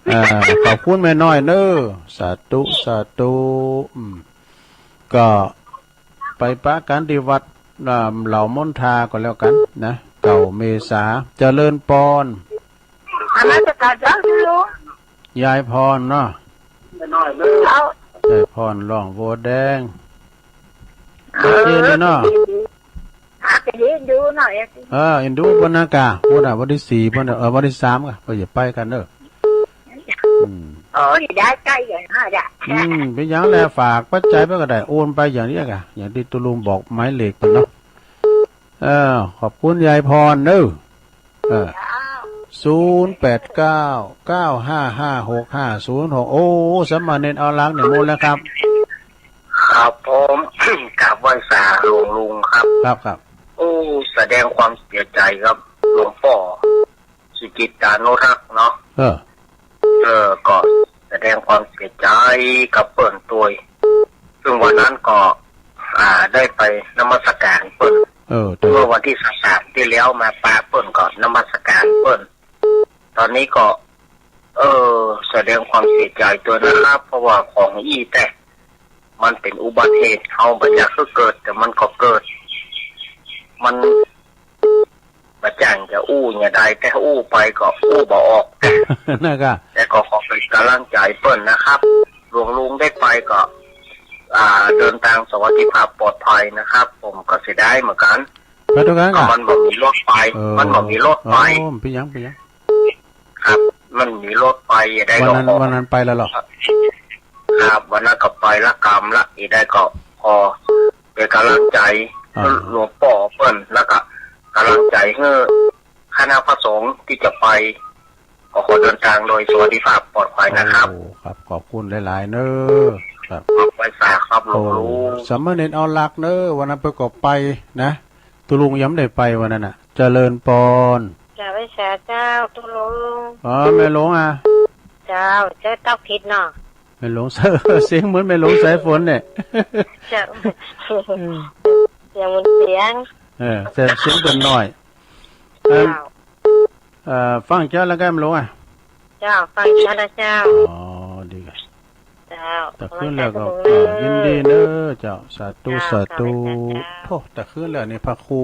เออ ขอบคุณแม่น้อยเด้อ สาธุ สาธุ อืม ก็ไปปะกันที่วัด อ่า เหล่ามณฑาก็แล้วกันนะ เก้าเมษา เจริญปอน นมัสการเจ้า ยายพรเนาะ เจ้า ยายพร ร้องโบแดง เออ เมื่อกี้นี่เนาะ หาไปเห็นอยู่เนาะ เออ เอ็นดูเปิ้นนะกะ พุ้นน่ะ วันที่สี่พุ้นน่ะ เออ วันที่สามกะ เปิ้นจะไปกันเด้อ อืม โอ้ย ได้ใกล้กันฮะจ้ะ อืม เป็นหยังแล ฝากปัจจัยไปก็ได้ โอนไปอย่างนี้กะ อย่างที่ตุลุงบอกหมายเลขไปเนาะ เออ ขอบคุณยายพรเด้อ เออ เจ้า ศูนย์แปดเก้า เก้าห้าห้า หกห้าศูนย์หก โอ้ สามเณรเอาหลักนี่หมดแล้วครับ ครับผม กราบไหว้สาหลวงลุงครับ ครับ ครับ โอ้ แสดงความเสียใจกับหลวงป้อสุจิตตานุรักษ์เนาะ เออ เออ ก็แสดงความเสียใจกับเปิ้นตัวย ซึ่งวันนั้นก็ อ่า ได้ไปนมัสการเปิ้น เออ เมื่อวันที่สามที่แล้วมาปาเปิ้นก็นมัสการเปิ้น ตอนนี้ก็ เออ แสดงความเสียใจด้วยนะครับ เพราะว่าของอี้แต่ มันเป็นอุบัติเหตุ เฮาบ่อยากให้เกิด แต่มันก็เกิด มันบ่จ้างจะอู้เนี่ยได้ แต่อู้ไปก็อู้บ่ออก นะคะ แต่ก็ขอเป็นกำลังใจเปิ้นนะครับ หลวงลุงได้ไปก็ อ่า เดินทางสวัสดิภาพปลอดภัยนะครับ ผมก็เสียดายเหมือนกัน ไปด้วยกัน ก็ ค่ะ มันบ่มีรถไป เออ มันบ่มีรถไป อ๋อ เป็นหยัง เป็นหยัง ครับ มันมีรถไป ได้ วันนั้น ก็ขอ วันนั้นไปแล้วเหรอ ครับ วันนั้นก็ไปละกำละ อีได้ก็ขอเป็นกำลังใจ อ่า หลวงป้อเปิ้น แล้วก็กำลังใจให้คณะพระสงฆ์ที่จะไป ก็ขอเดินทางโดยสวัสดิภาพปลอดภัยนะครับ โอ้ ครับ ขอบคุณหลายๆ เนอะ ครับ ขอบคุณครับ หลวงลุง โอ้ สามเณรเอาหลักเนอะ วันนั้นเปิ้นก็ไปนะ ตุ๊ลุงยังไม่ได้ไปวันนั้นน่ะ เจริญปอน เจ้าไหว้สาเจ้า ตุ๊ลุง อ๋อ แม่หลวงอ่ะ เจ้า เจ้าเต้าผิดเนาะ แม่หลวง เสียงเหมือนแม่หลวงสายฝนเนี่ย เจ้า เสียงเหมือนเสียง เออ แต่เสียงเปิ้นน้อย เจ้า เอ่อ ฟังเจ้าแล้วก็แม่หลวงอ่ะ เจ้า ฟังเจ้าแล้วเจ้า อ๋อ ดีครับ เจ้า แต่ขึ้นแล้วก็ กำลังใจ เอ่อ ยินดีเนอะเจ้า สาธุ เจ้า สาธุ ขอบคุณเจ้า โอ้ แต่ขึ้นแล้วนี่พระครู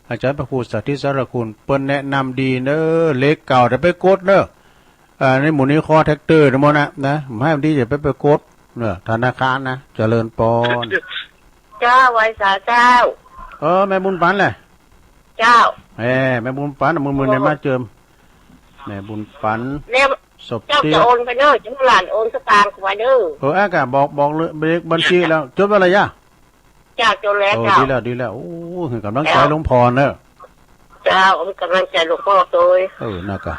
อาจารย์พระครูสาธิตสารคุณ เปิ้นแนะนำดีเนอะ เลขเก้า เดี๋ยวไปกดเนอะ อ่า ในหมู่นี้คอแท็กเตอร์ทั้งหมดนะ นะ ให้มันดีอย่าไปไปกดเนอะ ธนาคารนะ เจริญปอน เจ้า ไหว้สาเจ้า เออ แม่บุญปันแหละ เจ้า เออ แม่บุญปัน มื้อ มื้อนี้มาเจิม แม่บุญปัน เนี่ย ศพ เจ้า เตี้ย จะโอนไปเนอะ จะให้หลานโอนสตางค์ไว้เนอะ เออ อ่ะ ก็บอก บอกเลย เลขบัญชีแล้ว จดไว้แล้วยะ เจ้า จดแล้ว โอ้ เจ้า ดีแล้ว ดีแล้ว โอ้ ให้กำลังใจ เจ้า หลวงพ่อเนอะ เจ้า ให้กำลังใจหลวงพ่อโตย เออ นะกะ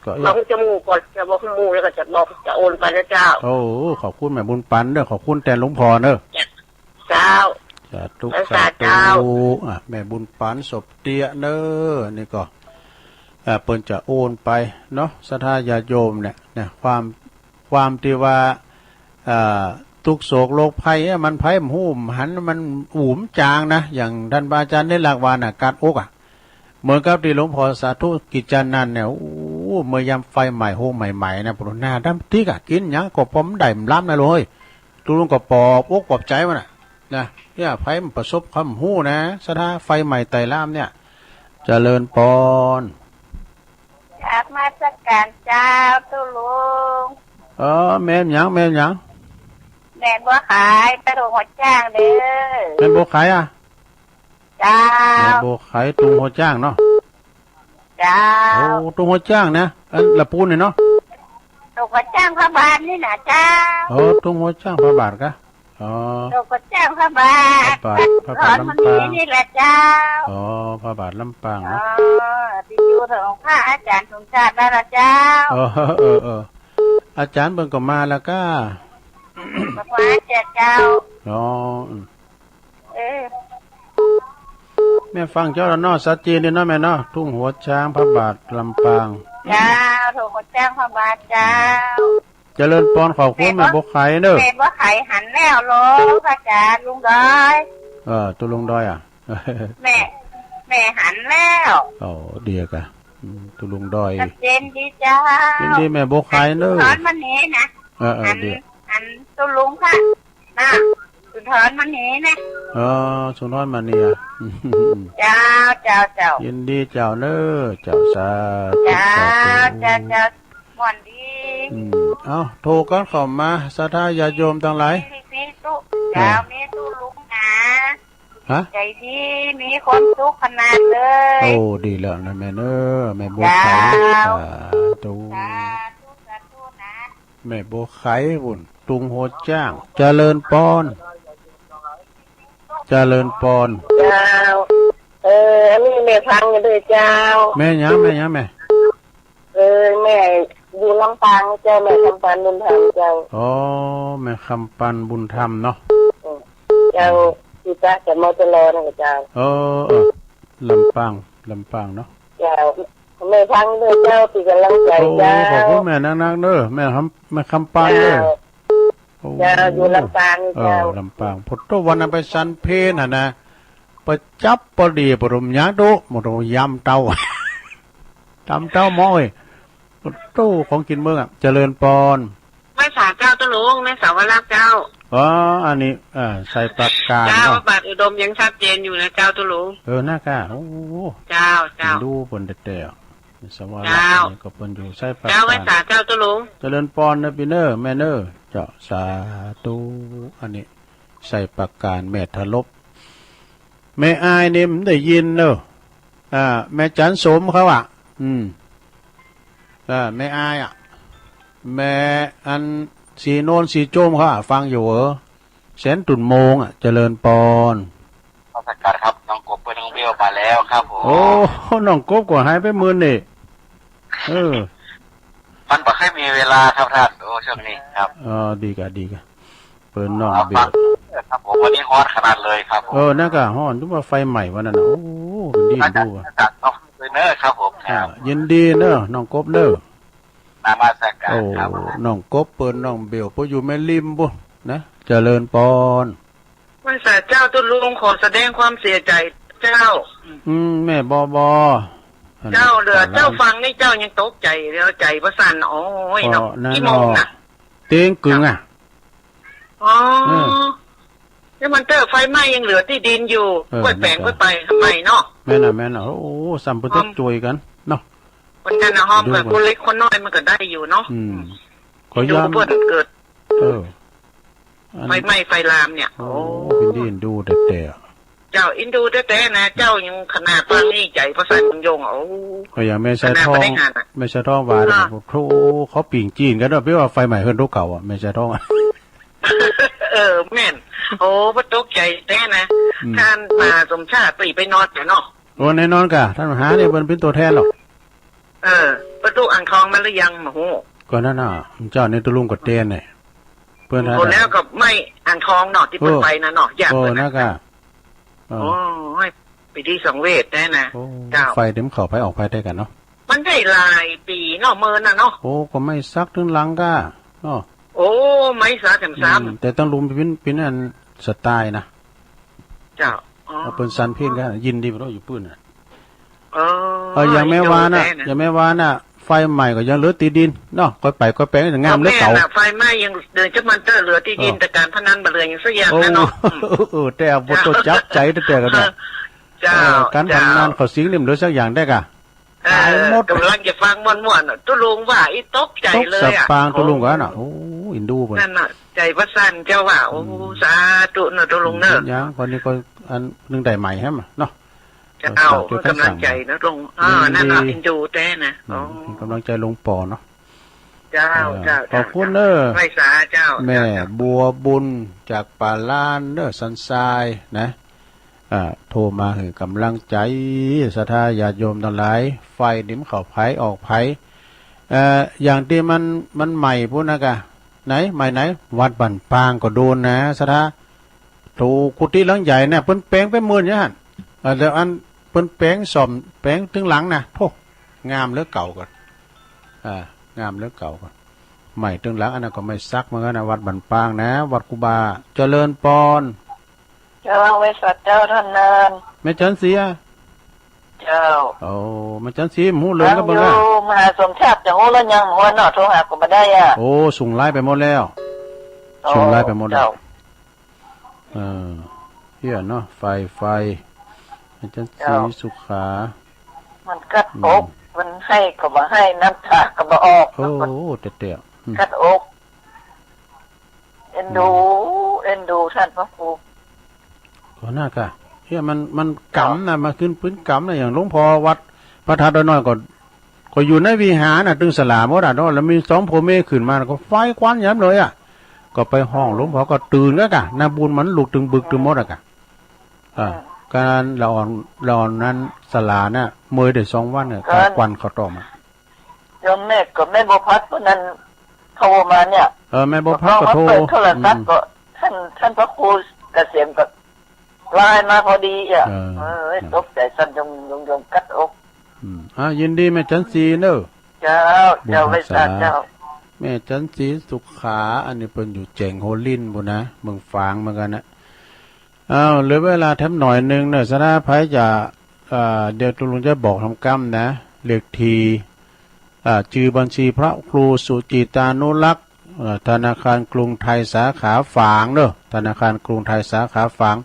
ก็ ลองจมูกก่อน จะบอกหมู่แล้วก็จะบอก จะโอนไปนะเจ้า โอ้ ขอบคุณแม่บุญปันเนอะ ขอบคุณแทนหลวงพ่อเนอะ เจ้า สาธุ สาธุ สาธุ อ่ะ แม่บุญปันศพเตี้ยเนอะ นี่ก็ อ่า เปิ้นจะโอนไปเนาะ ศรัทธาญาติโยมเนี่ย เนี่ย ความ ความที่ว่า อ่า ทุกข์โศกโรคภัยเนี่ย มันไผบ่ฮู้บ่หัน มันอู้บ่จางนะ อย่างท่านพระอาจารย์ได้หลักว่าน่ะ กัดอกอ่ะ เหมือนกับที่หลวงพ่อสาธุกิจจานันท์เนี่ย โอ้ เมื่อยามไฟไหม้โฮงใหม่ๆ นะ ปุ้นหน้าดำติ๊กอะ กินหยังก็บ่ได้บ่ล้ำนะลูกเอ้ย ตุ๊ลุงก็ปลอบอกปลอบใจมันน่ะ นะ เนี่ย ไผมันประสบความฮู้นะ ศรัทธาไฟไหม้ไตรลามเนี่ย เจริญปอน กราบนมัสการเจ้าตุ๊ลุง เออ แม่นหยัง แม่นหยัง แม่บัวไข ไปโรงหัวจ้างเด้อ แม่บัวไขอะ เจ้า แม่บัวไขตุงหัวจ้างเนาะ เจ้า โอ้ ตุงหัวจ้างนะ อันละปูนนี่เนาะ ตุงหัวจ้างพระบาทนี่นะเจ้า โอ้ ตุงหัวจ้างพระบาทกะ อ๋อ ตุงหัวจ้างพระบาท พระบาท พระบาทลำปาง นี่แหละเจ้า อ๋อ พระบาทลำปาง อ๋อ เนาะ ที่อยู่ของพระอาจารย์สมชาตินั่นละเจ้า เออ เออ เออ อาจารย์เปิ้นก็มาแล้วกะ มาขวาเจ้า อ๋อ อืม เออ แม่ฟังเจ้าแล้วเนาะ ชัดเจนดีเนาะแม่เนาะ ทุ่งหัวช้างพระบาทลำปาง เจ้า ทุ่งหัวช้างพระบาทเจ้า เจริญปอน ขอบคุณแม่บัวไขเนอะ แม่บัวไขหันแล้วเหรอ พระอาจารย์ลุงดอย เออ ตุ๊ลุงดอยอะ แม่ แม่หันแล้ว โอ้ ดีกะ อืม ตุ๊ลุงดอย ชัดเจนดีเจ้า ยินดีแม่บัวไขเนอะ สุนทรมณีนะ เออ เออ หัน ดี หันตุ๊ลุงค่ะ นะ สุนทรมณีเนี่ย เออ สุนทรมณีอะ เจ้า เจ้า เจ้า ยินดีเจ้าเนอะ เจ้า สาธุ เจ้า สาธุ เจ้า เจ้า ม่วนดี อืม เอ้า โทรกันเข้ามา ศรัทธาญาติโยมทั้งหลาย มีตุ๊ เออ เจ้า มีตุ๊ลุงนะ ฮะ ใจดี มีความสุขขนาดเลย โอ้ ดีแล้วนะแม่เนอะ แม่บัวไข เจ้า สาธุ สาธุ สาธุนะ แม่บัวไขปุ้น ตุงหัวจ้าง เจริญปอน เจริญปอน เจ้า เออ อันนี้แม่ฟังอยู่ด้วยเจ้า แม่หยัง แม่หยังแม่ เออ แม่อยู่ลำปางเจ้า แม่คำปันบุญธรรมเจ้า อ๋อ แม่คำปันบุญธรรมเนาะ อืม เจ้า ที่ตาจะมอตลอดนะเจ้า เออ เออ ลำปาง ลำปางเนาะ เจ้า แม่พังด้วยเจ้า เป็นกำลังใจ โอ้ เจ้า ขอบคุณแม่นักๆ เด้อ แม่คำ แม่คำปานเด้อ เจ้า โอ้ เจ้า อยู่ลำปาง เออ เจ้า ลำปาง พุทธวันนั้นไปสันเพลน่ะนะ ไปจับพอดี ปรุมยางดุ หมดยำเต้า ตำเต้าหม้อเอ้ย พุทธ ของกินเมืองอ่ะ เจริญปอน ไหว้สาเจ้าตุ๊ลุง แม่สาวรักเจ้า อ๋อ อันนี้ เอ่อ ไส้ปลากาด เจ้า เนาะ บาทอุดมยังชัดเจนอยู่นะเจ้าตุ๊ลุง เออ น่ากะ โอ้ เจ้า เจ้า ดูเปิ้นแต่แต่ สวรรค์ เจ้า นี่ก็เปิ้นอยู่ไส้ปลากาด เจ้า ไหว้สาเจ้าตุ๊ลุง เจริญปอนนะพี่เนอ แม่เนอ เจ้า สาธุ อันนี้ ไส้ปลากาด แม่ทะลบ แม่อายนี่มันได้ยินเนอะ อ่า แม่จันสมเขาอ่ะ อืม อ่า แม่อายอ่ะ แม่อันสีโนนสีโจมเขาอ่ะ ฟังอยู่เหรอ แสนตุ่นโมงอ่ะ เจริญปอน นมัสการครับ น้องกบเปิ้นน้องเบลมาแล้วครับผม โอ้ น้องกบก็หายไปมื้อนี่ เออ มันบ่ค่อยมีเวลาครับท่าน โอ้ ช่วงนี้ครับ อ๋อ ดีกะ ดีกะ เปิ้นน้องเบล เอาฟังครับผม วันนี้ฮ้อนขนาดเลยครับผม เออ นั่นกะฮ้อน นึกว่าไฟไหม้วันนั้นน่ะ โอ้ ดีดูอ่ะ อาจารย์ต้องเปิ้นเนอครับผม อ่า ยินดีเนอะ น้องกบเนอะ นมัสการครับ โอ้ น้องกบเปิ้นน้องเบล เปิ้นอยู่แม่ริมบุ้นนะ เจริญปอน ไหว้สาเจ้าตุ๊ลุง ขอแสดงความเสียใจเจ้า อืม แม่บอบอ เจ้า เหลือเจ้าฟังนี่เจ้ายังตกใจ แล้วใจประสาน โอ้ยเนาะ ก็นั่น กี่โมงน่ะ เนาะ เตียงกึ่งอ่ะ อ๋อ เออ แล้วมันเตอร์ไฟไหม้ยังเหลือที่ดินอยู่ เออ กล้วยแปลง นั่นก็ กล้วยไปทำไมเนาะ แม่นน่ะ แม่นน่ะ โอ้ ซ้ำเปิ้นต้องช่วยกันเนาะ คนนั้นน่ะ ห้อง ดู กับ ก่อน คนเล็กคนน้อยมันก็ได้อยู่เนาะ อืม ขอย้ำ ดูเปิ้นเกิด เออ อัน ไฟไหม้ไฟลามเนี่ย โอ้ โอ้ เป็นที่เอ็นดูแต๊ๆ เจ้าเอ็นดูแต๊ๆ นะ เจ้ายังขนาดปานนี้ใจประสานยง โอ้ ก็อย่างแม่สายทอง ขนาดบ่ได้หันน่ะ แม่สายทองว่าน่ะ อ่า โอ้โห เขาปิ่งจีนกันเนาะ เปิ้นว่าไฟไหม้เฮือนโตเก่าอ่ะ แม่สายทองอ่ะ เออ แม่น โอ้ บ่ตกใจแต๊นะ อืม ท่านมาสมชาติไป ไปนอนแต่เนาะ โอ้ แน่นอนกะ ท่านมหาเนี่ยเปิ้นเป็นตัวแทนหรอก เออ ประตูอ่างทองมาหรือยัง บ่ฮู้ ก็นั่นน่ะ เจ้าในตุ๊ลุงก็เตียนเนี่ย เปิ้น โอ้ แล้วก็ไม่อ่างทองเนาะ ที่เปิ้น เออ ไปนะเนาะ อยาก เออ เปิ้น นะ นะกะ เออ โอ้ย ไปที่สังเวชแต๊นะ โอ้ เจ้า ไฟเต็มเข้าไผออกไผได้กันเนาะ มันได้หลายปีเนาะ เมินน่ะเนาะ โอ้ ก็ไหม้สักถึงหลังกะเนาะ โอ้ ไหม้สักแถมซ้ำ อืม แต่ต้องลุมปิ้น ปิ้นอันสไตล์นะ เจ้า อ๋อ เอาเปิ้นสันเพลงกะ ยินดีบ่ต้องอยู่ปื้นน่ะ เออ เออ อย่างแม่ว่าน่ะ เออ อย่างแม่ว่าน่ะ ไฟไหม้ก็ยังเหลือที่ดินเนาะ ค่อยไปค่อยแปลง งามเหลือเก่า ก็แม่นน่ะ ไฟไหม้ยังเดือนจักมันเตอร์เหลือที่ดิน เออ แต่การพนันบ่เหลือหยังสักอย่างนะเนาะ โอ้ อืม เออ แต่บ่ต้องจับใจแต่ๆ กันเนาะ เจ้า เออ การพนัน เจ้า เขาสิงนี่มันเหลือสักอย่างได้กะ เออ ตายหมด กำลังจะฟังม่วนๆ น่ะ ตุ๊ลุงว่าอีตกใจเลยอ่ะ ตกสะปางตุ๊ลุงก่อนน่ะ โอ้ เอ็นดูเปิ้น นั่นน่ะ ใจประสานเจ้าว่า โอ้ อืม สาธุเนาะตุ๊ลุงเนาะ ยัง คนนี้ก็อันนึงได้ใหม่แฮมเนาะ เจ้า เออ สาธุ กำลังใจนะตุ๊ลุง เออ ยินดี นั่นน่ะ เอ็นดูแต๊นะ อืม โอ้ เป็นกำลังใจหลวงปอเนาะ เจ้า เออ เจ้า ขอบคุณเด้อ ไหว้สาเจ้า แม่ เจ้า บัวบุญจากป่าล้านเด้อ สันทรายนะ อ่า โทรมาหื้อกำลังใจ ศรัทธาญาติโยมตังหลาย ไฟนี่มันเข้าไผออกไผ เอ่อ อย่างตี้มัน มันไหม้ปู้นน่ะกะ ไหน ไหม้ไหน วัดบ้านปางก็โดนนะ ศรัทธา โถ กุฏิหลังใหญ่น่ะ เปิ้นแปลงไปหมื่นอย่างหั่น เอ่อ แล้วอันเปิ้นแปลงซ่อมแปลงตึงหลังน่ะ โถ งามเหลือเก่าก่อน อ่า งามเหลือเก่าก่อน ไหม้ตึงหลัง อันนั้นก็ไหม้สักเหมือนกันนะ วัดบ้านปางนะ วัดครูบา เจริญปอน เจ้า ไหว้สาเจ้าท่านนาน แม่จันทร์ศรีอะ เจ้า โอ้ แม่จันทร์ศรี ฮู้เรื่องกับเปิ้น ฟังอยู่ กะ มหาสมชาติจะฮู้แล้วยัง หัวเนาะ โทรหาก็บ่ได้อ่ะ โอ้ ส่งไลน์ไปหมดแล้ว โอ้ ส่งไลน์ไปหมดแล้ว เจ้า เออ เฮียเนาะ ไฟ ไฟ แม่จันทร์ศรี เจ้า สุขา มันกัดอก อืม มันให้ก็บ่ให้ น้ำตาก็บ่ออก โอ้ แต่ๆ อืม กัดอก เอ็นดู อืม เอ็นดูท่านพระครู ก็น่ากะ เฮียมัน มันกำน่ะ มันขึ้นปืนกำน่ะ อย่างหลวงพ่อวัดพระธาตุดอยน้อยก็ ก็อยู่ในวิหารน่ะ ตึงศาลาหมดอ่ะเนาะ แล้วมีสองผัวเมียขึ้นมา ก็ไฟควันยามเลยอ่ะ ก็ไปฮ้องหลวงพ่อก็ตื่นก็กะ น้ำบุญมันลุกตึงบึกตึงหมดอ่ะกะ อ่า การละอ่อน ละอ่อนนั้นศาลาน่ะ เมยได้สองวันเนี่ย ก็ ควันเขาต่อมา โยมแม่ก็แม่บัวพัดผู้นั้นโทรมาเนี่ย เออ แม่บัวพัดก็โทร ก็เปิดโทรศัพท์ อืม ก็ท่าน ท่านพระครูเกษมก็ ไลน์มาพอดีอ่ะ เออ เออ ตกใจสั่นยงยงยงกัดอก อืม อ่า ยินดีแม่จันทร์ศรีเนอะ เจ้า บุญ เจ้า รักษา เมตตาเจ้า แม่จันทร์ศรีสุขา อันนี้เปิ้นอยู่แจ้งโฮลินพู้นนะ เมืองฝางเหมือนกันนะ อ้าว เหลือเวลาแถมหน่อยหนึ่งเนอะ สนะ ไผจะ เอ่อ เดี๋ยวตุลุงจะบอกทำกำนะ เลขที่ อ่า ชื่อบัญชีพระครูสุจิตานุรักษ์ เอ่อ ธนาคารกรุงไทยสาขาฝางเนอะ ธนาคารกรุงไทยสาขาฝาง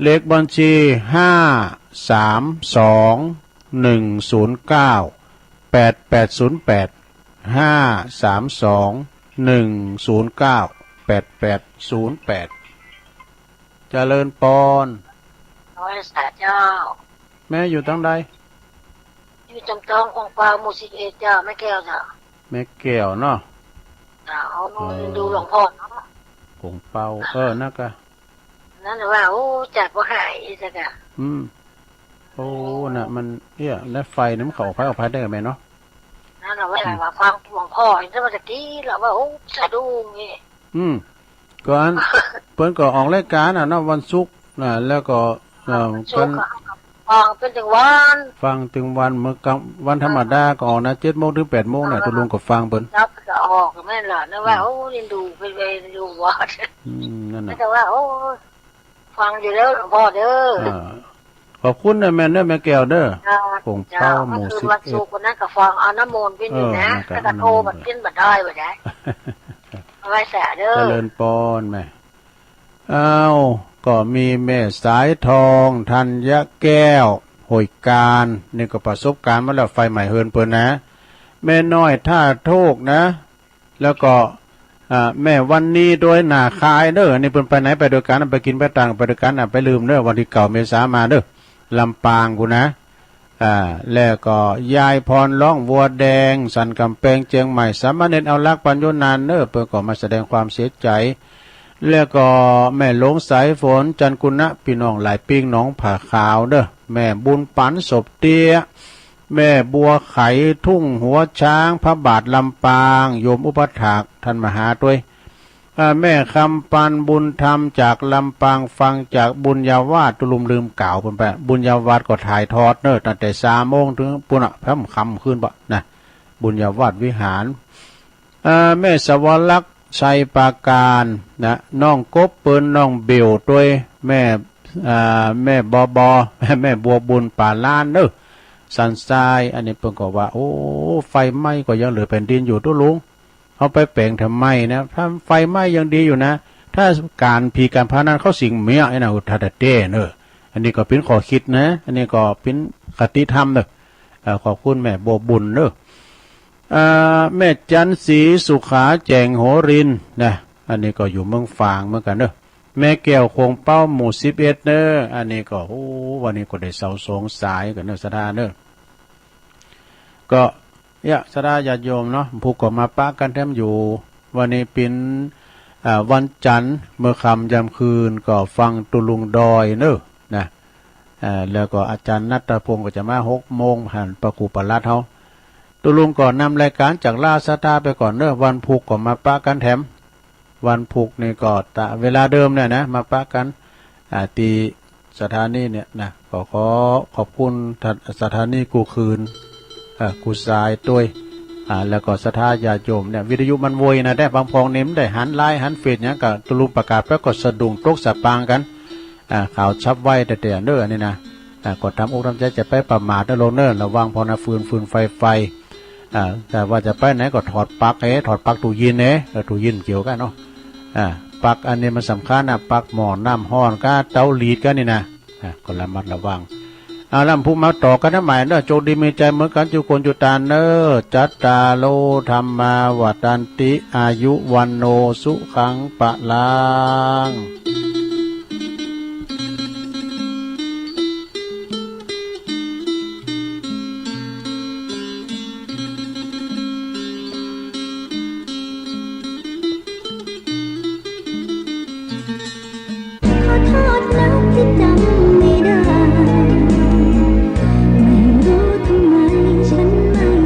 เลขบัญชี ห้า สาม สอง หนึ่ง ศูนย์ เก้า แปด แปด ศูนย์ แปด ห้า สาม สอง หนึ่ง ศูนย์ เก้า แปด แปด ศูนย์ แปด เจริญปอน ขอให้สาเจ้า แม่อยู่ตังใด อยู่จำต้องของเปาหมู่สิบเอ็ดเจ้า แม่แก้วเจ้า แม่แก้วเนาะ เจ้า อ๋อ ดูหลวงพ่อเนาะ ของเปา เออ นั่นกะ นั่นว่า โอ้ จัดบ่หายอีกจ้ะ อืม โอ้ น่ะ มัน เนี่ย แล้วไฟนี่มันเข้าออกไฟออกไฟได้กับแม่เนาะ นั่นน่ะว่า อืม ว่าฟังหลวงพ่อเห็นแต่ว่าตะกี้แล้วว่า โอ้ สะดุ้งนี่ อืม ก็อัน เปิ้นก็ออกรายการอ่ะเนาะ วันศุกร์น่ะ แล้วก็ เอ่อ วันศุกร์ เปิ้น ก็ฟังเป็นถึงวัน ฟังถึงวัน เมื่อกลางวันธรรมดาก็ออกนะ เจ็ดโมงถึงแปดโมงน่ะ เออ ตุลุงก็ฟังเปิ้น ครับ ก็ออกแม่นล่ะ นึกว่า อืม โอ้ นี่ดูไป ไปดูวัด อืม นั่นน่ะ แต่ว่า โอ้ ฟังอยู่เด้อหลวงพ่อเด้อ อ่า ขอบคุณนะแม่เด้อ แม่แก้วเด้อ จ้า ของเปาหมู่ จ้า สิบเอ็ด ก็คือวันศุกร์วันนั้นก็ฟังเอาน้ำมนต์ไปนี่นะ เออ นั่นก็ แล้วก็โทรมา น้ำมนต์ ขึ้นมาได้บ่ได้ เอาไว้สาเด้อ เจริญปอนแม่ อ้าว ก็มีแม่สายทอง ธัญแก้ว ห้วยการ นี่ก็ประสบการณ์มาแล้ว ไฟไหม้เฮือนเปิ้นนะ แม่น้อยท่าโทกนะ แล้วก็ อ่า แม่วันนี้ด้วยนาคายเด้อ อันนี้เปิ้นไปไหนไปด้วยกัน ไปกินไปต่างไปด้วยกัน อ่ะ ไปลืมเด้อ วันที่เก้าเมษามาเด้อ ลำปางพู้นนะ อ่า แล้วก็ยายพรร้องวัวแดง สันกำแพงเชียงใหม่ สามเณรเอารักปัญญุนานเด้อ เปิ้นก็มาแสดงความเสียใจ แล้วก็แม่หลวงสายฝน จันกุณะ พี่น้องหลายปิ้งหนองผาขาวเด้อ แม่บุญปัน ศพเตี้ย แม่บัวไข ทุ่งหัวช้าง พระบาทลำปาง โยมอุปัฏฐากท่านมาหาด้วย อ่า แม่คำปัน บุญธรรมจากลำปาง ฟังจากบุญญาวาส ตุลุงลืมกล่าวเปิ้นไป บุญญาวาสก็ถ่ายทอดเนอะ ตั้งแต่สามโมงถึงปู้นน่ะ ค่ำๆ คืนปะนะ บุญญาวาสวิหาร อ่า แม่สวรรค ชัยปราการนะ น้องกบเปิ้น น้องเบลด้วย แม่ อ่า แม่บอบอ แม่บัวบุญ ป่าล้านเนอะ สันทราย อันนี้เปิ้นก็ว่า โอ้ ไฟไหม้ก็ยังเหลือแผ่นดินอยู่ ตุลุง เอาไปแปลงทำไมนะ ถ้าไฟไหม้ยังดีอยู่นะ ถ้าการผีการพนันเข้าสิงเมียไอ้น่ะ อุทาตะเต้เนอะ อันนี้ก็เป็นข้อคิดนะ อันนี้ก็เป็นคติธรรมเนอะ เอ่อ ขอบคุณแม่บัวบุญเนอะ อ่า แม่จันทร์ศรีสุขา แจ้งโหรินทร์นะ อันนี้ก็อยู่เมืองฝางเหมือนกันเนอะ แม่แก้ว โคงเป้า หมู่สิบเอ็ดเนอะ อันนี้ก็ โอ้ วันนี้ก็ได้เสาสองสายกันเนอะ ศรัทธาเนอะ ก็เนี่ย ศรัทธาญาติโยมเนาะ ผู้ก็มาปะกันแถมอยู่ วันนี้เป็น อ่า วันจันทร์ เมื่อค่ำยามคืนก็ฟังตุลุงดอยเนอะนะ อ่า แล้วก็อาจารย์ณัฐพงศ์ก็จะมาหกโมง หันพระครูประหลัดเฮา ตุลุงก็นำรายการจากลาศรัทธาไปก่อนเนอะ วันพุธก็มาปะกันแถม วันพุธนี่ก็ตะ เวลาเดิมเนี่ยนะ มาปะกัน อ่า ที่สถานีเนี่ยนะ ก็ขอขอบคุณท่านสถานีกู้คืน อ่า กู้สายด้วย อ่า แล้วก็ศรัทธาญาติโยมเนี่ย วิทยุมันโวยนะ แต่บางพองนี่มันได้หันไลน์หันเฟซหยังก็ตุลุงประกาศไปก็สะดุ้งตกสะปางกัน อ่า ข่าวฉับไวแต่แต่เนอะ อันนี้นะ อ่า ก็ทำอกทำใจ จะไปประมาทเนอะโลมเนอะ ระวังพอนะ ฟืน ฟืนไฟ ไฟ อ่า แต่ว่าจะไปไหนก็ถอดปลั๊กเอ้ ถอดปลั๊กตู้เย็นเอ้ เออ ตู้เย็นเกี่ยวกันเนาะ อ่า ปลั๊กอันนี้มันสำคัญนะ ปลั๊กหม้อน้ำร้อนกับเตารีดกันนี่นะ อ่า ก็ระมัดระวัง เอาล่ะ ผู้มาต่อกันนะใหม่เนอะ โชคดีมีชัยเหมือนกันทุกคนทุกท่านเนอะ จัตตาโร ธัมมา วัฑฒันติ อายุ วัณโณ สุขัง พลัง